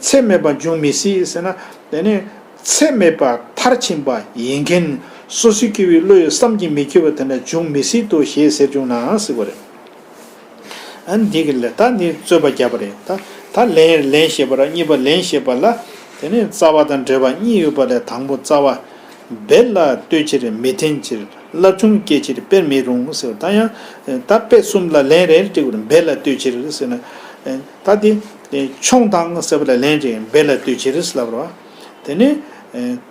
ཚད་མེད་པ་འབྱུང་མི་སྲིད་ཟེར་ན། ཨ་ནི་ཚད་མེད་པ་མཐར་ཕྱིན་པ་ཡིན་མཁན། སོ་སོའི་སྐྱེ་བོའི་བློ་ཡི་བསམ་གྱིས་མི་ཁྱབ་པ་དེ་འདྲ་འབྱུང་མི་སྲིད་དོ་ཞེས་ཟེར་བྱུང་ན་ཟེར་བ་རེད། ཨ་ནི་འདི་གི་ལས་ད་ནི་རྩོད་པ་བརྒྱབ་པ་རེད། ད་ད་ལན་ལན་ཞེས་པ་ར་གཉིས་པ་ལན་ཞེས་པ་ལ། དེ་ནི་རྩ་བ་དང་འབྲེལ་བ་གཉིས་ཡོད་པ་ལས་དང་པོ་རྩ་བ། འབད་ལ་ལྟོས་ཕྱིར་མི་བརྟེན་ཕྱིར། སླར་བྱུང་སྐྱེ་ཕྱིར་དཔེར་མི་རུང་ཟེར་བ། ད་ཡང་ད་དཔེ་གསུམ་ལ་ལན་རེ་རེ་སྤྲད་དགོས་རེད། འབད་ལ་ལྟོས་ཕྱིར་ཟེར་ན། ད་དེ་མཆོང་དང་ཟེར་བ་ལ་ལན་རེ་འབད་ལ་ལྟོས་ཕྱིར་ལབ་རོགས། དེ་ནི་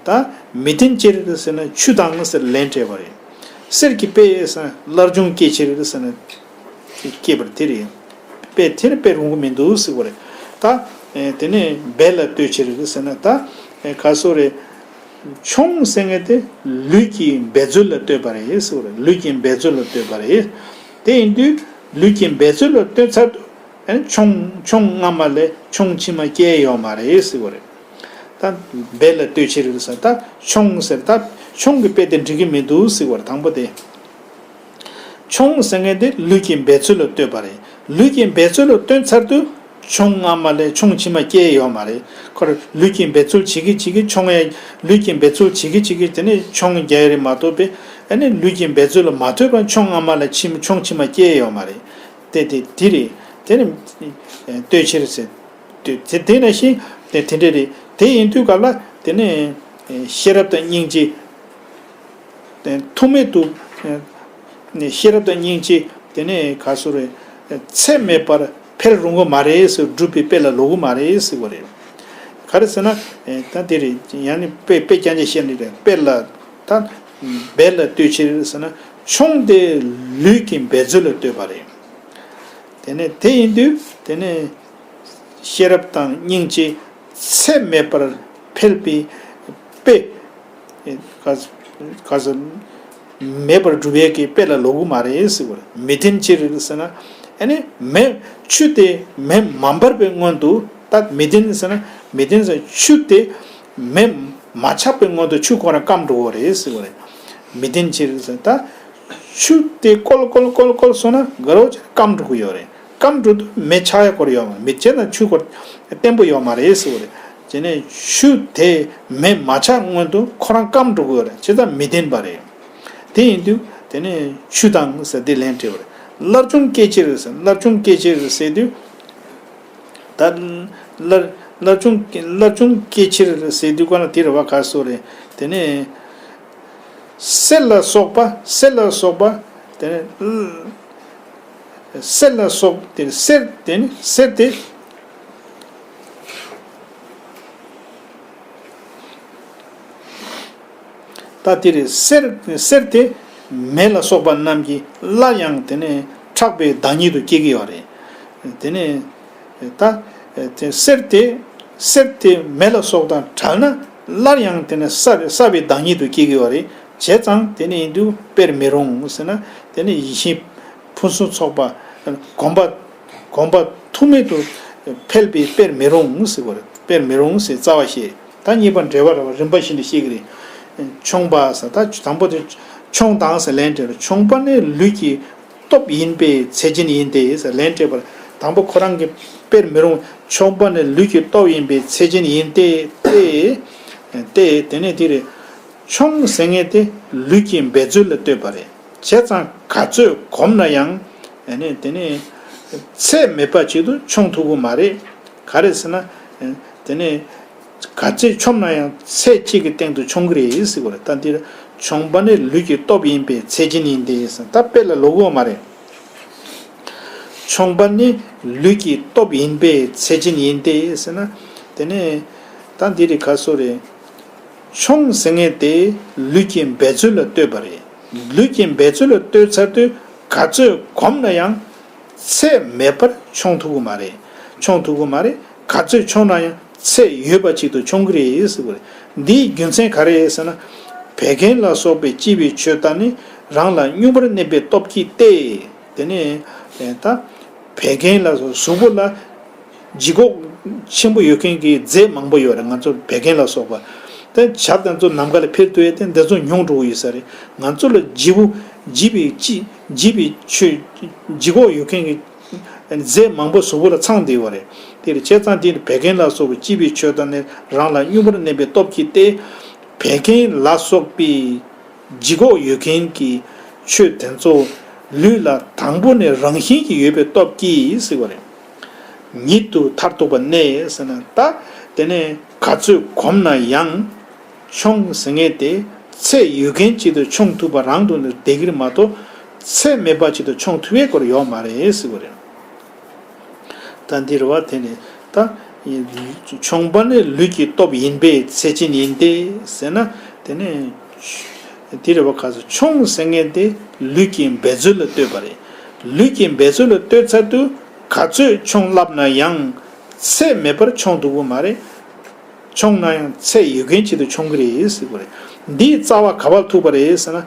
ད་མི་བརྟེན་ཕྱིར་ཟེར་ན་ཆུ་དང་ཟེར་ལན་སྤྲད་པ་རེད། གསེར་གྱི་དཔེ་ཟེར་ན་སླར་བྱུང་སྐྱེ་ཕྱིར་ཟེར་ན། སྐྱེས་པར་དེ་རེད། དཔེ་དེ་ནི་དཔེ་རུང་གི་མི་འདུག་ཟེར་བ་རེད། ད་དེ་ནས་འབད་ལ་ལྟོས་ཕྱིར་ཟེར་ན་ད་ག་སོ་རེད། མཆོང་ཟེར་མཁན་དེ་ལུས་ཀྱི་འབད་རྩོལ་ལ་ལྟོས་པ་རེད་ཟེར་བ་རེད། ལུས་ཀྱི་འབད་རྩོལ་ལ་ལྟོས་པ་རེད། དེ་ཡིན་དུས་ལུས་ཀྱི་འབད་རྩོལ་ལ་ལྟོས་ཚར་དུས་མཆོང་མཆོང་སྔ་མ་ལས་མཆོང་ཕྱི་མ་སྐྱེ་ཡོད་མ་རེད་ཟེར་བ་རེད། ད་འབད་ལ་ལྟོས་ཕྱིར་ཟེར་ད་མཆོང་ཟེར་ད་མཆོང་གི་དཔེ་དེ་འགྲིག་གི་མི་འདུག་ཟེར་བ་རེད། དང་པོ་དེ། མཆོང་ཟེར་མཁན་དེ་ལུས་ཀྱི་འབད་རྩོལ་ལ་ལྟོས་པ་རེད། ལུས་ཀྱི་འབད་རྩོལ་ལ་ལྟོས་ཚར་དུས་མཆོང་སྔ་མ་ལས་མཆོང་ཕྱི་མ་སྐྱེ་ཡོད་མ་རེད། ཁོ་རང་ལུས་ཀྱི་འབད་རྩོལ་བྱེད་ཀྱི་བྱེད་ཀྱི་མཆོང་ཡ། ལུས་ཀྱི་འབད་རྩོལ་བྱེད་ཀྱི་བྱེད་ཀྱི་དེ་ནས་མཆོང་རྒྱག་ཡ་རེད་མ་གཏོགས་པས། ཨ་ནི་ལུས་ཀྱི་འབད་རྩོལ་ལ་མ་ལྟོས་པར་མཆོང་སྔ་མ་ལས་ཕྱི་མཆོང་ཕྱི་མ་སྐྱེ་ཡོད་མ་རེད། དེ་དེ་དེ་རེད། དེ་ནི་ལྟོས་ཕྱིར་ཟེར། དེ་དེ་དེ་ནང་བཞིན་དེ་དེ་འདྲ་རེད། དེ་ཡིན་དུས་ག་ལ་དེ་ནས་ཤེས་རབ་དང་སྙིང་རྗེ་ ཐུག་མེད་དུ། ཤེས་རབ་དང་སྙིང་རྗེ་དེ་ནས་ག་སོ་རེད། ཚད་མེད་པར་འཕེལ་རུང་གི་མ་རེད་ཟེར། སྒྲུབ་པའི་དཔེ་ལ་ལོག་གི་མ་རེད་ཟེར་བ་རེད། ག་རེ་ཟེར་ན། ད་དེ་རེད། ཡང་ནི་དཔེ་དཔེ་རྐྱང་རྐྱང་བཤད་ནི་རེད། དཔེ་ལ་ད་འབད་ལ་ལྟོས་ཕྱིར་ཟེར་ན། མཆོང་དེ་ལུས་ཀྱི་འབད་རྩོལ་ལ་ལྟོས་པ་རེད། དེ་ནས་དེ་ཡིན་དུས་དེ་ནས་ཤེས་རབ་དང་སྙིང་རྗེ་ཚད་མེད་པར་འཕེལ་བའི་དཔེ། ག་ག་ས་མེད་པར་སྒྲུབ་ཡས་ཀྱི་དཔེ་ལ་ལོག་གི་མ་རེད་ཟེར་བ་རེད། མི་བདེན་ཕྱིར་ཟེར་ན། ཨ་ནི་མེ་ཆུ་དེ་མེ་མ་འབར་བའི་སྔོན་དུ། ད་མི་བདེན་ཟེར་ན། མི་བདེན་ཟེར་ཆུ་དེ་མེ་མ་ཆགས་པའི་སྔོན་དུ་ཆུ་ཁོ་རང་སྐམ་འགྲོ་གི་རེད་ཟེར་བ་རེད། མི་བདེན་ཕྱིར་ཟེར། ད་ཆུ་དེ་བསྐོལ་བསྐོལ་བསྐོལ་བསྐོལ་སོང་ན་དགའ་རོགས་ཆེ་སྐམ་འགྲོ་གི་ཡོད་རེད། སྐམ་འགྲོ་དུས་མེ་ཆགས་ཡ་སྐོར་ཡོད་མ་རེད། མེ་ཆགས་ན་ཆུ་སྐོར་བརྟན་པོ་ཡོད་མ་རེད་ཟེར་བ་རེད། བྱས་ནས་ཆུ་དེ་མེ་མ་ཆགས་སྔོན་དུ་ཁོ་རང་སྐམ་འགྲོ་གི་ཡོད་རེད། བྱས་ཙང་མི་བདེན་པ་རེད། དེ་ཡིན་དུས་དེ་ནས་ཆུ་དང་ཟེར་དེ་ལན་སྤྲད་པ་རེད། སླར་བྱུང་སྐྱེ་ཕྱིར་ཟེར། སླར་བྱུང་སྐྱེ་ཕྱིར་ཟེར་དུས། ད་སླར་སླར་བྱུང་སླར་བྱུང་སྐྱེ་ཕྱིར་ཟེར་དུས་ག་ན་དེ་རེད་བ། ག་སོ་རེད། དེ་ནས་གསེར་ལ་སོགས་པ། གསེར་ལ་སོགས་པ། དེ་ནས་གསེར་ལ་སོགས། དེ་གསེར་དེ་ནི་གསེར་དེ། ད་དེ་རེད། གསེར་གསེར་དེ་མེ་ལ་སོགས་པ་རྣམས་ཀྱིས་སླར་ཡང་དེ་ནས་འཁྲགས་པའི་བདག་ཉིད་དུ་སྐྱེ་གི་ཡོད་རེད། དེ་ནས་ད་དེ་གསེར་དེ་གསེར་དེ་མེ་ལ་སོགས་དང་བྲལ་ན་སླར་ཡང་དེ་ནས་སྲ་སྲ་བའི་བདག་ཉིད་དུ་སྐྱེ་གི་ཡོད་རེད། བྱས་ཙང་དེ་ནས་ཡིན་དུས་དཔེར་མི་རུང་ཟེར་ན། དེ་ནས་ཡིད་བཞིན་ཕུན་སུམ་ཚོགས་པ། གོམས་པ་གོམས་པ་ཐུག་མེད་དུ་འཕེལ་བའི་དཔེར་མི་རུང་ཟེར་བ་རེད། དཔེར་མི་རུང་ཟེར་རྩ་བ་བཤད། ད་གཉིས་པ་འགྲེལ་པ་རེད་བ། རིམ་པ་བཞིན་དུ་བཤད་ཀྱི་རེད། མཆོང་བ་ཟེར། ད་དང་པོ་དེ་མཆོང་དང་ཟེར་ལན་སྤྲད་རེད། མཆོང་བ་ནི་ལུས་ཀྱི་སྟོབས་ཡིན་པའི་ཚད་ཅན་ཡིན་ཏེ་ཟེར་ལན་སྤྲད་པར། དང་པོ་ཁོ་རང་གི་དཔེར་མི་རུང་། མཆོང་བ་ནི་ལུས་ཀྱི་སྟོབས་ཡིན་པའི་ཚད་ཅན་ཡིན་ཏེ། ཏེ། ཏེ། དེ་ནས་དེ་རེད། མཆོང་ཟེར་མཁན་དེ་ལུས་ཀྱི་འབད་རྩོལ་ལ་ལྟོས་པ་རེད། བྱས་ཙང་ག་ཚོད་གོམས་ན་ཡང་། ཨ་ནི་དེ་ནས་ཚད་མེད་པ་ཅིག་ཏུ་མཆོང་ཐུབ་ཀྱི་མ་རེད། ག་རེ་ཟེར་ན། དེ་ནས་ག་ཚོད་མཆོངས་ན་ཡང་ཚད་གཅིག་གི་སྟེང་དུ་མཆོང་གི་རེད་ཟེར་བ་རེད། ད་འདིར་མཆོང་བ་ནི་ལུས་ཀྱི་སྟོབས་ཡིན་པའི་ཚད་ཅན་ཡིན་ཏེ་ཟེར། ད་དཔེ་ལ་ལོག་གི་ཡོད་མ་རེད། མཆོང་བ་ནི་ལུས་ཀྱི་སྟོབས་ཡིན་པའི་ཚད་ཅན་ཡིན་ཏེ་ཟེར་ན། དེ་ནས་ད་འདི་རེད། ག་སོ་རེད། མཆོང་ཟེར་མཁན་དེ་ལུས་ཀྱི་འབད་རྩོལ་ལ་ལྟོས་པ་རེད། ལུས་ཀྱི་འབད་རྩོལ་ལ་ལྟོས་ཚར་དུས་ག་ཚོད་གོམས་ན་ཡང་ཚད་མེད་པར་མཆོང་ཐུབ་ཀྱི་མ་རེད། མཆོང་ཐུབ་ཀྱི་མ་རེད། ག་ཚོད་མཆོངས་ན་ཡང་ཚད་ཡོད་པ་ཅིག་ཏུ་མཆོང་གི་རེད་ཟེར་བ་རེད། འདིའི་རྒྱུ་མཚན་ག་རེ་རེད་ཟེར་ན། བད་ཀན་ལ་སོགས་པའི་ལྕི་བའི་ཆོས་དག་ནི་རང་ལ་སྙོམས་པར་གནས་པའི་སྟོབས་ཀྱིས་ཏེ། དེ་ནས་ད་བད་ཀན་ལ་སོགས་གཟུགས་པོ་ལ་ལྗིད་ཁོག་ཆེན་པོ་ཡོད་མཁན་གྱི་རྫས་མང་པོ་ཡོད་རེད། ང་ཚོ་བད་ཀན་ལ་སོགས་པ་དེ་ཇ་དེ་ཚོ་ནམ་མཁའ་ལ་འཕེལ་ཐུབ་ཡས་དེ་འདི་ཚོ་ཉུང་འགྲོ་གི་ཡོད་ས་རེད། ང་ཚོ་ལ་ལྗིད་པོ་ལྗིད་པའི་ལྕི་ལྗིད་པའི་ཆོས་ལྗིད་ཁོག་ཡོད་མཁན་གྱི་རྫས་མང་པོ་གཟུགས་པོ་ལ་ཚང་བསྡད་ཡོད་རེད། དེ་རེད། བྱས་ཙང་དེ་ནི་བད་ཀན་ལ་སོགས་པའི་ལྕི་བའི་ཆོས་དག་ནི་རང་ལ་སྙོམས་པར་གནས་པའི་སྟོབས་ཀྱིས་ཏེ། བད་ཀན་ལ་སོགས་པའི་ལྗིད་ཁོག་ཡོད་མཁན་གྱི་ཆོས་དེ་ཚོ་ལུས་ལ་དང་པོ་ནས་རང་བཞིན་གྱིས་ཡོད་པའི་སྟོབས་ཀྱིས་ཟེར་བ་རེད། ཉིད་དུ་མཐར་ཐུག་པ་གནས་ཟེར་ན། ད་དེ་ནས་ག་ཚོད་གོམས་ན་ཡང་མཆོང་ཟེར་མཁན་དེ་ཚད་ཡོད་མཁན་ཅིག་ཏུ་མཆོང་ཐུབ་པ་རང་དུ་བསྡད་ཀྱི་རེད་མ་གཏོགས། ཚད་མེད་པ་ཅིག་ཏུ་མཆོང་ཐུབ་ཡས་སྐོར་ཡོད་མ་རེད་ཟེར་བ་རེད། ད་འདི་རེད་བ། དེ་ནས་ད་མཆོང་བ་ནི་ལུས་ཀྱི་སྟོབས་ཡིན་པའི་ཚད་ཅན་ཡིན་ཏེ་ཟེར་ན། དེ་ནས་འདི་རེད་བ། ག་ཚོད་མཆོང་ཟེར་མཁན་དེ་ལུས་ཀྱི་འབད་རྩོལ་ལ་ལྟོས་པ་རེད། ལུས་ཀྱི་འབད་རྩོལ་ལ་ལྟོས་ཚར་དུས་ག་ཚོད་མཆོང་ལབ་ན་ཡང་ཚད་མེད་པར་མཆོང་ཐུབ་ཀྱི་མ་རེད། མཆོང་ན་ཡང་ཚད་ཡོད་མཁན་ཅིག་ཏུ་མཆོང་གི་རེད་ཟེར་བ་རེད། འདིའི་རྩ་བ་ག་པར་ཐུག་པ་རེད་ཟེར་ན།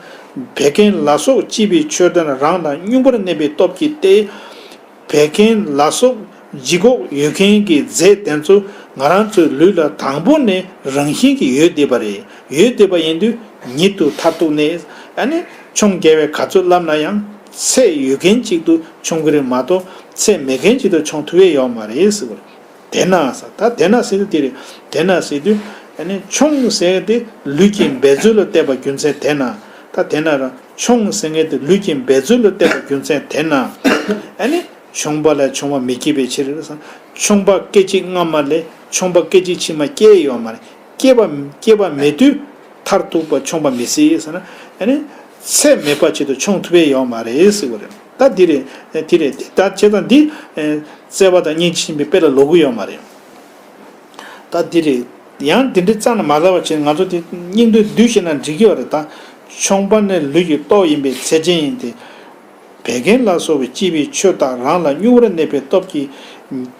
བད་ཀན་ལ་སོགས་ལྕི་བའི་ཆོས་དག་ནི་རང་ལ་སྙོམས་པར་གནས་པའི་སྟོབས་ཀྱིས་ཏེ། བད་ཀན་ལ་སོགས་ལྗིད་ཁོག་ཡོད་མཁན་གྱི་རྫས་དེ་ཚོ་ང་རང་ཚོའི་ལུས་ལ་དང་པོ་ནས་རང་བཞིན་གྱིས་ཡོད་བསྡད་པ་རེད། ཡོད་བསྡད་པ་ཡིན་དུས་ཉིད་དུ་མཐར་ཐུག་ནས། ཨ་ནི་མཆོང་རྒྱལ་བས་ག་ཚོད་ལབ་ན་ཡང་ཚད་ཡོད་མཁན་ཅིག་ཏུ་མཆོང་གི་རེད་མ་གཏོགས་ཚད་མེད་མཁན་ཅིག་ཏུ་མཆོང་ཐུབ་ཡས་ཡོད་མ་རེད་ཟེར་བ་རེད། དེས་ན་ཟེར། ད་དེས་ན་ཟེར་དུས་དེ་རེད། དེས་ན་ཟེར་དུས་ཨ་ནི་མཆོང་ཟེར་དེ་ལུས་ཀྱི་འབད་རྩོལ་ལ་བལྟས་པ་རྒྱུ་མཚན་དེས་ན། ད་དེས་ན་ར་མཆོང་ཟེར་མཁན་དེ་ལུས་ཀྱི་འབད་རྩོལ་ལ་བལྟས་པ་རྒྱུ་མཚན་དེས་ན། ཨ་ནི་མཆོང་བ་ལས་མཆོང་བ་མི་སྐྱེ་བའི་ཕྱིར་ཟེར། མཆོང་བ་སྐད་ཅིག་སྔ་མ་ལས་མཆོང་བ་སྐད་ཅིག་ཕྱི་མ་སྐྱེ་ཡོད་མ་རེད། སྐྱེ་བ་སྐྱེ་བ་མེད་དུས་མཐར་ཐུག་པ་མཆོང་བ་མི་སྲིད་ཟེར་ན། ཨ་ནི་ཚད་མེད་པ་ཅིག་ཏུ་མཆོང་ཐུབ་པའི་ཡོད་མ་རེད་ཟེར་བ་རེད། ད་འདི་རེད། དེ་རེད། ད་བྱས་ཙང་འདི་བརྩེ་བ་དང་སྙིང་རྗེ་ཆེན་པོའི་དཔེ་ལ་ལོག་གི་ཡོད་མ་རེད། ད་འདི་རེད། ཡང་འདི་འདྲའི་རྩ་ནས་མ་ལབ་པ་བྱས་ང་ཚོ་དེ་སྙིང་དུ་བསྡུས་ཤེ་ན་འགྲིག་གི་ཡོད་རེད། ད་མཆོང་པ་ནི་ལུས་ཀྱི་སྟོབས་ཡིན་པས་ཚད་ཅན་ཡིན་ཏེ། བད་ཀན་ལ་སོགས་པའི་སྐྱེས་བུའི་ཆོས་དག་རང་ལ་མྱུར་བར་གནས་པའི་སྟོབས་ཀྱིས་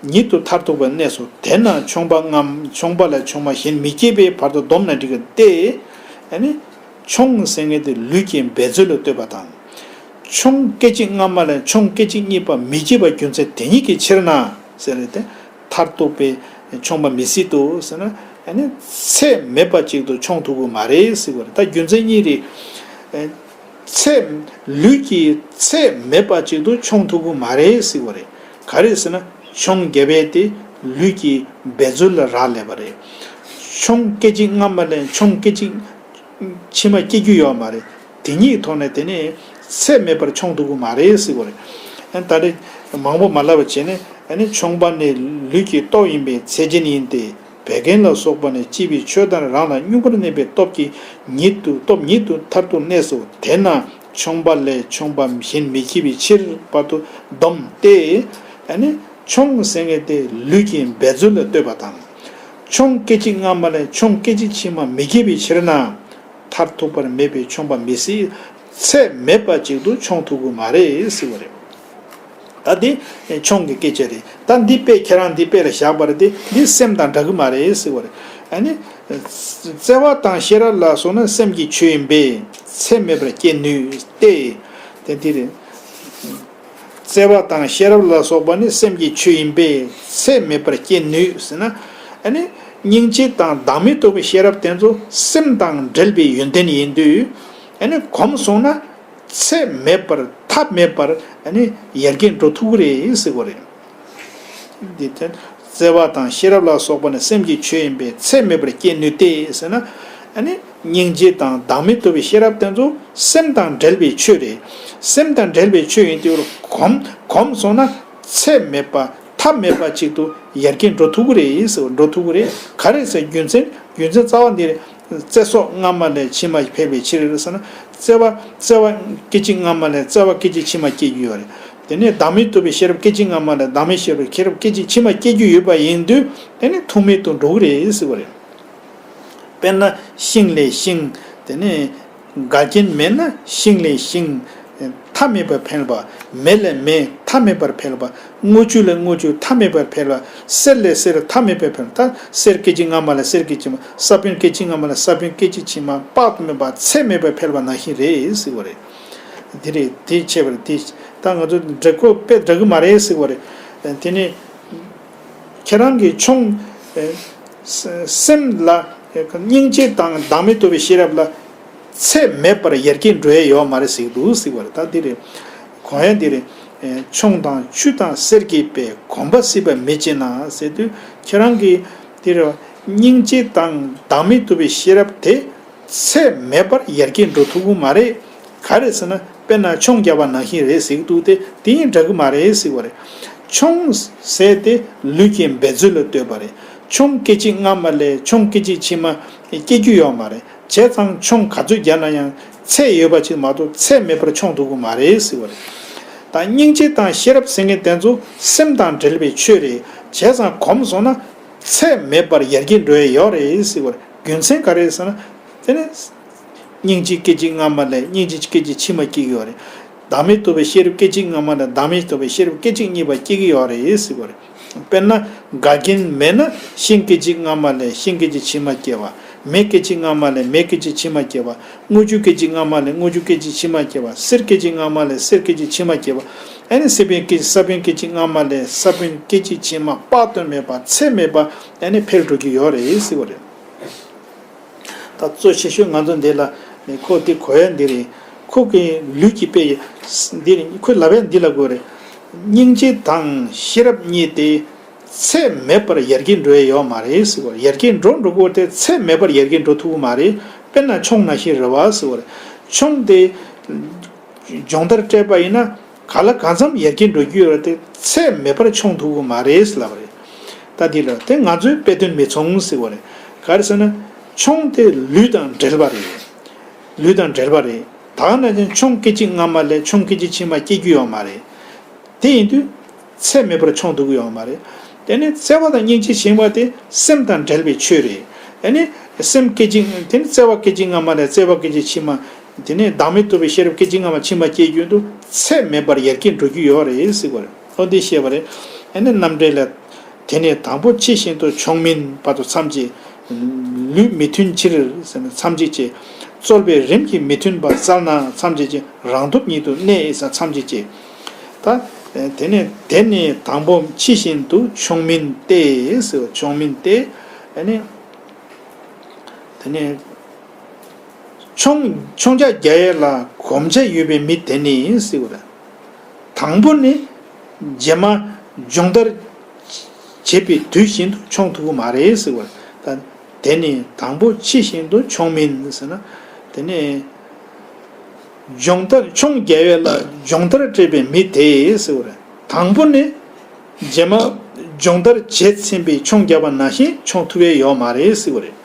ཉིད་དུ་མཐར་ཐུག་པར་གནས་སོ། དེས་ན་མཆོང་པ་རྔམ། མཆོང་པ་ལས་མཆོང་པ་གཞན་མི་སྐྱེ་བའི་བར་དུ་བསྡོམས་ནས་འགྲིག་གི་སྟེ། ཨ་ནི་མཆོང་ཟེར་མཁན་དེ་ལུས་ཀྱི་འབད་རྩོལ་ལ་ལྟོས་པ་དང་། མཆོང་སྐད་ཅིག་སྔ་མ་ལས་མཆོང་སྐད་ཅིག་གཉིས་པ་མི་སྐྱེ་བ་རྒྱུ་མཚན་དེ་ཉིད་ཀྱི་ཕྱིར་ན་ཟེར་ཏེ། མཐར་ཐུག་པའི་མཆོང་པ་མི་སྲིད་དོ་ཟེར་ན། ཨ་ནི་ཚད་མེད་པ་ཅིག་ཏུ་མཆོང་ཐུབ་ཀྱི་མ་རེད་ཟེར་བ་རེད། ད་རྒྱུ་མཚན་གཉིས་རེད། ཚད། ལུས་ཀྱི་ཚད་མེད་པ་ཅིག་ཏུ་མཆོང་ཐུབ་ཀྱི་མ་རེད་ཟེར་བ་རེད། ག་རེ་ཟེར་ན་མཆོང་རྒྱབ་པ་དེ་ལུས་ཀྱི་འབད་རྩོལ་ལ་རག་ལས་པ་རེད། མཆོང་སྐད་ཅིག་སྔ་མ་ལས་མཆོང་སྐད་ཅིག་ཕྱི་མ་སྐྱེ་རྒྱུ་ཡོད་མ་རེད། དེ་ཉིད་ཐོག་ནས་དེ་ནི་ཚད་མེད་པར་མཆོང་ཐུབ་ཀྱི་མ་རེད་ཟེར་བ་རེད། ཨ་ནི་ད་རེས་མང་པོ་མ་ལབ་པ་བྱས་ནས། ཨ་ནི་མཆོང་པ་ནི་ལུས་ཀྱི་སྟོབས་ཡིན་པས་ཚད་ཅན་ཡིན་ཏེ། བད་ཀན་ལ་སོགས་པ་ནི་སྐྱེས་བུའི་ཆོས་དག་རང་ལ་མྱུར་བར་གནས་པའི་སྟོབས་ཀྱིས་ཉིད་དུ་སྟོབས་ཉིད་དུ་མཐར་ཐུག་གནས་སོ། དེས་ན་མཆོང་པ་ལས་མཆོང་པ་གཞན་མི་སྐྱེ་བའི་ཕྱིར་བར་དུ་བསྡོམས་ཏེ། ཨ་ནི་མཆོང་ཟེར་མཁན་དེ་ལུས་ཀྱི་འབད་རྩོལ་ལ་ལྟོས་པ་དང་། མཆོང་སྐད་ཅིག་སྔ་མ་ལས་མཆོང་སྐད་ཅིག་ཕྱི་མ་མི་སྐྱེ་བའི་ཕྱིར་ན། མཐར་ཐུག་པར་མེད་པའི་མཆོང་པ་མི་སྲིད། ཚད་མེད་པ་ཅིག་ཏུ་མཆོང་ཐུབ་ཀྱི་མ་རེད་ཟེར་བ་རེད། ད་འདི་མཆོང་གི་སྐད་ཆ་རེད། ད་འདི་དཔེ་ཁྱེད་རང་འདི་དཔེ་ལ་བཞག་པ་རེད་དེ། འདི་སེམས་དང་འདྲ་གི་མ་རེད་ཟེར་བ་རེད། ཨ་ནི་བརྩེ་བ་དང་ཤེས་རབ་ལ་སོགས་ནི་སེམས་ཀྱི་ཆོས་ཡིན་པས་ཚད་མེད་པར་སྐྱེ་ནུས་ཏེ། དེ་འདི་རེད། བརྩེ་བ་དང་ཤེས་རབ་ལ་སོགས་པ་ནི་སེམས་ཀྱི་ཆོས་ཡིན་པས་ཚད་མེད་པར་སྐྱེ་ནུས་ཟེར་ན། ཨ་ནི་སྙིང་རྗེ་དང་བདག་མེད་རྟོགས་པའི་ཤེས་རབ་དེ་ཚོ་སེམས་དང་འབྲེལ་བའི་ཡོན་ཏན་ཡིན་དུས། ཨ་ནི་གོམས་སོང་ན་ཚད་མེད་པར་མཐའ་མེད་པར་ཨ་ནི་ཡར་རྒྱས་འགྲོ་ཐུབ་ཀྱི་རེད་ཟེར་གོ་རེད། འདི་ལྟར་བརྩེ་བ་དང་ཤེས་རབ་ལ་སོགས་པ་ནི་སེམས་ཀྱི་ཆོས་ཡིན་པས་ཚད་མེད་པར་སྐྱེ་ནུས་ཏེ་ཟེར་ན། ཨ་ནི་སྙིང་རྗེ་དང་བདག་མེད་རྟོགས་པའི་ཤེས་རབ་དེ་ཚོ་སེམས་དང་འབྲེལ་བའི་ཆོས་རེད། སེམས་དང་འབྲེལ་བའི་ཆོས་ཡིན་དུས་གོམས་གོམས་སོང་ན་ཚད་མེད་པ་མཐའ་མེད་པ་ཅིག་ཏུ་ཡར་རྒྱས་འགྲོ་ཐུབ་ཀྱི་རེད་ཟེར་བ། འགྲོ་ཐུབ་ཀྱི་རེད། ག་རེ་ཟེར་རྒྱུ་མཚན། རྒྱུ་མཚན་རྩ་བ་འདི་རེད། བརྩེ་སོགས་སྔ་མ་ལས་ཕྱི་མ་འཕེལ་བའི་ཕྱིར་ཟེར་ན། བརྩེ་བ་བརྩེ་བ་སྐད་ཅིག་སྔ་མ་ལས་བརྩེ་བ་སྐད་ཅིག་ཕྱི་མ་སྐྱེ་རྒྱུ་ཡོད་རེད། དེ་ནས་བདག་མེད་རྟོགས་པའི་ཤེས་རབ་སྐད་ཅིག་སྔ་མ་ལས་བདག་མེད་ཤེས་རབ་ཤེས་རབ་སྐད་ཅིག་ཕྱི་མ་སྐྱེ་རྒྱུ་ཡོད་པ་ཡིན་དུས། དེ་ནི་ཐུག་མེད་དུ་འགྲོ་གི་རེད་ཟེར་བ་རེད། དཔེར་ན་ཤིང་ལས་ཤིང་། དེ་ནས་འགལ་རྐྱེན་མེད་ན་ཤིང་ལས་ཤིང་། མཐའ་མེད་པར་འཕེལ་བ། མེ་ལས་མེ་མཐའ་མེད་པར་འཕེལ་བ། རྔུལ་ཆུ་ལས་རྔུལ་ཆུ་མཐའ་མེད་པར་འཕེལ་བ། གསེར་ལས་གསེར་མཐའ་མེད་པར་འཕེལ་བ། ད་གསེར་སྐད་ཅིག་སྔ་མ་ལས་གསེར་སྐད་ཅིག་མ། ས་བོན་སྐད་ཅིག་སྔ་མ་ལས་ས་བོན་སྐད་ཅིག་ཕྱི་མ་དཔག་ཏུ་མེད་པ་ཚད་མེད་པར་འཕེལ་བ་ནང་བཞིན་རེད་ཟེར་བ་རེད། དེ་རེད། དེ་ཆེ་བར་དེ། ད་ང་ཚོ་འདྲ་ཁོ་དཔེ་འདྲ་གི་མ་རེད་ཟེར་བ་རེད། དེ་ནས་ཁྱེད་རང་གིས་མཆོང་། སེམས་ལ་སྙིང་རྗེ་དང་བདག་མེད་རྟོགས་པའི་ཤེས་རབ་ལ་ཚད་མེད་པར་ཡར་རྒྱས་འགྲོ་ཡ་ཡོད་མ་རེད་ཟེར་གི་འདུག་ཟེར་བ་རེད། ད་འདི་རེད། གོ་ཡ་འདི་རེད། མཆོང་དང་ཆུ་དང་གསེར་གྱི་དཔེ། གོམས་པ་སྲིད་པ་མི་བྱེད་ན་ཟེར་དུས་ཁྱེད་རང་གིས་འདི་རེད། སྙིང་རྗེ་དང་བདག་མེད་རྟོགས་པའི་ཤེས་རབ་དེ་ཚད་མེད་པར་ཡར་རྒྱས་འགྲོ་ཐུབ་ཀྱི་མ་རེད། ག་རེ་ཟེར་ན་དཔེར་ན་མཆོང་རྒྱབ་པ་ནང་བཞིན་རེད་ཟེར་གི་འདུག་སྟེ། དེ་ཡིན་འདྲ་གི་མ་རེད་ཟེར་བ་རེད། མཆོང་ཟེར་དེ་ལུས་ཀྱི་འབད་རྩོལ་ལ་ལྟོས་པ་རེད། མཆོང་སྐད་ཅིག་སྔ་མ་ལས་མཆོང་སྐད་ཅིག་ཕྱི་མ་སྐྱེ་རྒྱུ་ཡོད་མ་རེད། བྱས་ཙང་མཆོང་ག་ཚོད་རྒྱབ་ན་ཡང་ཚད་ཡོད་པ་ཅིག་མ་གཏོགས་ཚད་མེད་པར་མཆོང་ཐུབ་ཀྱི་མ་རེད་ཟེར་བ་རེད། ད་སྙིང་རྗེ་དང་ཤེས་རབ་ཟེར་མཁན་དེ་ཚོ་སེམས་དང་འབྲེལ་བའི་ཆོས་རེད། བྱས་ཙང་གོམས་སོང་ན་ཚད་མེད་པར་ཡར་རྒྱས་འགྲོ་ཡ་ཡོད་རེད་ཟེར་བ་རེད། རྒྱུ་མཚན་ག་རེ་ཟེར་ན། དེ་ནི་སྙིང་རྗེ་སྐད་ཅིག་སྔ་མ་ལས་སྙིང་རྗེ་སྐད་ཅིག་ཕྱི་མ་སྐྱེ་གི་ཡོད་རེད། བདག་མེད་རྟོགས་པའི་ཤེས་རབ་སྐད་ཅིག་སྔ་མ་ལས་བདག་མེད་རྟོགས་པའི་ཤེས་རབ་སྐད་ཅིག་གཉིས་པ་སྐྱེ་གི་ཡོད་རེད་ཟེར་བ་རེད། དཔེར་ན་འགལ་རྐྱེན་མེད་ན་ཤིང་སྐད་ཅིག་སྔ་མ་ལས་ཤིང་སྐད་ཅིག་ཕྱི་མ་སྐྱེ་བ། མེ་སྐད་ཅིག་སྔ་མ་ལས་མེ་སྐད་ཅིག་ཕྱི་མ་སྐྱེ་བ། རྔུལ་ཆུ་སྐད་ཅིག་སྔ་མ་ལས་རྔུལ་ཆུ་སྐད་ཅིག་ཕྱི་མ་སྐྱེ་བ། གསེར་སྐད་ཅིག་སྔ་མ་ལས་གསེར་སྐད་ཅིག་ཕྱི་མ་སྐྱེ་བ། ཨ་ནི་ས་བོན་སྐད་ཅིག་ས་བོན་སྐད་ཅིག་སྔ་མ་ལས་ས་བོན་སྐད་ཅིག་ཕྱི་མ་དཔག་ཏུ་མེད་པ་ཚད་མེད་པ་ཨ་ནི་འཕེལ་འགྲོ་གི་ཡོད་རེད་ཟེར་བ་རེད། ད་གཙོ་ཆེ་ཤོས་ང་ཚོ་འདི་ལ་ནི་ཁོ་འདི་གོ་ཡ་འདི་རེད། ཁོ་གི་ལུས་ཀྱི་དཔེ་འདི་རེད། ཁོས་ལབ་ཡ་འདི་ལ་གོ་རེད། སྙིང་རྗེ་དང་ཤེས་རབ་གཉིས་དེ་ཚད་མེད་པར་ཡར་རྒྱས་འགྲོ་ཡ་ཡོད་མ་རེད་ཟེར་བ་རེད། ཡར་རྒྱས་འགྲོ་འགྲོ་དགོས་དེ་ཚད་མེད་པར་ཡར་རྒྱས་འགྲོ་ཐུབ་ཀྱི་མ་རེད། དཔེར་ན་མཆོང་ནང་བཞིན་རེད་བ་ཟེར་བ་རེད། མཆོང་དེ་སྦྱོང་བརྡར་སྤྲད་པ་ཡིན་ན། ག་ལ་གང་འཚམ་ཡར་རྒྱས་འགྲོ་རྒྱུ་ཡོད་རེད་དེ་ཚད་མེད་པར་མཆོང་ཐུབ་ཀྱི་མ་རེད་ལབ་པ་རེད། ད་འདི་ལ་དེ་ང་ཚོའི་དཔེ་དོན་མི་མཚུངས་ཟེར་བ་རེད། ག་རེ་ཟེར་ན། མཆོང་དེ་ལུས་དང་འབྲེལ་བ་རེད། ལུས་དང་བྲལ་བ་རེད། ད་ག་ནང་བཞིན་མཆོང་སྐད་ཅིག་སྔ་མ་ལས་མཆོང་སྐད་ཅིག་ཕྱི་མ་སྐྱེ་རྒྱུ་ཡོད་མ་རེད། དེ་ཡིན་དུས་ཚེ་མེད་པར་མཆོང་ཐུབ་ཀྱི་ཡོད་མ་རེད། དེ་ནས་བརྩེ་བ་དང་སྙིང་རྗེ་ཞིག་པ་དེ་སེམས་དང་བྲལ་བའི་ཆོས་རེད། དེ་ནས་སེམས་སྐད་ཅིག་དེ་ནས་བརྩེ་བ་སྐད་ཅིག་སྔ་མ་ལས་བརྩེ་བ་སྐད་ཅིག་ཕྱི་མ། དེ་ནས་བདག་མེད་རྟོགས་པའི་ཤེས་རབ་སྐད་ཅིག་སྔ་མ་ཕྱི་མ་སྐྱེ་རྒྱུ་དུ་ཚད་མེད་པར་ཡར་རྒྱས་འགྲོ་རྒྱུ་ཡོད་རེད་ཟེར་བ་རེད། ཨོ་འདི་བཤད་པ་རེད། ཨ་ནི་རྣམ་འགྲེལ་ལ། དེ་ནས་དང་པོ་ཕྱི་བཞིན་དུ་མཆོང་མིན་བར་དུ་མཚམས་བཅད། ལུས་མི་མཐུན་ཕྱིར་ཟེར་ན་མཚམས་བཅད་བཅད། རྩོལ་བའི་རིམ་གྱིས་མི་མཐུན་པ་བསལ་ན་མཚམས་བཅད་བཅད། རང་སྟོབས་ཉིད་དུ་གནས་ཟེར་མཚམས་བཅད་བཅད། ད། དེ་ནས་དེ་ནས་དང་པོ་ཕྱི་བཞིན་དུ་མཆོང་མིན་ཏེ་ཟེར་བ་མཆོང་མིན་ཏེ། ཨ་ནི། དེ་ནས། མཆོང་མཆོང་རྒྱག་རྒྱག་ཡས་ལ་གོམས་ཆ་ཡོད་པའི་མི་དེ་ནི་ཟེར་བ་རེད། དང་པོ་ནི་རྗེས་མ་སྦྱོང་བརྡར་བྱེད་པའི་དུས་བཞིན་དུ་མཆོང་ཐུབ་ཀྱི་མ་རེད་ཟེར་བ་རེད། ད་དེ་ནི་དང་པོ་ཕྱི་བཞིན་དུ་མཆོང་མིན་ཟེར་ན། དེ་ནི་སྦྱོང་བརྡར་མཆོང་རྒྱག་ཡས་ལ་སྦྱོང་བརྡར་སྤྲད་པའི་མི་དེ་ཟེར་བ་རེད། དང་པོ་ནི། རྗེས་མ་སྦྱོང་བརྡར་བྱས་ཟིན་པའི་མཆོང་རྒྱག་པ་ནང་བཞིན་མཆོང་ཐུབ་ཡས་ཡོད་མ་རེད་ཟེར་བ་རེད།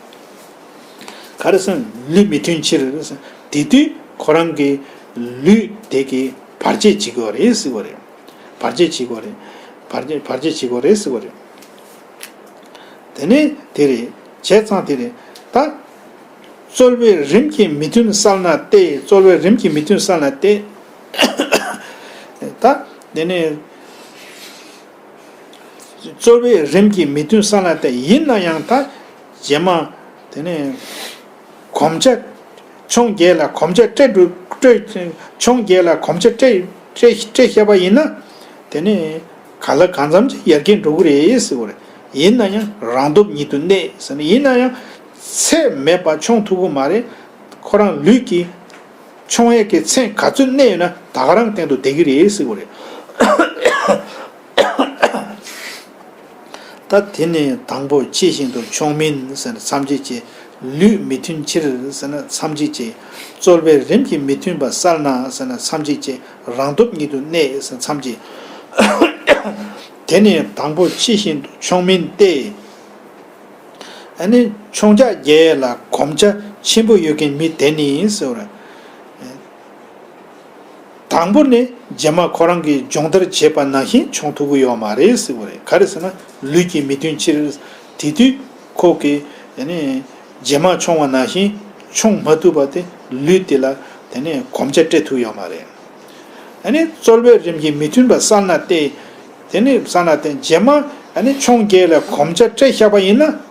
ག་རེ་ཟེར་ན་ལུས་མི་མཐུན་ཕྱིར། དེ་དུས་ཁོ་རང་གི་ལུས་དེ་གི་བར་ཆད་བྱེད་ཀྱི་ཡོད་རེད་ཟེར་བ་རེད། བར་ཆད་བྱེད་ཀྱི་ཡོད་རེད། བར་ཆད་བར་ཆད་བྱེད་ཀྱི་ཡོད་རེད་ཟེར་བ་རེད། དེ་ནས་དེ་རེད། བྱས་ཙང་དེ་རེད། ད། རྩོལ་བའི་རིམ་གྱིས་མི་མཐུན་བསལ་ན་སྟེ། རྩོལ་བའི་རིམ་གྱིས་མི་མཐུན་བསལ་ན་སྟེ། ད། དེ་ནས། རྩོལ་བའི་རིམ་གྱིས་མི་མཐུན་བསལ་ན་སྟེ་ཡིན་ན་ཡང་ད། རྗེས་མ། དེ་ནས། གོམས་ཆ། མཆོང་རྒྱག་ལ་གོམས་ཆ་སྤྲད་འགྲོ་སྤྲད། མཆོང་རྒྱག་ལ་གོམས་ཆ་སྤྲད་སྤྲད་སྤྲད་བཞག་པ་ཡིན་ན། དེ་ནས་ག་ལ་གང་འཚམ་ཅིག་ཡར་རྒྱས་འགྲོ་གི་རེད་ཟེར་བ་རེད། ཡིན་ན་ཡང་རང་སྟོབས་ཉིད་དུ་གནས་ཟེར་ནས་ཡིན་ན་ཡང་ཚད་མེད་པ་མཆོང་ཐུབ་ཀྱི་མ་རེད། ཁོ་རང་ལུས་ཀྱི་མཆོང་ཡས་ཀྱི་ཚད་ག་ཚོད་གནས་ཡོད་ན་ད་ག་རང་སྟེང་དུ་བསྡད་ཀྱི་རེད་ཟེར་བ་རེད། ད་དེ་ནས་དང་པོ་ཕྱི་བཞིན་དུ་མཆོང་མིན་ཟེར་ན་མཚམས་བཅད་བཅད། ལུས་མི་མཐུན་ཕྱིར་ཟེར་ན་མཚམས་བཅད་བཅད། རྩོལ་བའི་རིམ་གྱིས་མི་མཐུན་པ་བསལ་ན་ཟེར་ན་མཚམས་བཅད་བཅད། རང་སྟོབས་ཉིད་དུ་གནས་ཟེར་ན་མཚམས་བཅད། དེ་ནས་དང་པོ་ཕྱི་བཞིན་དུ་མཆོང་མིན་ཏེ། ཨ་ནི་མཆོང་རྒྱག་རྒྱག་ཡས་ལ་གོམས་ཆ་ཆེན་པོ་ཡོད་མཁན་མི་དེ་ནི་ཟེར་བ་རེད། དང་པོ་ནི་རྗེས་མ་ཁོ་རང་གིས་སྦྱོང་བརྡར་བྱས་པ་ནང་བཞིན་མཆོང་ཐུབ་ཀྱི་ཡོད་མ་རེད་ཟེར་བ་རེད། ག་རེ་ཟེར་ན་ལུས་ཀྱི་མི་མཐུན་ཕྱིར། དེ་དུས་ཁོ་གིས་ཨ་ནི་རྗེས་མ་མཆོང་བ་ནང་བཞིན་མཆོང་མ་ཐུབ་པ་དེ་ལུས་དེ་ལ་དེ་ནས་གོམས་ཆ་སྤྲད་ཐུབ་ཡོད་མ་རེད། ཨ་ནི་རྩོལ་བའི་རིམ་གྱིས་མི་མཐུན་པ་བསལ་ན་སྟེ། དེ་ནི་བསལ་ན་སྟེ་རྗེས་མ་ཨ་ནི་མཆོང་རྒྱག་ལ་གོམས་ཆ་སྤྲད་བཞག་པ་ཡིན་ན།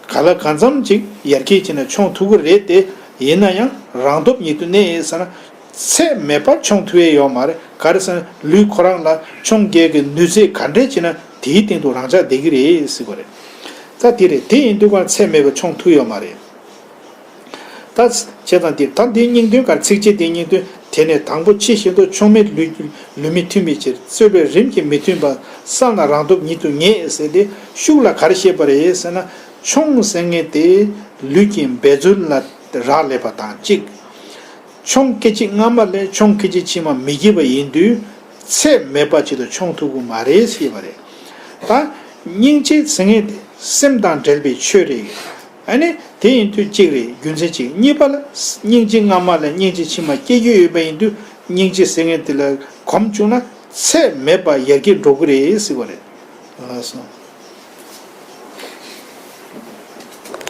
ག་ལ་གང་འཚམ་ཅིག་ཡར་རྒྱས་ཕྱིན་ན་མཆོང་ཐུབ་ཀྱི་རེད་དེ། ཡིན་ན་ཡང་རང་སྟོབས་ཉིད་དུ་གནས་ཟེར་ན། ཚད་མེད་པ་མཆོང་ཐུབ་ཡས་ཡོད་མ་རེད། ག་རེ་ཟེར་ན་ལུས་ཁོ་རང་ལ་མཆོང་རྒྱག་གི་ནུས་ཚད་ག་འདྲས་ཕྱིན་ན་དེའི་སྟེང་དུ་རང་འཇགས་བསྡད་ཀྱི་རེད་ཟེར་བ་རེད། ད་དེ་རེད། དེ་ཡིན་དུས་ཀ་ཚད་མེད་པ་མཆོང་ཐུབ་ཡོད་མ་རེད། ད། བྱས་ཙང་དེ་ད་འདིའི་སྙིང་དོན་ག་ཚིགས་བཅད་དེའི་སྙིང་དོན། དེ་ནས་དང་པོ་ཕྱི་བཞིན་དུ་མཆོང་མིན་ལུས་ལུས་མི་མཐུན་པའི་ཕྱིར། རྩོལ་བའི་རིམ་གྱིས་མི་མཐུན་པ། བསལ་ན་རང་སྟོབས་ཉིད་དུ་ངེས་ཟེར་ཏེ་ཤུགས་ལ་ག་རེ་བཤད་པ་རེད་ཟེར་ན། མཆོང་ཟེར་མཁན་དེ་ལུས་ཀྱི་འབད་རྩོལ་ལ་རག་ལས་པ་དང་གཅིག། མཆོང་སྐད་ཅིག་སྔ་མ་ལས་མཆོང་སྐད་ཅིག་ཕྱི་མ་མི་བགྱིད་པ་ཡིན་དུས་ཚད་མེད་པ་ཅིག་ཏུ་མཆོང་ཐུབ་ཀྱི་མ་རེད་ཟེར་བ་རེད། ད་སྙིང་རྗེ་ཟེར་མཁན་དེ་སེམས་དང་འབྲེལ་བའི་ཆོས་རེད། ཨ་ནི་དེ་ཡིན་དུས་གཅིག་རེད། རྒྱུ་མཚན་གཅིག། གཉིས་པ་ལ་སྙིང་རྗེ་སྔ་མ་ལས་སྙིང་རྗེ་ཕྱི་མ་སྐྱེ་རྒྱུ་ཡོད་པ་ཡིན་དུས་སྙིང་རྗེ་ཟེར་མཁན་དེ་ལ་གོམས་བཅུག་ན་ཚད་མེད་པ་ཡར་རྒྱས་འགྲོ་གི་རེད་ཟེར་བ་རེད། ལགས་སོ།